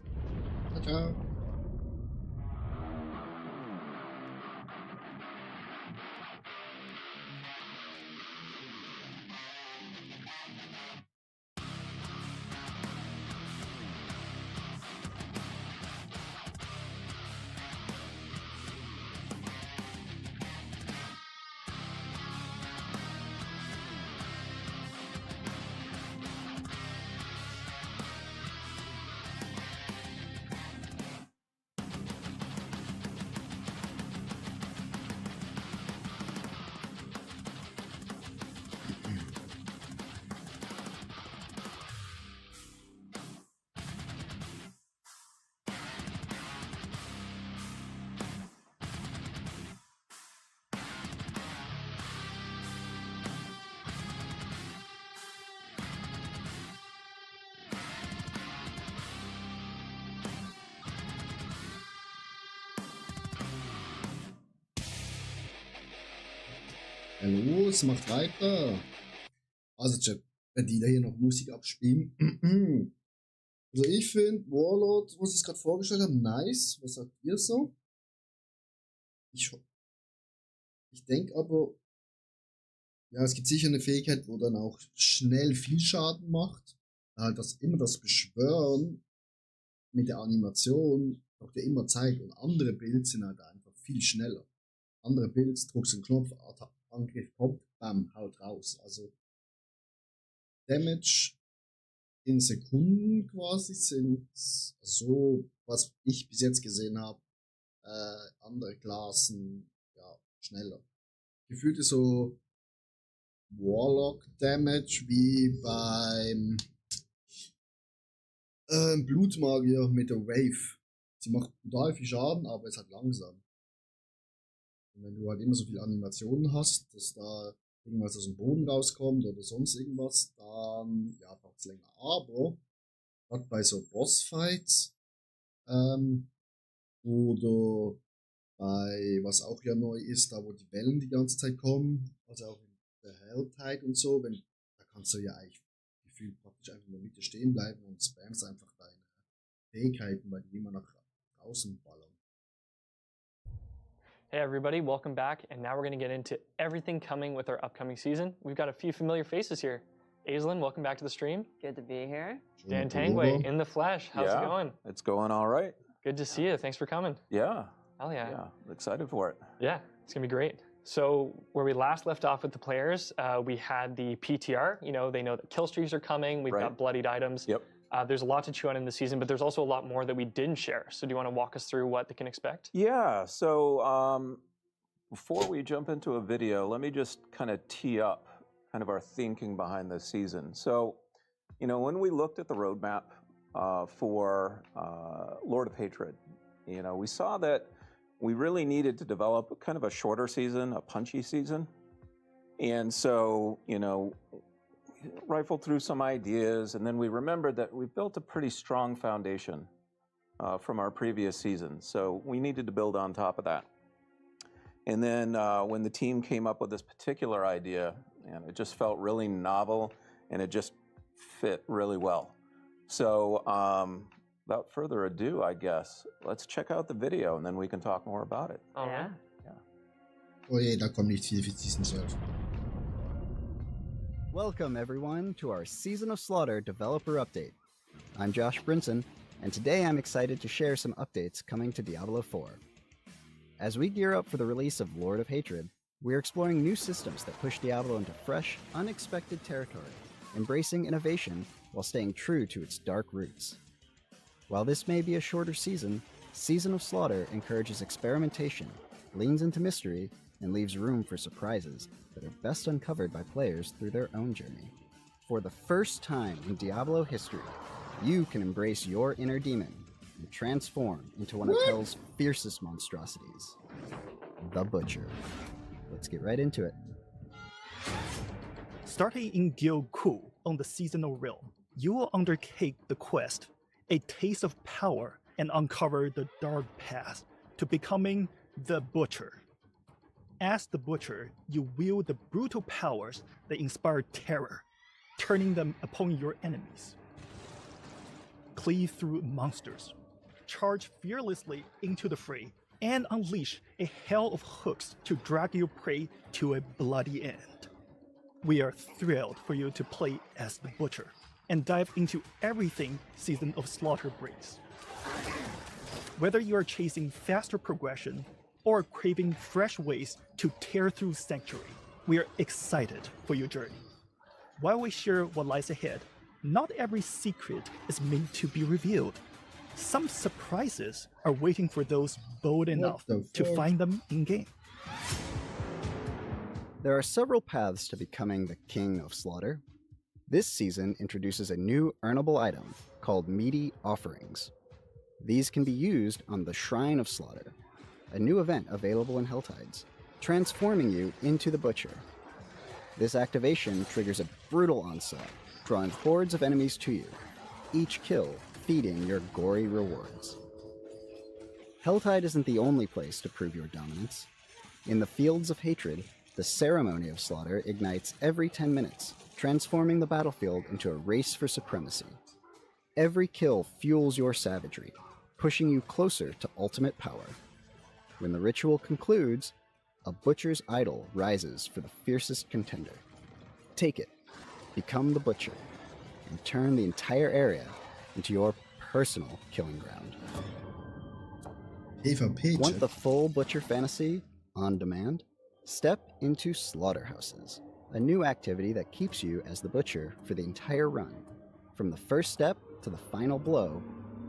Ciao. Hallo, es macht weiter. Also, Chat, wenn die da hier noch Musik abspielen. Also, ich finde Warlord, was ich gerade vorgestellt habe, nice. Was sagt ihr so? Ich denke aber, ja, es gibt sicher eine Fähigkeit, wo dann auch schnell viel Schaden macht. Halt das Beschwören mit der Animation braucht ja immer Zeit und andere Builds sind halt einfach viel schneller. Andere Builds, druckst den Knopf, Angriff kommt, bam, haut raus. Also Damage in Sekunden quasi sind so, was ich bis jetzt gesehen habe, andere Klassen ja schneller. Gefühlt ist so Warlock Damage wie beim Blutmagier mit der Wave. Sie macht total viel Schaden, aber ist halt langsam. Und wenn du halt immer so viele Animationen hast, dass da irgendwas aus dem Boden rauskommt oder sonst irgendwas, dann ja, braucht es länger. Aber gerade bei so Bossfights oder bei, was auch ja neu ist, da wo die Wellen die ganze Zeit kommen, also auch in der Helltide und so, da kannst du ja eigentlich gefühlt praktisch einfach in der Mitte stehen bleiben und spammst einfach deine Fähigkeiten, weil die immer nach draußen ballern. Hey everybody, welcome back, and now we're going to get into everything coming with our upcoming season. We've got a few familiar faces here. Aislinn, welcome back to the stream. Good to be here. Dan Tangway in the flesh. How's it going? It's going all right. Good to see you. Thanks for coming. Yeah. Hell yeah. Yeah, excited for it. Yeah, it's going to be great. So where we last left off with the players, we had the PTR. You know, they know that kill streaks are coming. We've got bloodied items. Yep. There's a lot to chew on in the season, but there's also a lot more that we didn't share. So do you want to walk us through what they can expect? Yeah, so before we jump into a video, let me just kind of tee up kind of our thinking behind this season. So, you know, when we looked at the roadmap for Lord of Hatred, you know, we saw that we really needed to develop kind of a shorter season, a punchy season. And so, you know, rifled through some ideas, and then we remembered that we built a pretty strong foundation from our previous season. So we needed to build on top of that. And then when the team came up with this particular idea, and it just felt really novel, and it just fit really well. So without further ado, I guess, let's check out the video, and then we can talk more about it. Oh, yeah. Oh je, da kommt nicht viel für Season 12. Welcome everyone to our Season of Slaughter developer update. I'm Josh Brinson, and today I'm excited to share some updates coming to Diablo 4. As we gear up for the release of Lord of Hatred, we're exploring new systems that push Diablo into fresh, unexpected territory, embracing innovation while staying true to its dark roots. While this may be a shorter season, Season of Slaughter encourages experimentation, leans into mystery, and leaves room for surprises that are best uncovered by players through their own journey. For the first time in Diablo history, you can embrace your inner demon and transform into one of Hell's fiercest monstrosities, the Butcher. Let's get right into it. Starting in Gil Ku on the Seasonal Realm, you will undertake the quest, A Taste of Power, and uncover the dark path to becoming the Butcher. As the Butcher, you wield the brutal powers that inspire terror, turning them upon your enemies. Cleave through monsters, charge fearlessly into the fray, and unleash a hell of hooks to drag your prey to a bloody end. We are thrilled for you to play as the Butcher and dive into everything Season of Slaughter brings. Whether you are chasing faster progression or craving fresh ways to tear through Sanctuary, we are excited for your journey. While we share what lies ahead, not every secret is meant to be revealed. Some surprises are waiting for those bold enough to find them in-game. There are several paths to becoming the King of Slaughter. This season introduces a new earnable item called Meaty Offerings. These can be used on the Shrine of Slaughter, a new event available in Helltides, transforming you into the Butcher. This activation triggers a brutal onslaught, drawing hordes of enemies to you, each kill feeding your gory rewards. Helltide isn't the only place to prove your dominance. In the Fields of Hatred, The ceremony of slaughter ignites every 10 minutes, transforming the battlefield into a race for supremacy. Every kill fuels your savagery, pushing you closer to ultimate power. When the ritual concludes, a butcher's idol rises for the fiercest contender. Take it, become the butcher, and turn the entire area into your personal killing ground. Want the full butcher fantasy on demand? Step into slaughterhouses, a new activity that keeps you as the butcher for the entire run. From the first step to the final blow,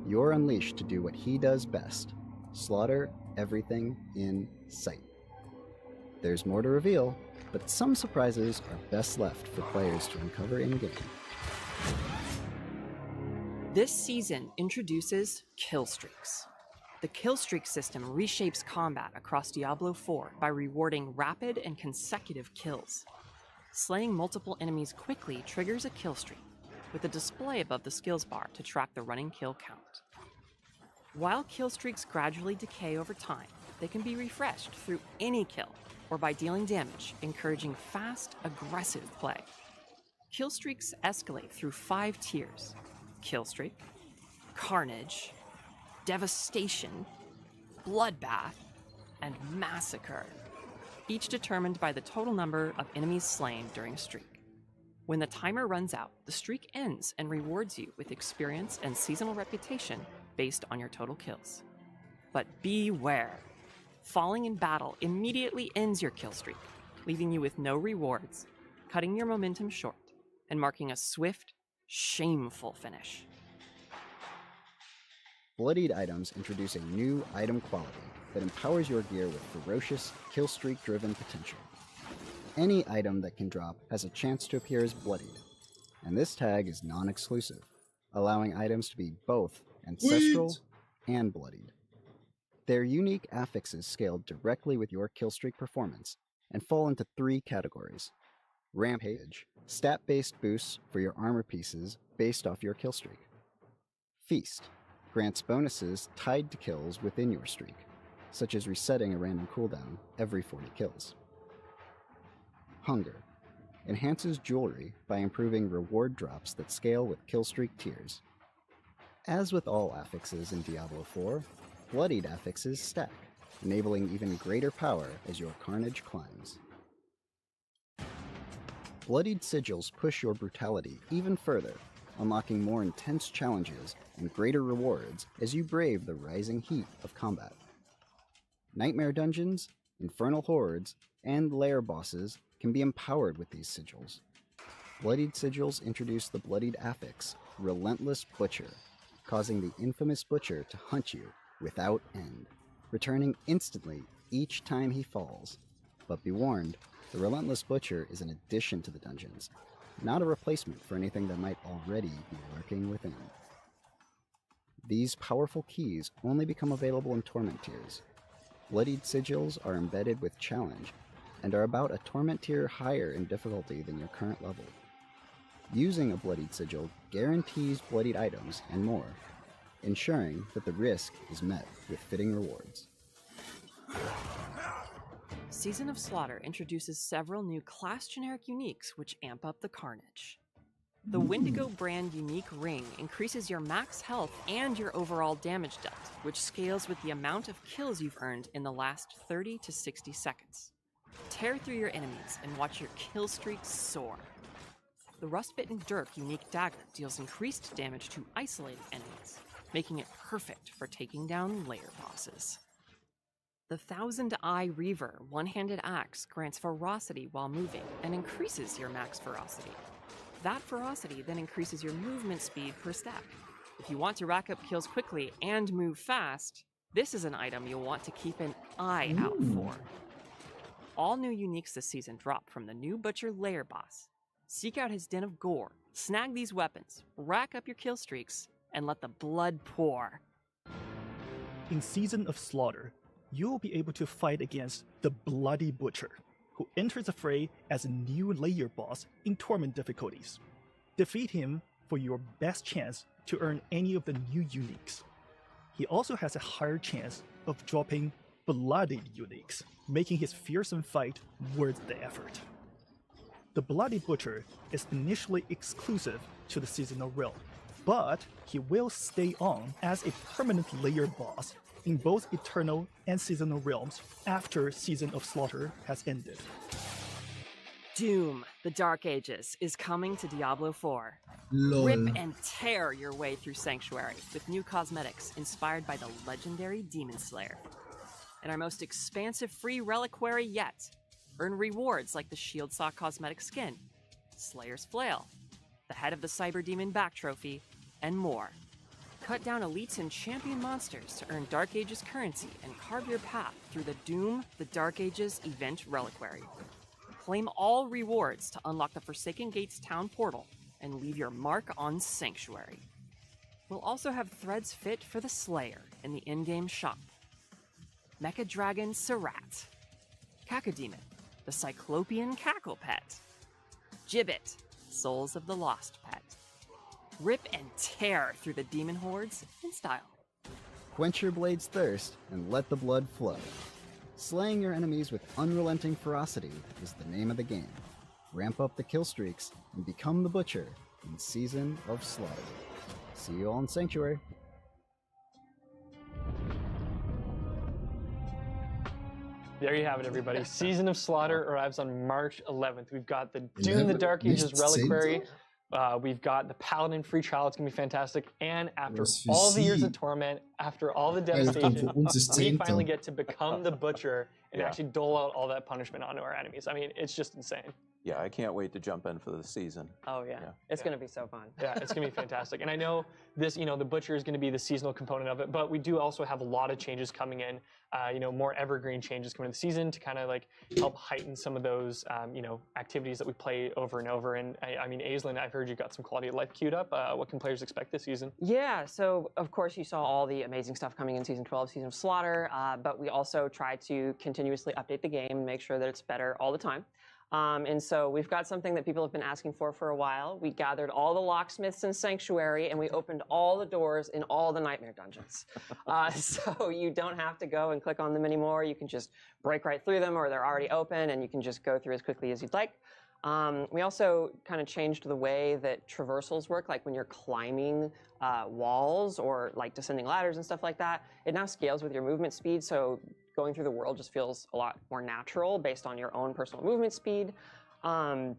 you're unleashed to do what he does best: slaughter everything in sight. There's more to reveal, but some surprises are best left for players to uncover in-game. This season introduces kill streaks. The kill streak system reshapes combat across Diablo 4 by rewarding rapid and consecutive kills. Slaying multiple enemies quickly triggers a kill streak, with a display above the skills bar to track the running kill count. While kill streaks gradually decay over time, they can be refreshed through any kill or by dealing damage, encouraging fast, aggressive play. Kill streaks escalate through 5 tiers: Kill Streak, Carnage, Devastation, Bloodbath, and Massacre, each determined by the total number of enemies slain during a streak. When the timer runs out, the streak ends and rewards you with experience and seasonal reputation based on your total kills. But beware! Falling in battle immediately ends your kill streak, leaving you with no rewards, cutting your momentum short, and marking a swift, shameful finish. Bloodied items introduce a new item quality that empowers your gear with ferocious, kill streak-driven potential. Any item that can drop has a chance to appear as bloodied, and this tag is non-exclusive, allowing items to be both ancestral and bloodied. Their unique affixes scale directly with your killstreak performance and fall into 3 categories. Rampage, stat-based boosts for your armor pieces based off your killstreak. Feast, grants bonuses tied to kills within your streak, such as resetting a random cooldown every 40 kills. Hunger, enhances jewelry by improving reward drops that scale with killstreak tiers. As with all affixes in Diablo 4, bloodied affixes stack, enabling even greater power as your carnage climbs. Bloodied sigils push your brutality even further, unlocking more intense challenges and greater rewards as you brave the rising heat of combat. Nightmare dungeons, infernal hordes, and lair bosses can be empowered with these sigils. Bloodied sigils introduce the bloodied affix, Relentless Butcher, causing the infamous butcher to hunt you without end, returning instantly each time he falls. But be warned, the Relentless Butcher is an addition to the dungeons, not a replacement for anything that might already be lurking within. These powerful keys only become available in Torment tiers. Bloodied sigils are embedded with Challenge, and are about a Torment tier higher in difficulty than your current level. Using a Bloodied Sigil guarantees bloodied items and more, ensuring that the risk is met with fitting rewards. Season of Slaughter introduces several new class-generic uniques which amp up the carnage. The Wendigo brand unique ring increases your max health and your overall damage dealt, which scales with the amount of kills you've earned in the last 30 to 60 seconds. Tear through your enemies and watch your kill streak soar. The Rustbitten Dirk unique dagger deals increased damage to isolated enemies, making it perfect for taking down lair bosses. The Thousand Eye Reaver one-handed axe grants ferocity while moving and increases your max ferocity. That ferocity then increases your movement speed per stack. If you want to rack up kills quickly and move fast, this is an item you'll want to keep an eye out for. All new uniques this season drop from the new Butcher Lair boss. Seek out his den of gore, snag these weapons, rack up your kill streaks, and let the blood pour. In Season of Slaughter, you will be able to fight against the Bloody Butcher, who enters the fray as a new layer boss in Torment difficulties. Defeat him for your best chance to earn any of the new uniques. He also has a higher chance of dropping bloodied uniques, making his fearsome fight worth the effort. The Bloody Butcher is initially exclusive to the Seasonal Realm, but he will stay on as a permanent layer boss in both Eternal and Seasonal Realms after Season of Slaughter has ended. Doom, the Dark Ages, is coming to Diablo 4. Lol. Rip and tear your way through Sanctuary with new cosmetics inspired by the legendary Demon Slayer. And our most expansive free reliquary yet. Earn rewards like the Shieldsaw cosmetic skin, Slayer's Flail, the Head of the Cyber Demon back trophy, and more. Cut down elites and champion monsters to earn Dark Ages currency and carve your path through the Doom, the Dark Ages event reliquary. Claim all rewards to unlock the Forsaken Gates town portal and leave your mark on Sanctuary. We'll also have threads fit for the Slayer in the in-game shop. Mecha Dragon Sarat, Cacodemon, the Cyclopean Cackle Pet, Gibbet, Souls of the Lost Pet. Rip and tear through the demon hordes in style. Quench your blade's thirst and let the blood flow. Slaying your enemies with unrelenting ferocity is the name of the game. Ramp up the kill streaks and become the Butcher in Season of Slaughter. See you all in Sanctuary. There you have it, everybody. Season of Slaughter arrives on March 11th. We've got the Doom the Dark Ages Reliquary. We've got the Paladin free trial. It's going to be fantastic. And after all the years of torment, after all the devastation, we finally get to become the Butcher and actually dole out all that punishment onto our enemies. I mean, it's just insane. Yeah, I can't wait to jump in for the season. Oh yeah, it's going to be so fun. Yeah, it's going to be fantastic. And I know this, the Butcher is going to be the seasonal component of it, but we do also have a lot of changes coming in, more evergreen changes coming in the season to kind of like help heighten some of those, activities that we play over and over. And I mean, Aislinn, I've heard you got some quality of life queued up. What can players expect this season? Yeah, so of course you saw all the amazing stuff coming in Season 12, Season of Slaughter, but we also try to continuously update the game and make sure that it's better all the time. And so we've got something that people have been asking for a while. We gathered all the locksmiths in Sanctuary and we opened all the doors in all the Nightmare dungeons. So you don't have to go and click on them anymore. You can just break right through them, or they're already open and you can just go through as quickly as you'd like. We also kind of changed the way that traversals work, like when you're climbing walls or like descending ladders and stuff like that. It now scales with your movement speed, so going through the world just feels a lot more natural based on your own personal movement speed. Oh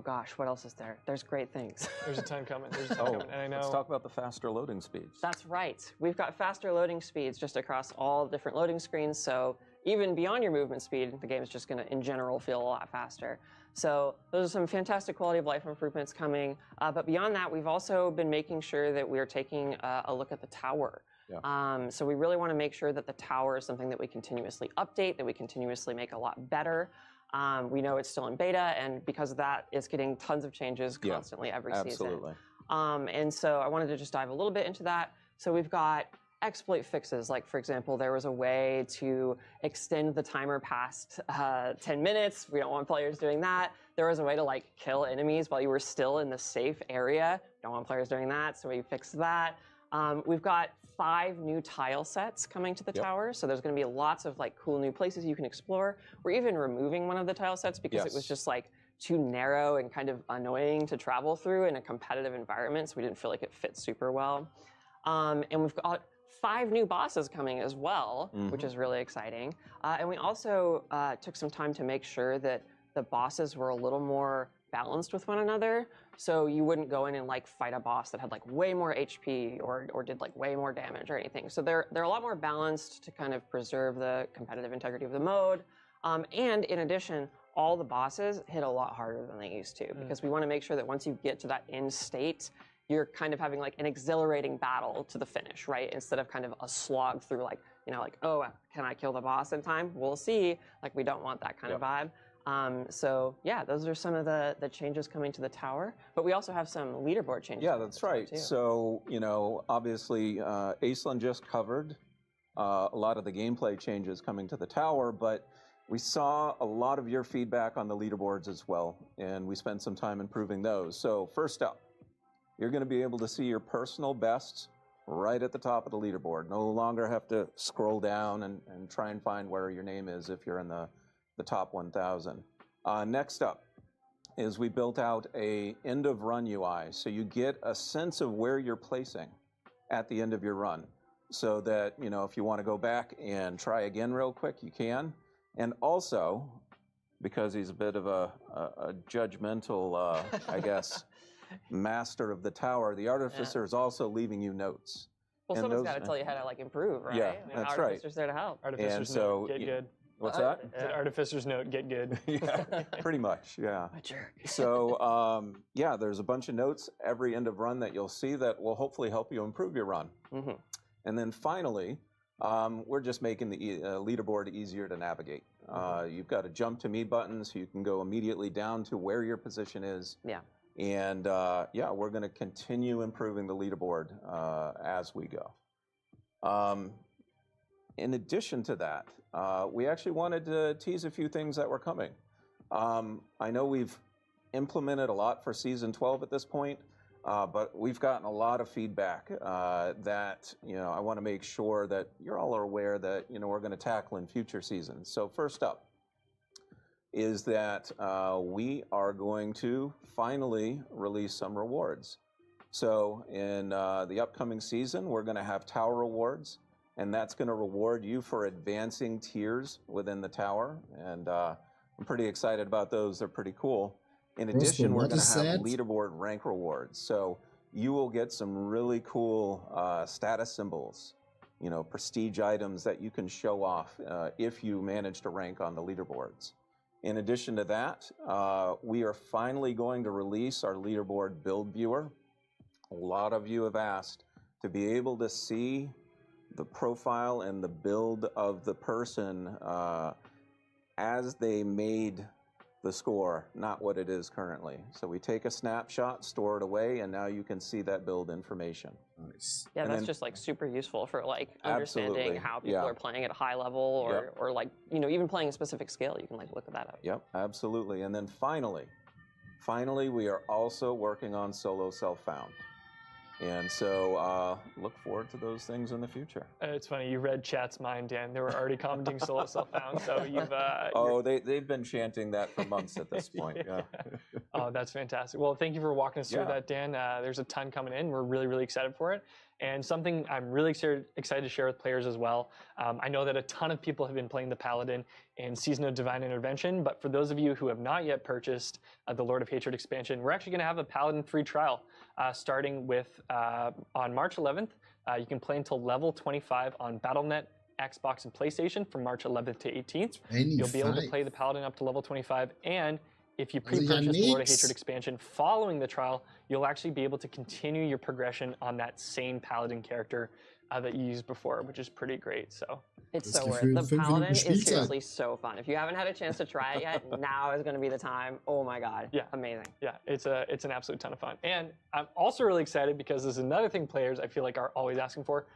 gosh, what else is there? There's great things. There's a time coming. There's a time coming. And I know. Let's talk about the faster loading speeds. That's right. We've got faster loading speeds just across all different loading screens. So even beyond your movement speed, the game is just going to, in general, feel a lot faster. So those are some fantastic quality of life improvements coming. But beyond that, we've also been making sure that we're taking a look at the tower. Yeah. So we really want to make sure that the tower is something that we continuously update, that we continuously make a lot better. We know it's still in beta, and because of that, it's getting tons of changes constantly every season. And so I wanted to just dive a little bit into that. So we've got exploit fixes, like for example, there was a way to extend the timer past 10 minutes. We don't want players doing that. There was a way to like kill enemies while you were still in the safe area. Don't want players doing that, so we fixed that. We've got 5 new tile sets coming to the tower, so there's going to be lots of like cool new places you can explore. We're even removing one of the tile sets because it was just like too narrow and kind of annoying to travel through in a competitive environment, so we didn't feel like it fit super well. And we've got 5 new bosses coming as well, which is really exciting. And we also took some time to make sure that the bosses were a little more balanced with one another, so you wouldn't go in and like fight a boss that had like way more HP or did like way more damage or anything. So they're a lot more balanced to kind of preserve the competitive integrity of the mode. And in addition, all the bosses hit a lot harder than they used to, because we want to make sure that once you get to that end state, you're kind of having like an exhilarating battle to the finish, right? Instead of kind of a slog through like, oh, can I kill the boss in time? We'll see. Like, we don't want that kind of vibe. So yeah, those are some of the changes coming to the tower, but we also have some leaderboard changes. Yeah, that's right. So, obviously, Aislinn just covered a lot of the gameplay changes coming to the tower, but we saw a lot of your feedback on the leaderboards as well, and we spent some time improving those. So first up, you're going to be able to see your personal best right at the top of the leaderboard. No longer have to scroll down and try and find where your name is if you're in the top 1,000. Next up is we built out a end of run UI, so you get a sense of where you're placing at the end of your run, so that, you know, if you want to go back and try again real quick, you can. And also, because he's a bit of a judgmental, I guess, master of the tower, the artificer is also leaving you notes. Well, And someone's those- got to tell you how to like improve, right? Yeah, I mean, that's Artificer's there to help. Artificer's And so note, get you- good. What's that? Said Artificer's note, get good. Yeah, pretty much, yeah. A jerk. So, yeah, there's a bunch of notes every end of run that you'll see that will hopefully help you improve your run. And then finally, we're just making the leaderboard easier to navigate. You've got a jump to me button, so you can go immediately down to where your position is. Yeah. And yeah, we're going to continue improving the leaderboard as we go. In addition to that, we actually wanted to tease a few things that were coming. I know we've implemented a lot for Season 12 at this point, but we've gotten a lot of feedback that, you know, I want to make sure that you're all aware that, you know, we're going to tackle in future seasons. So first up is that we are going to finally release some rewards. So in the upcoming season, we're going to have tower rewards, and that's going to reward you for advancing tiers within the tower. And I'm pretty excited about those. They're pretty cool. In addition, we're going to have leaderboard rank rewards. So you will get some really cool status symbols, you know, prestige items that you can show off if you manage to rank on the leaderboards. In addition to that, we are finally going to release our leaderboard build viewer. A lot of you have asked to be able to see the profile and the build of the person as they made the score, not what it is currently. So we take a snapshot, store it away, and now you can see that build information. Nice. Yeah, And that's then- just like super useful for like Absolutely, understanding how people yeah. are playing at a high level, or Yep. or like, you know, even playing a specific skill. You can like look at that up. Yep, absolutely. And then finally, we are also working on solo self-found. And so look forward to those things in the future. It's funny, you read chat's mind, Dan. They were already commenting solo self-found, so you've... Oh, they've been chanting that for months at this point, yeah. Oh, that's fantastic. Well, thank you for walking us through Yeah. that, Dan. There's a ton coming in. We're really, really excited for it. And something I'm really excited to share with players as well. I know that a ton of people have been playing the Paladin in Season of Divine Intervention, but for those of you who have not yet purchased the Lord of Hatred expansion, we're actually going to have a Paladin free trial starting with on March 11th. You can play until level 25 on Battle.net, Xbox, and PlayStation from March 11th to 18th. You'll be able to play the Paladin up to level 25, and if you pre-purchase the Lord of Hatred expansion following the trial, you'll actually be able to continue your progression on that same Paladin character that you used before, which is pretty great. So It's so worth it. The Paladin is seriously so fun. If you haven't had a chance to try it yet, now is going to be the time. Oh my god. Yeah. Amazing. Yeah, it's an absolute ton of fun. And I'm also really excited because this is another thing players I feel like are always asking for.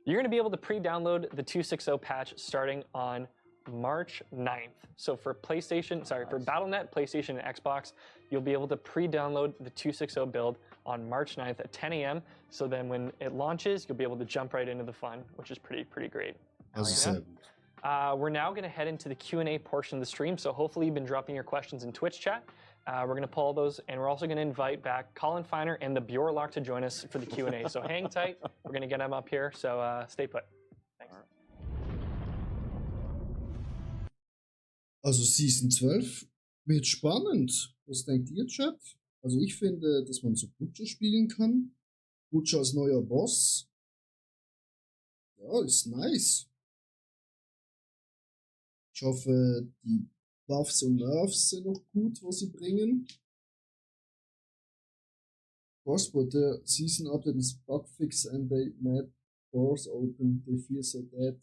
You're going to be able to pre-download the 2.6.0 patch starting on March 9th. So for PlayStation, for Battle.net, PlayStation, and Xbox, you'll be able to pre-download the 2.6.0 build on March 9th at 10 a.m. So then when it launches, you'll be able to jump right into the fun, which is pretty great. We're now going to head into the Q&A portion of the stream. So hopefully you've been dropping your questions in Twitch chat. We're going to pull those, and we're also going to invite back Colin Feiner and the Bjorlock to join us for the Q&A. So hang tight. We're going to get them up here. So stay put. Thanks. Also Season 12 wird spannend. Was denkt ihr, Chat? Also ich finde, dass man so Butcher spielen kann. Butcher als neuer Boss. Ja, ist nice. Ich hoffe, die Buffs und Nerfs sind noch gut, was sie bringen. Boss, but the season update is bugfix and they made doors open. They feel so dead.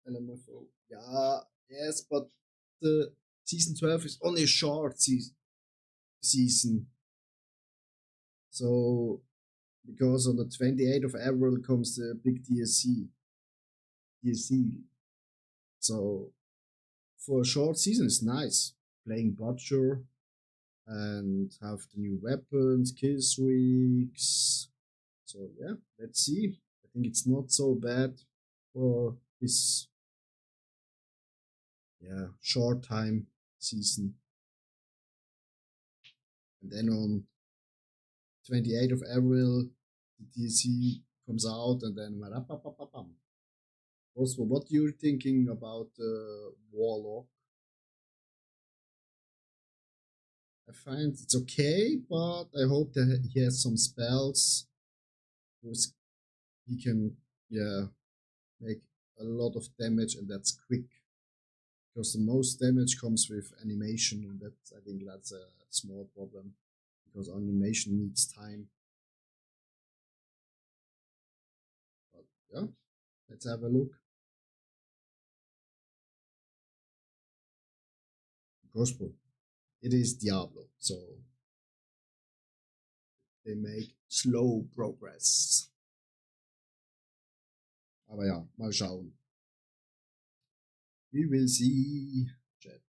LMFO. Yeah, yes, but the season 12 is only a short season. So, because on the 28th of April comes the big DLC. So, for a short season, it's nice. Playing Butcher and have the new weapons, kill streaks. So, yeah, let's see think it's not so bad for this short time season. And then on 28th of April, the DLC comes out, and then also, what you're thinking about Warlock? I find it's okay, but I hope that he has some spells. He can, make a lot of damage, and that's quick. Because the most damage comes with animation, and I think that's a small problem. Because animation needs time. But yeah, let's have a look. Crossbow. It is Diablo, so they make slow progress. Aber ja, mal schauen. We will see. Chat.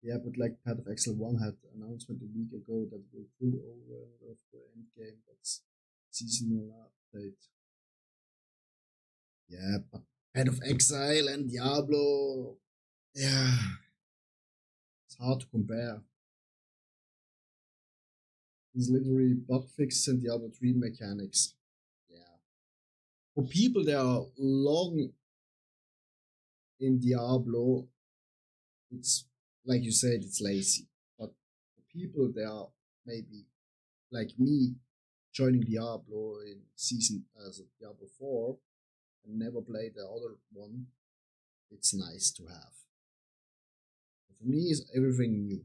Yeah, but like Path of Exile 1 had announcement a week ago that will pull over of the end game. That's seasonal update. Yeah, but Path of Exile and Diablo. Yeah. It's hard to compare. It's literally bug fixes and Diablo 3 mechanics. Yeah. For people that are long in Diablo, it's like you said, it's lazy. But for people that are maybe like me joining Diablo in season as a Diablo 4 and never played the other one, it's nice to have. For me, it's everything new.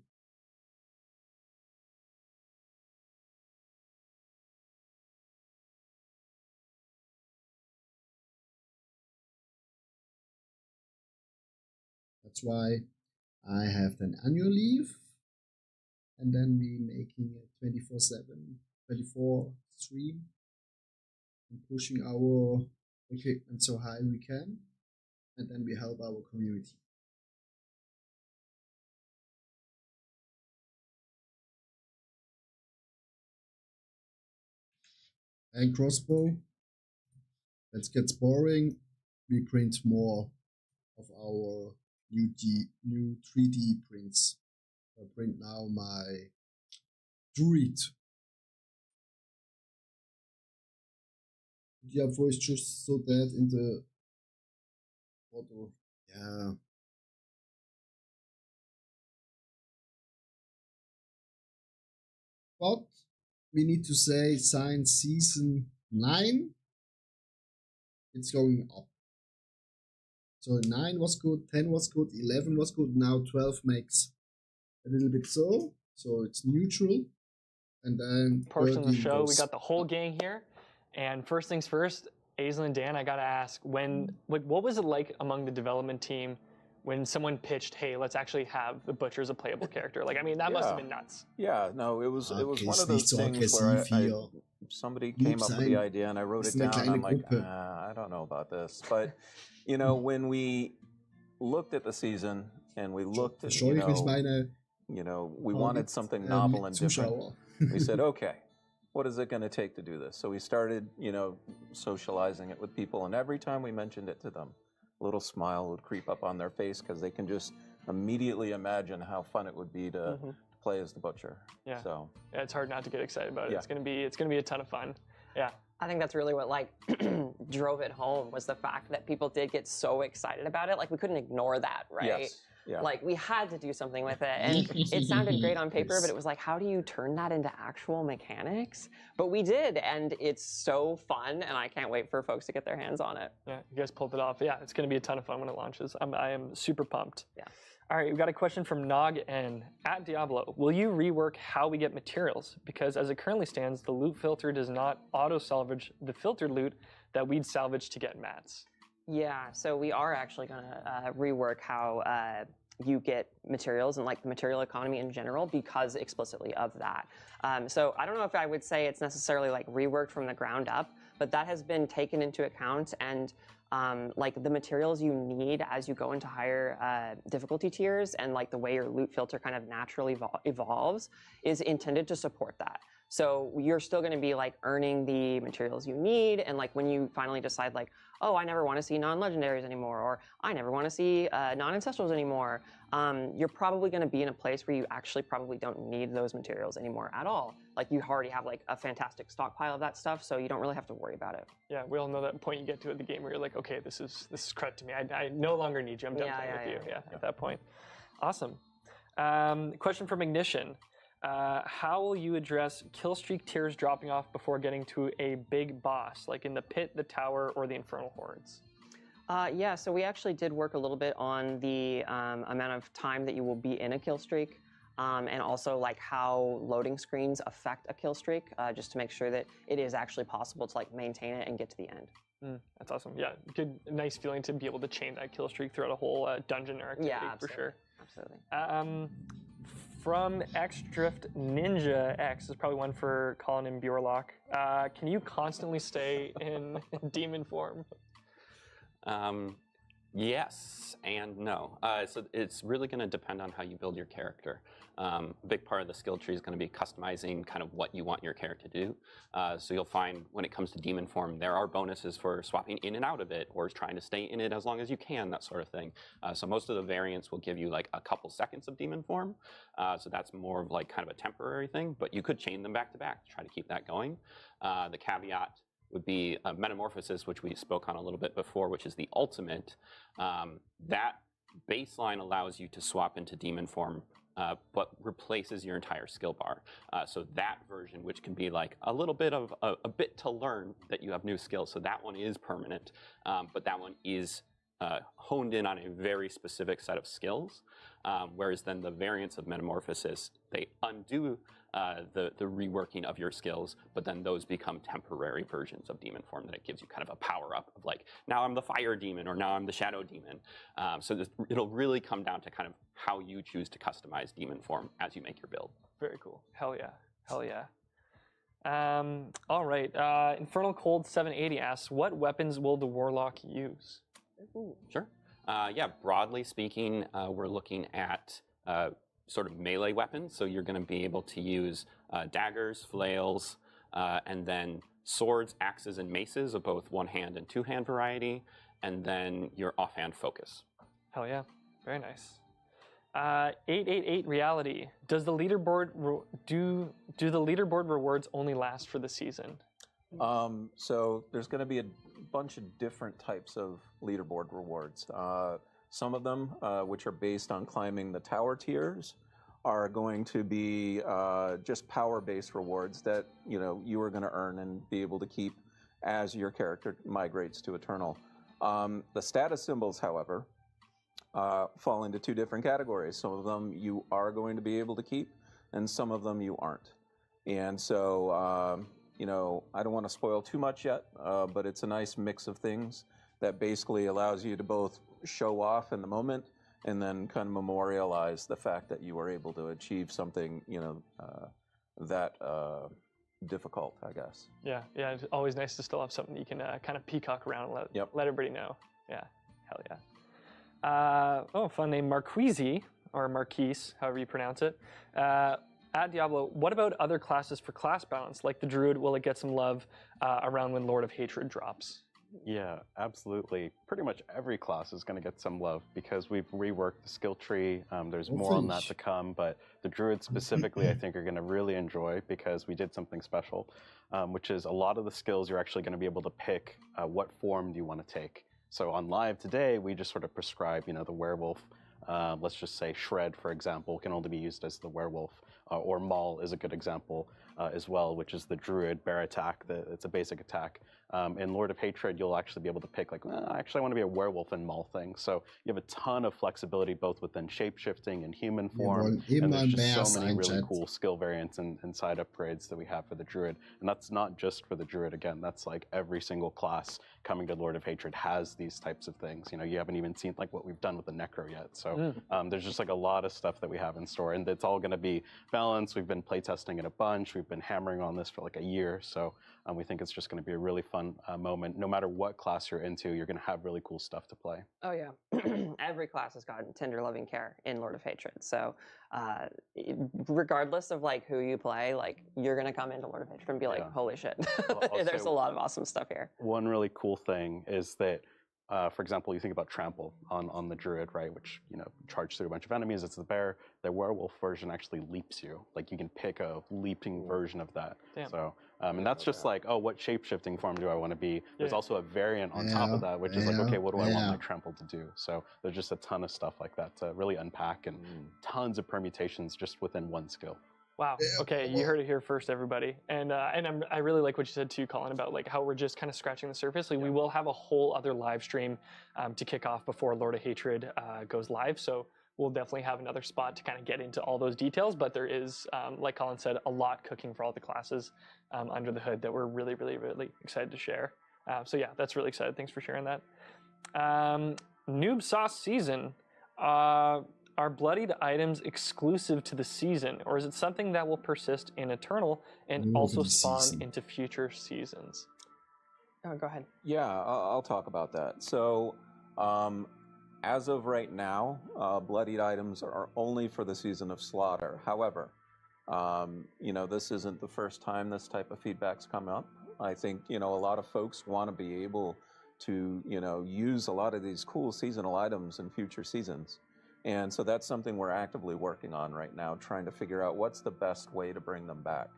That's why I have an annual leave, and then we making a 24/7, 24 stream, and pushing our equipment so high we can, and then we help our community. And crossbow, that gets boring. We print more of our new 3D prints. I print now my Druid. Diablo is just so dead in the photo. Yeah. But we need to say since season 9, it's going up. So 9 was good, 10 was good, 11 was good, now 12 makes a little bit so it's neutral. And then portion of the show, we got the whole gang here. And first things first, Aisling and Dan, I gotta ask, what was it like among the development team when someone pitched, hey, let's actually have the Butcher as a playable character? Like, I mean, that must have been nuts. Yeah, no, it was one of those things where somebody came up with the idea and I wrote it down and I'm like, I don't know about this. But, you know, when we looked at the season and we looked at, we wanted something novel and different. We said, okay, what is it going to take to do this? So we started, socializing it with people. And every time we mentioned it to them, a little smile would creep up on their face because they can just immediately imagine how fun it would be to play as the Butcher. Yeah. So yeah, it's hard not to get excited about it. Yeah. It's gonna be a ton of fun. Yeah. I think that's really what drove it home was the fact that people did get so excited about it. Like we couldn't ignore that, right? Yes. Yeah. Like we had to do something with it, and it sounded great on paper, but it was like, how do you turn that into actual mechanics? But we did, and it's so fun, and I can't wait for folks to get their hands on it. Yeah, you guys pulled it off. Yeah, it's going to be a ton of fun when it launches. I am super pumped. Yeah. All right, we've got a question from Nog N. At Diablo, will you rework how we get materials? Because as it currently stands, the loot filter does not auto-salvage the filtered loot that we'd salvage to get mats. Yeah, so we are actually going to rework how you get materials and like the material economy in general because explicitly of that. So I don't know if I would say it's necessarily like reworked from the ground up, but that has been taken into account, and like the materials you need as you go into higher difficulty tiers and like the way your loot filter kind of naturally evolves is intended to support that. So you're still going to be like earning the materials you need, and like when you finally decide like, oh, I never want to see non-legendaries anymore, or I never want to see non-ancestrals anymore, you're probably going to be in a place where you actually probably don't need those materials anymore at all. Like you already have like a fantastic stockpile of that stuff, so you don't really have to worry about it. Yeah, we all know that point you get to at the game where you're like, okay, this is credit to me. I no longer need you. I'm done playing with you. Yeah, at that point. Awesome. Question from Ignition. How will you address kill streak tiers dropping off before getting to a big boss, like in the pit, the tower, or the infernal hordes? Yeah, so we actually did work a little bit on the amount of time that you will be in a kill streak, and also like how loading screens affect a kill streak, just to make sure that it is actually possible to like maintain it and get to the end. That's awesome. Yeah, good, nice feeling to be able to chain that kill streak throughout a whole dungeon or activity, for sure. Absolutely. From X-Drift Ninja X, this is probably one for Colin and Bjorlock. Can you constantly stay in demon form? Yes and no. So it's really going to depend on how you build your character. A big part of the skill tree is going to be customizing kind of what you want your character to do. So you'll find when it comes to demon form, there are bonuses for swapping in and out of it, or trying to stay in it as long as you can, that sort of thing. So most of the variants will give you like a couple seconds of demon form. So that's more of like kind of a temporary thing, but you could chain them back to back to try to keep that going. The caveat would be Metamorphosis, which we spoke on a little bit before, which is the ultimate. That baseline allows you to swap into demon form, but replaces your entire skill bar. So that version, which can be like a little bit of a bit to learn that you have new skills, so that one is permanent, but that one is honed in on a very specific set of skills, whereas then the variants of Metamorphosis, they undo the reworking of your skills, but then those become temporary versions of demon form that it gives you kind of a power up of like, now I'm the fire demon, or now I'm the shadow demon. So it'll really come down to kind of how you choose to customize demon form as you make your build. Very cool. Hell yeah. Hell yeah. All right. Infernal Cold 780 asks, what weapons will the Warlock use? Ooh. Sure. Yeah, broadly speaking, we're looking at sort of melee weapons. So you're going to be able to use daggers, flails, and then swords, axes, and maces of both one-hand and two-hand variety, and then your offhand focus. Hell yeah. Very nice. 888 Reality. Does the leaderboard do the leaderboard rewards only last for the season? So there's going to be a bunch of different types of leaderboard rewards. Some of them, which are based on climbing the tower tiers, are going to be just power-based rewards that you are going to earn and be able to keep as your character migrates to Eternal. The status symbols, however, fall into two different categories. Some of them you are going to be able to keep, and some of them you aren't. And so, I don't want to spoil too much yet, but it's a nice mix of things that basically allows you to both show off in the moment and then kind of memorialize the fact that you were able to achieve something, that difficult, I guess. Yeah, it's always nice to still have something you can kind of peacock around and let everybody know. Yeah, hell yeah. Fun name, Marquise, or Marquise, however you pronounce it. At Diablo, what about other classes for class balance, like the Druid? Will it get some love around when Lord of Hatred drops? Yeah, absolutely. Pretty much every class is going to get some love because we've reworked the skill tree. There's more on that to come, but the Druids specifically, I think, are going to really enjoy because we did something special, which is a lot of the skills you're actually going to be able to pick what form do you want to take. So on live today, we just sort of prescribe, the werewolf. Let's just say Shred, for example, can only be used as the werewolf, or Maul is a good example as well, which is the Druid bear attack. It's a basic attack. In Lord of Hatred, you'll actually be able to pick like, actually I want to be a werewolf and Maul thing. So you have a ton of flexibility both within shape-shifting and human form. And there's just so many really cool skill variants and side upgrades that we have for the Druid. And that's not just for the Druid, again, that's like every single class coming to Lord of Hatred has these types of things. You haven't even seen like what we've done with the Necro yet. So there's just like a lot of stuff that we have in store, and it's all going to be balanced. We've been playtesting it a bunch. We've been hammering on this for like a year, so we think it's just going to be a really fun moment. No matter what class you're into, you're going to have really cool stuff to play. Oh yeah, every class has got tender loving care in Lord of Hatred. So regardless of like who you play, like you're gonna come into Lord of Hatred and be like, holy shit, there's a lot of awesome stuff here. One really cool thing is that, for example, you think about Trample on the Druid, right? Which, you know, charge through a bunch of enemies. It's the bear. The werewolf version actually leaps you. Like you can pick a leaping version of that. Damn. So, and that's just like, oh, what shape-shifting form do I want to be? There's also a variant on top of that, which is like, okay, what do I want my Trample to do? So there's just a ton of stuff like that to really unpack, and tons of permutations just within one skill. Wow. Okay, you heard it here first, everybody. And I really like what you said too, Colin, about like how we're just kind of scratching the surface. Like we will have a whole other live stream to kick off before Lord of Hatred goes live. So we'll definitely have another spot to kind of get into all those details. But there is, like Colin said, a lot cooking for all the classes under the hood that we're really, really, really excited to share. So yeah, that's really excited. Thanks for sharing that. Noob Sauce Season. Are bloodied items exclusive to the season, or is it something that will persist in Eternal and also spawn into future seasons? Oh, go ahead. Yeah, I'll talk about that. So, as of right now, bloodied items are only for the Season of Slaughter. However, you know, this isn't the first time this type of feedback's come up. I think, you know, a lot of folks want to be able to, you know, use a lot of these cool seasonal items in future seasons. And so that's something we're actively working on right now, trying to figure out what's the best way to bring them back.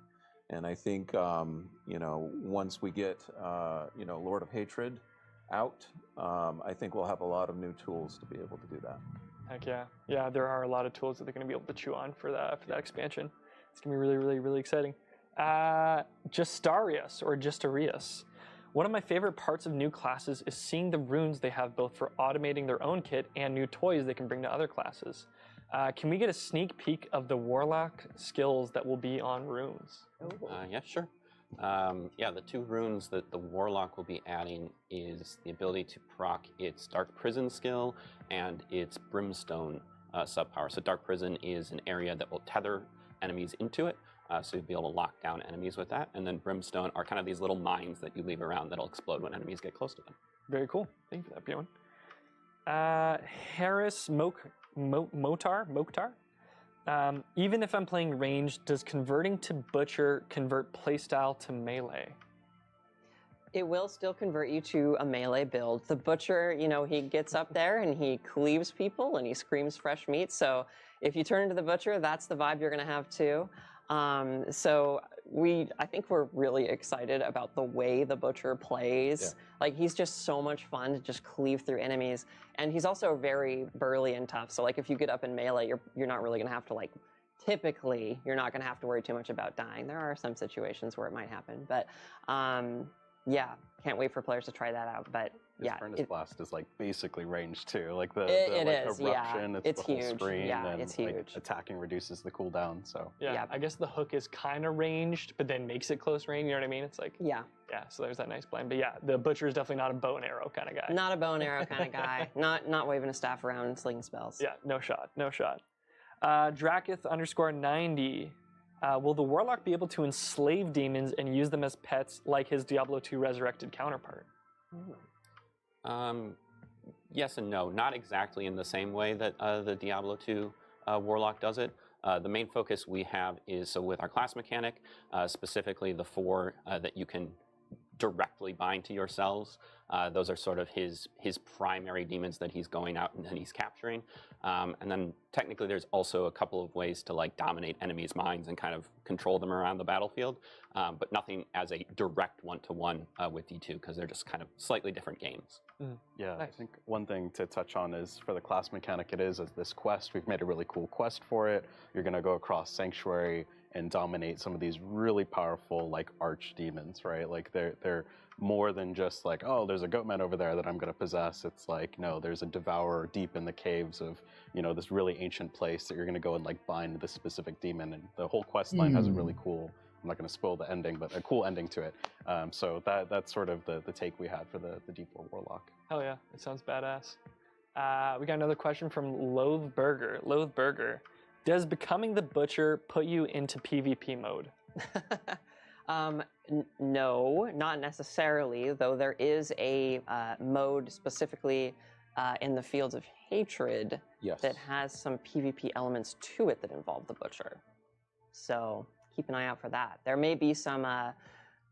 And I think, you know, once we get, you know, Lord of Hatred out, I think we'll have a lot of new tools to be able to do that. Heck yeah. Yeah, there are a lot of tools that they're going to be able to chew on for that expansion. It's going to be really, really, really exciting. Justarius or Justarius. One of my favorite parts of new classes is seeing the runes they have both for automating their own kit and new toys they can bring to other classes. Can we get a sneak peek of the Warlock skills that will be on runes? Yeah, sure. Yeah, the two runes that the Warlock will be adding is the ability to proc its Dark Prison skill and its Brimstone subpower. So Dark Prison is an area that will tether enemies into it. So you'll be able to lock down enemies with that. And then Brimstone are kind of these little mines that you leave around that'll explode when enemies get close to them. Very cool. Thank you for that, Bjorn. Harris Mokhtar. Even if I'm playing ranged, does converting to Butcher convert playstyle to melee? It will still convert you to a melee build. The Butcher, you know, he gets up there and he cleaves people and he screams fresh meat. So if you turn into the Butcher, that's the vibe you're going to have too. So I think we're really excited about the way the Butcher plays. Yeah. Like he's just so much fun to just cleave through enemies. And he's also very burly and tough. So like if you get up in melee, you're not really going to have to like, typically you're not going to have to worry too much about dying. There are some situations where it might happen, but, yeah, can't wait for players to try that out. But yeah, Furnace Blast is like basically ranged too. Like the is, eruption, yeah. it's the whole huge. screen, yeah, and it's huge. Like, attacking reduces the cooldown. So yeah, I guess the hook is kind of ranged, but then makes it close range. You know what I mean? It's like yeah. So there's that nice blend. But yeah, the Butcher is definitely not a bow and arrow kind of guy. Not a bow and arrow kind of guy. Not waving a staff around and slinging spells. Yeah, no shot. Drakith_90. Will the Warlock be able to enslave demons and use them as pets like his Diablo 2 resurrected counterpart? Yes and no. Not exactly in the same way that the Diablo 2 Warlock does it. The main focus we have is, so with our class mechanic, specifically the 4 that you can directly bind to yourselves. Those are sort of his primary demons that he's going out and he's capturing. And then technically there's also a couple of ways to like dominate enemies' minds and kind of control them around the battlefield, but nothing as a direct one-to-one with D2 because they're just kind of slightly different games. Yeah, nice. I think one thing to touch on is for the class mechanic it is as this quest. We've made a really cool quest for it. You're going to go across Sanctuary and dominate some of these really powerful like arch demons, right? Like they're more than just like, oh, there's a goatman over there that I'm going to possess. It's like, no, there's a devourer deep in the caves of, you know, this really ancient place that you're going to go and like bind this specific demon. And the whole quest line has a really cool, I'm not going to spoil the ending, but a cool ending to it. So that's sort of the take we had for the Deep War Warlock. Hell yeah, it sounds badass. We got another question from Loathe Burger. Does becoming the Butcher put you into PvP mode? No, not necessarily, though there is a mode specifically in the Fields of Hatred that has some PvP elements to it that involve the Butcher. So keep an eye out for that. There may be some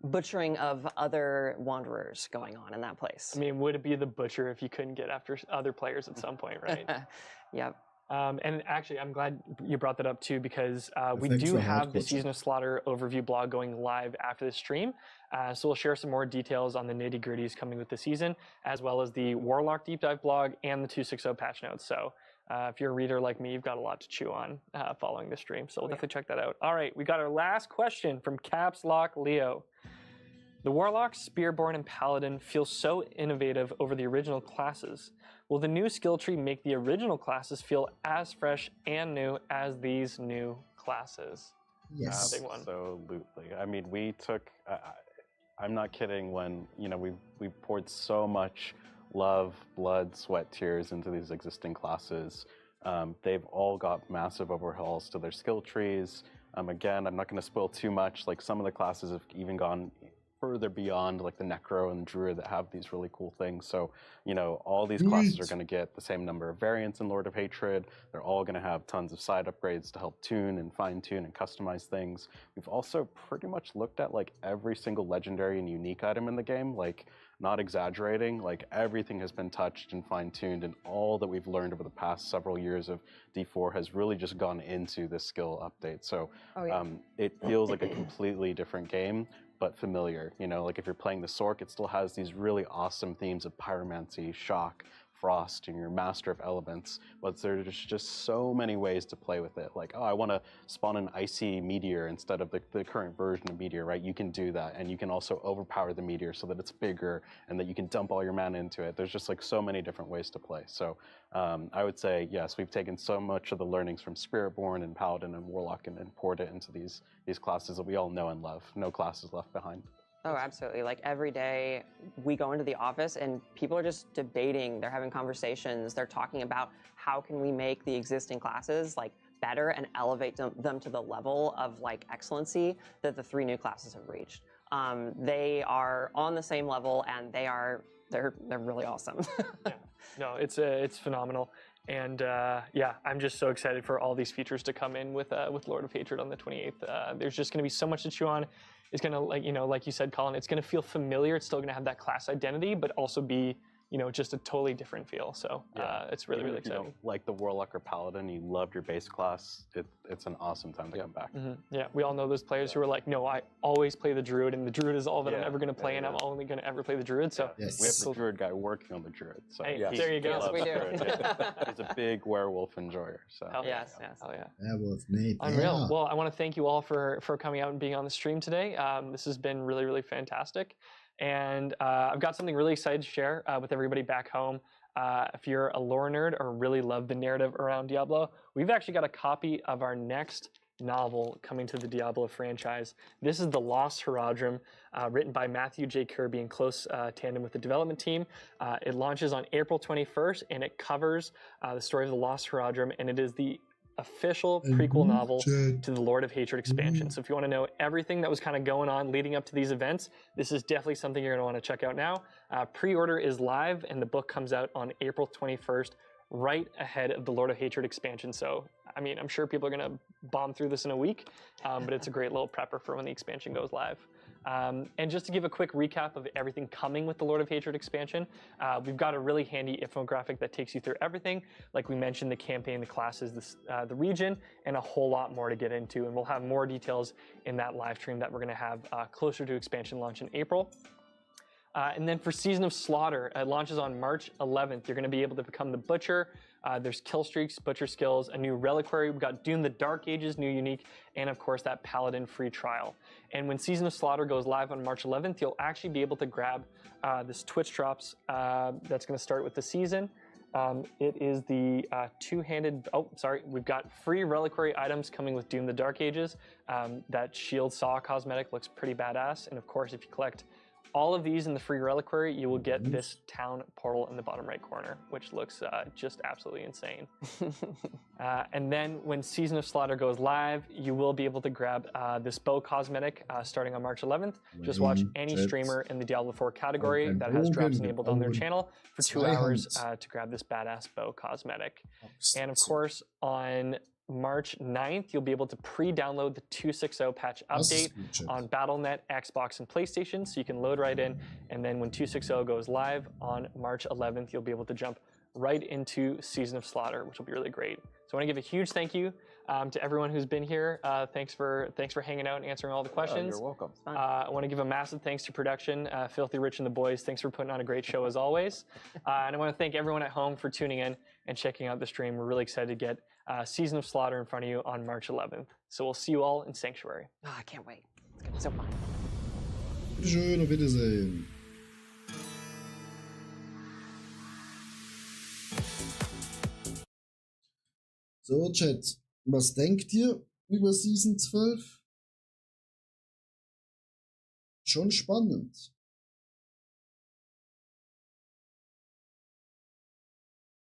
butchering of other Wanderers going on in that place. I mean, would it be the Butcher if you couldn't get after other players at some point, right? Yep. And actually, I'm glad you brought that up too, because we Thanks do for have the hardcore. Season of Slaughter overview blog going live after the stream. So we'll share some more details on the nitty gritties coming with the season, as well as the Warlock Deep Dive blog and the 2.6.0 patch notes. So if you're a reader like me, you've got a lot to chew on following the stream. So we'll definitely check that out. All right, we got our last question from Caps Lock Leo. The Warlock, Spearborn, and Paladin feel so innovative over the original classes. Will the new skill tree make the original classes feel as fresh and new as these new classes? Yes. Big one. Absolutely. I mean, we took. I'm not kidding when we poured so much love, blood, sweat, tears into these existing classes. They've all got massive overhauls to their skill trees. Again, I'm not going to spoil too much. Like some of the classes have even gone further beyond, like the Necro and the Druid that have these really cool things. So, all these classes are going to get the same number of variants in Lord of Hatred. They're all going to have tons of side upgrades to help tune and fine tune and customize things. We've also pretty much looked at like every single legendary and unique item in the game, like not exaggerating, like everything has been touched and fine tuned, and all that we've learned over the past several years of D4 has really just gone into this skill update. So it feels like a completely different game, but familiar. Like if you're playing the Sork, it still has these really awesome themes of pyromancy, shock, frost, and you're master of elements, but there's just so many ways to play with it. Like, oh, I want to spawn an icy meteor instead of the current version of meteor, right? You can do that, and you can also overpower the meteor so that it's bigger and that you can dump all your mana into it. There's just like so many different ways to play. So I would say, yes, we've taken so much of the learnings from Spiritborn and Paladin and Warlock and poured it into these classes that we all know and love. No classes left behind. Oh, absolutely. Like every day we go into the office and people are just debating, they're having conversations, they're talking about how can we make the existing classes like better and elevate them to the level of like excellency that the 3 new classes have reached. They are on the same level and they're really awesome. Yeah. No, it's phenomenal. And yeah, I'm just so excited for all these features to come in with Lord of Hatred on the 28th. There's just going to be so much to chew on. It's going to, like you said, Colin, it's going to feel familiar. It's still going to have that class identity, but also be, just a totally different feel. So it's really, really exciting. Like the Warlock or Paladin, you loved your base class. It's an awesome time to come back. Mm-hmm. Yeah, we all know those players who are like, no, I always play the Druid, and the Druid is all that I'm ever going to play, and I'm only going to ever play the Druid. So we have the Druid guy working on the Druid. So hey, there you go. Yes, we do. He's a big werewolf enjoyer. So yes. Hell yeah. Werewolf, Nate. Unreal. Well, I want to thank you all for coming out and being on the stream today. This has been really, really fantastic. And I've got something really excited to share with everybody back home. If you're a lore nerd or really love the narrative around Diablo, we've actually got a copy of our next novel coming to the Diablo franchise. This is The Lost Herodrim, written by Matthew J. Kirby in close tandem with the development team. It launches on April 21st, and it covers the story of the Lost Herodrim, and it is the official prequel novel to the Lord of Hatred expansion. So if you want to know everything that was kind of going on leading up to these events, this is definitely something you're going to want to check out now. Pre-order is live, and the book comes out on April 21st, right ahead of the Lord of Hatred expansion. So, I mean, I'm sure people are going to bomb through this in a week, but it's a great little prepper for when the expansion goes live. And just to give a quick recap of everything coming with the Lord of Hatred expansion, we've got a really handy infographic that takes you through everything. Like we mentioned, the campaign, the classes, the region, and a whole lot more to get into. And we'll have more details in that live stream that we're going to have closer to expansion launch in April. And then for Season of Slaughter, it launches on March 11th. You're going to be able to become the Butcher. There's kill streaks, Butcher skills, a new reliquary. We've got Doom the Dark Ages, new unique, and of course that Paladin free trial. And when Season of Slaughter goes live on March 11th, you'll actually be able to grab this Twitch Drops that's going to start with the season. It is the two-handed, we've got free reliquary items coming with Doom the Dark Ages. That Shield Saw cosmetic looks pretty badass. And of course, if you collect all of these in the free reliquary, you will get this town portal in the bottom right corner, which looks just absolutely insane. And then when Season of Slaughter goes live, you will be able to grab this bow cosmetic starting on March 11th. Just watch any streamer in the Diablo 4 category that has drops enabled on their channel for 2 hours to grab this badass bow cosmetic. And of course, on March 9th, you'll be able to pre-download the 2.6.0 patch update on Battle.net, Xbox, and PlayStation, so you can load right in, and then when 2.6.0 goes live on March 11th, you'll be able to jump right into Season of Slaughter, which will be really great. So I want to give a huge thank you to everyone who's been here. Thanks for hanging out and answering all the questions. You're welcome. I want to give a massive thanks to production, Filthy Rich and the boys. Thanks for putting on a great show as always. And I want to thank everyone at home for tuning in and checking out the stream. We're really excited to get Season of Slaughter in front of you on March 11th. So we'll see you all in Sanctuary. Oh, I can't wait. It's gonna be so fun. Bitteschön, auf Wiedersehen. So, Chat, was denkt ihr über Season 12? Schon spannend.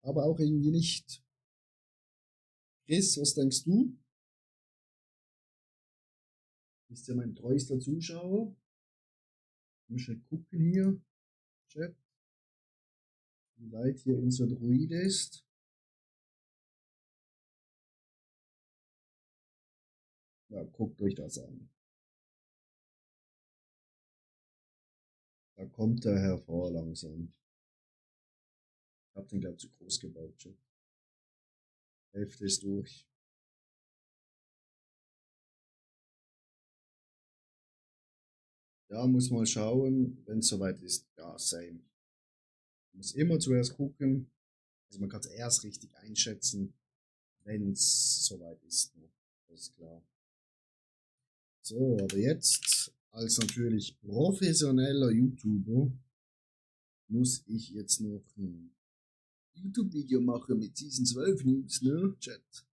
Aber auch irgendwie nicht. Chris, was denkst du? Bist ja mein treuester Zuschauer. Ich muss schnell gucken hier. Chat. Wie weit hier unser Druid ist. Ja, guckt euch das an. Da kommt er hervor langsam. Ich hab den, glaube ich, zu groß gebaut. Chat. Hälfte ist durch. Ja, muss mal schauen, wenn es soweit ist. Ja, same. Man muss immer zuerst gucken. Also man kann es erst richtig einschätzen, wenn es soweit ist. Das ist klar. So, aber jetzt, als natürlich professioneller YouTuber, muss ich jetzt noch ein YouTube-Video machen mit Season 12 News, ne, Chat?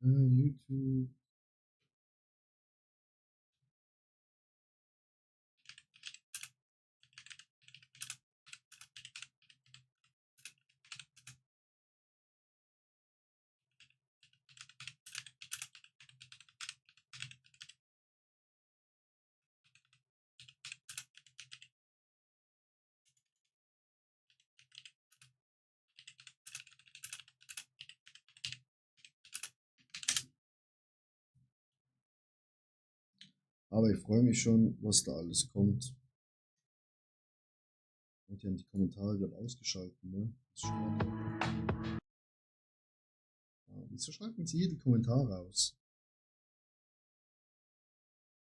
YouTube. Aber ich freue mich schon, was da alles kommt. Und die haben die Kommentare, glaube ich, ausgeschaltet, ne? Das ist schon wieso schalten sie hier die Kommentare aus?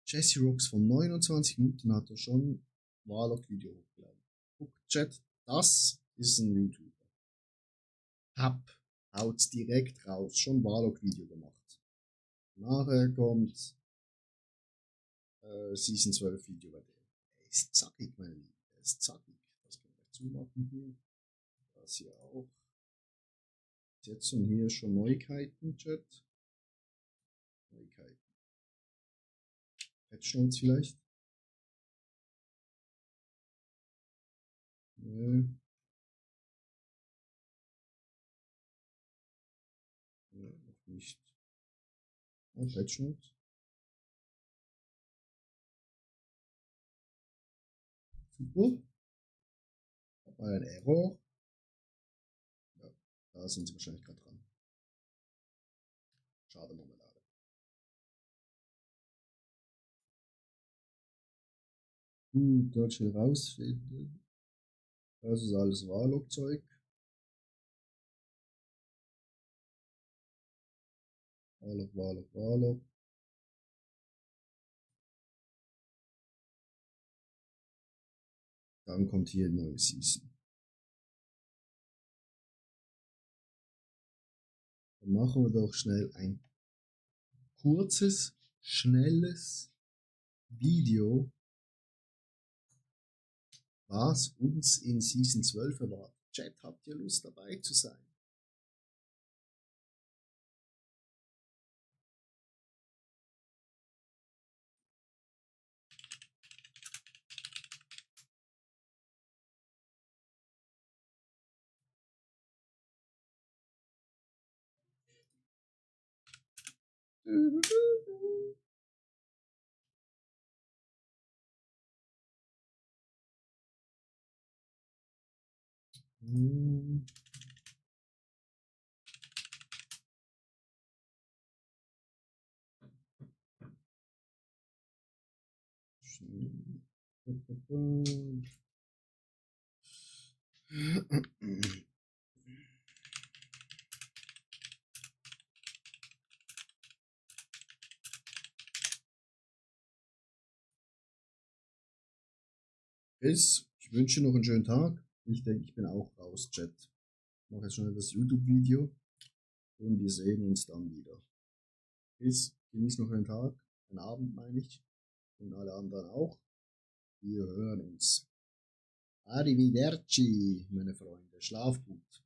Jesse Rocks von 29 Minuten hat er schon Warlock-Video hochgeladen. Guckt, Chat, das ist ein YouTuber. Haut's direkt raus, schon Warlock-Video gemacht. Nachher kommt Season 12 Video bei dem. Er ist zackig, meine Lieben. Er ist zackig. Das können wir zumachen hier. Das hier auch. Jetzt und hier schon Neuigkeiten, Chat. Neuigkeiten. Patch Notes vielleicht? Nö. Nö, noch nicht. Oh, Patch Notes. Super. Hab mal einen Error. Ja, da sind sie wahrscheinlich gerade dran. Schade Marmelade. Dort schnell rausfinden. Das ist alles Warlock-Zeug. Warlock. Dann kommt hier eine neue Season. Dann machen wir doch schnell ein kurzes, schnelles Video, was uns in Season 12 erwartet. Chat, habt ihr Lust dabei zu sein? Ich wünsche noch einen schönen Tag. Ich denke, ich bin auch raus, Chat. Ich mache jetzt schon das YouTube-Video und wir sehen uns dann wieder. Genieß noch einen Tag, einen Abend meine ich, und alle anderen auch. Wir hören uns. Arrivederci, meine Freunde. Schlaf gut.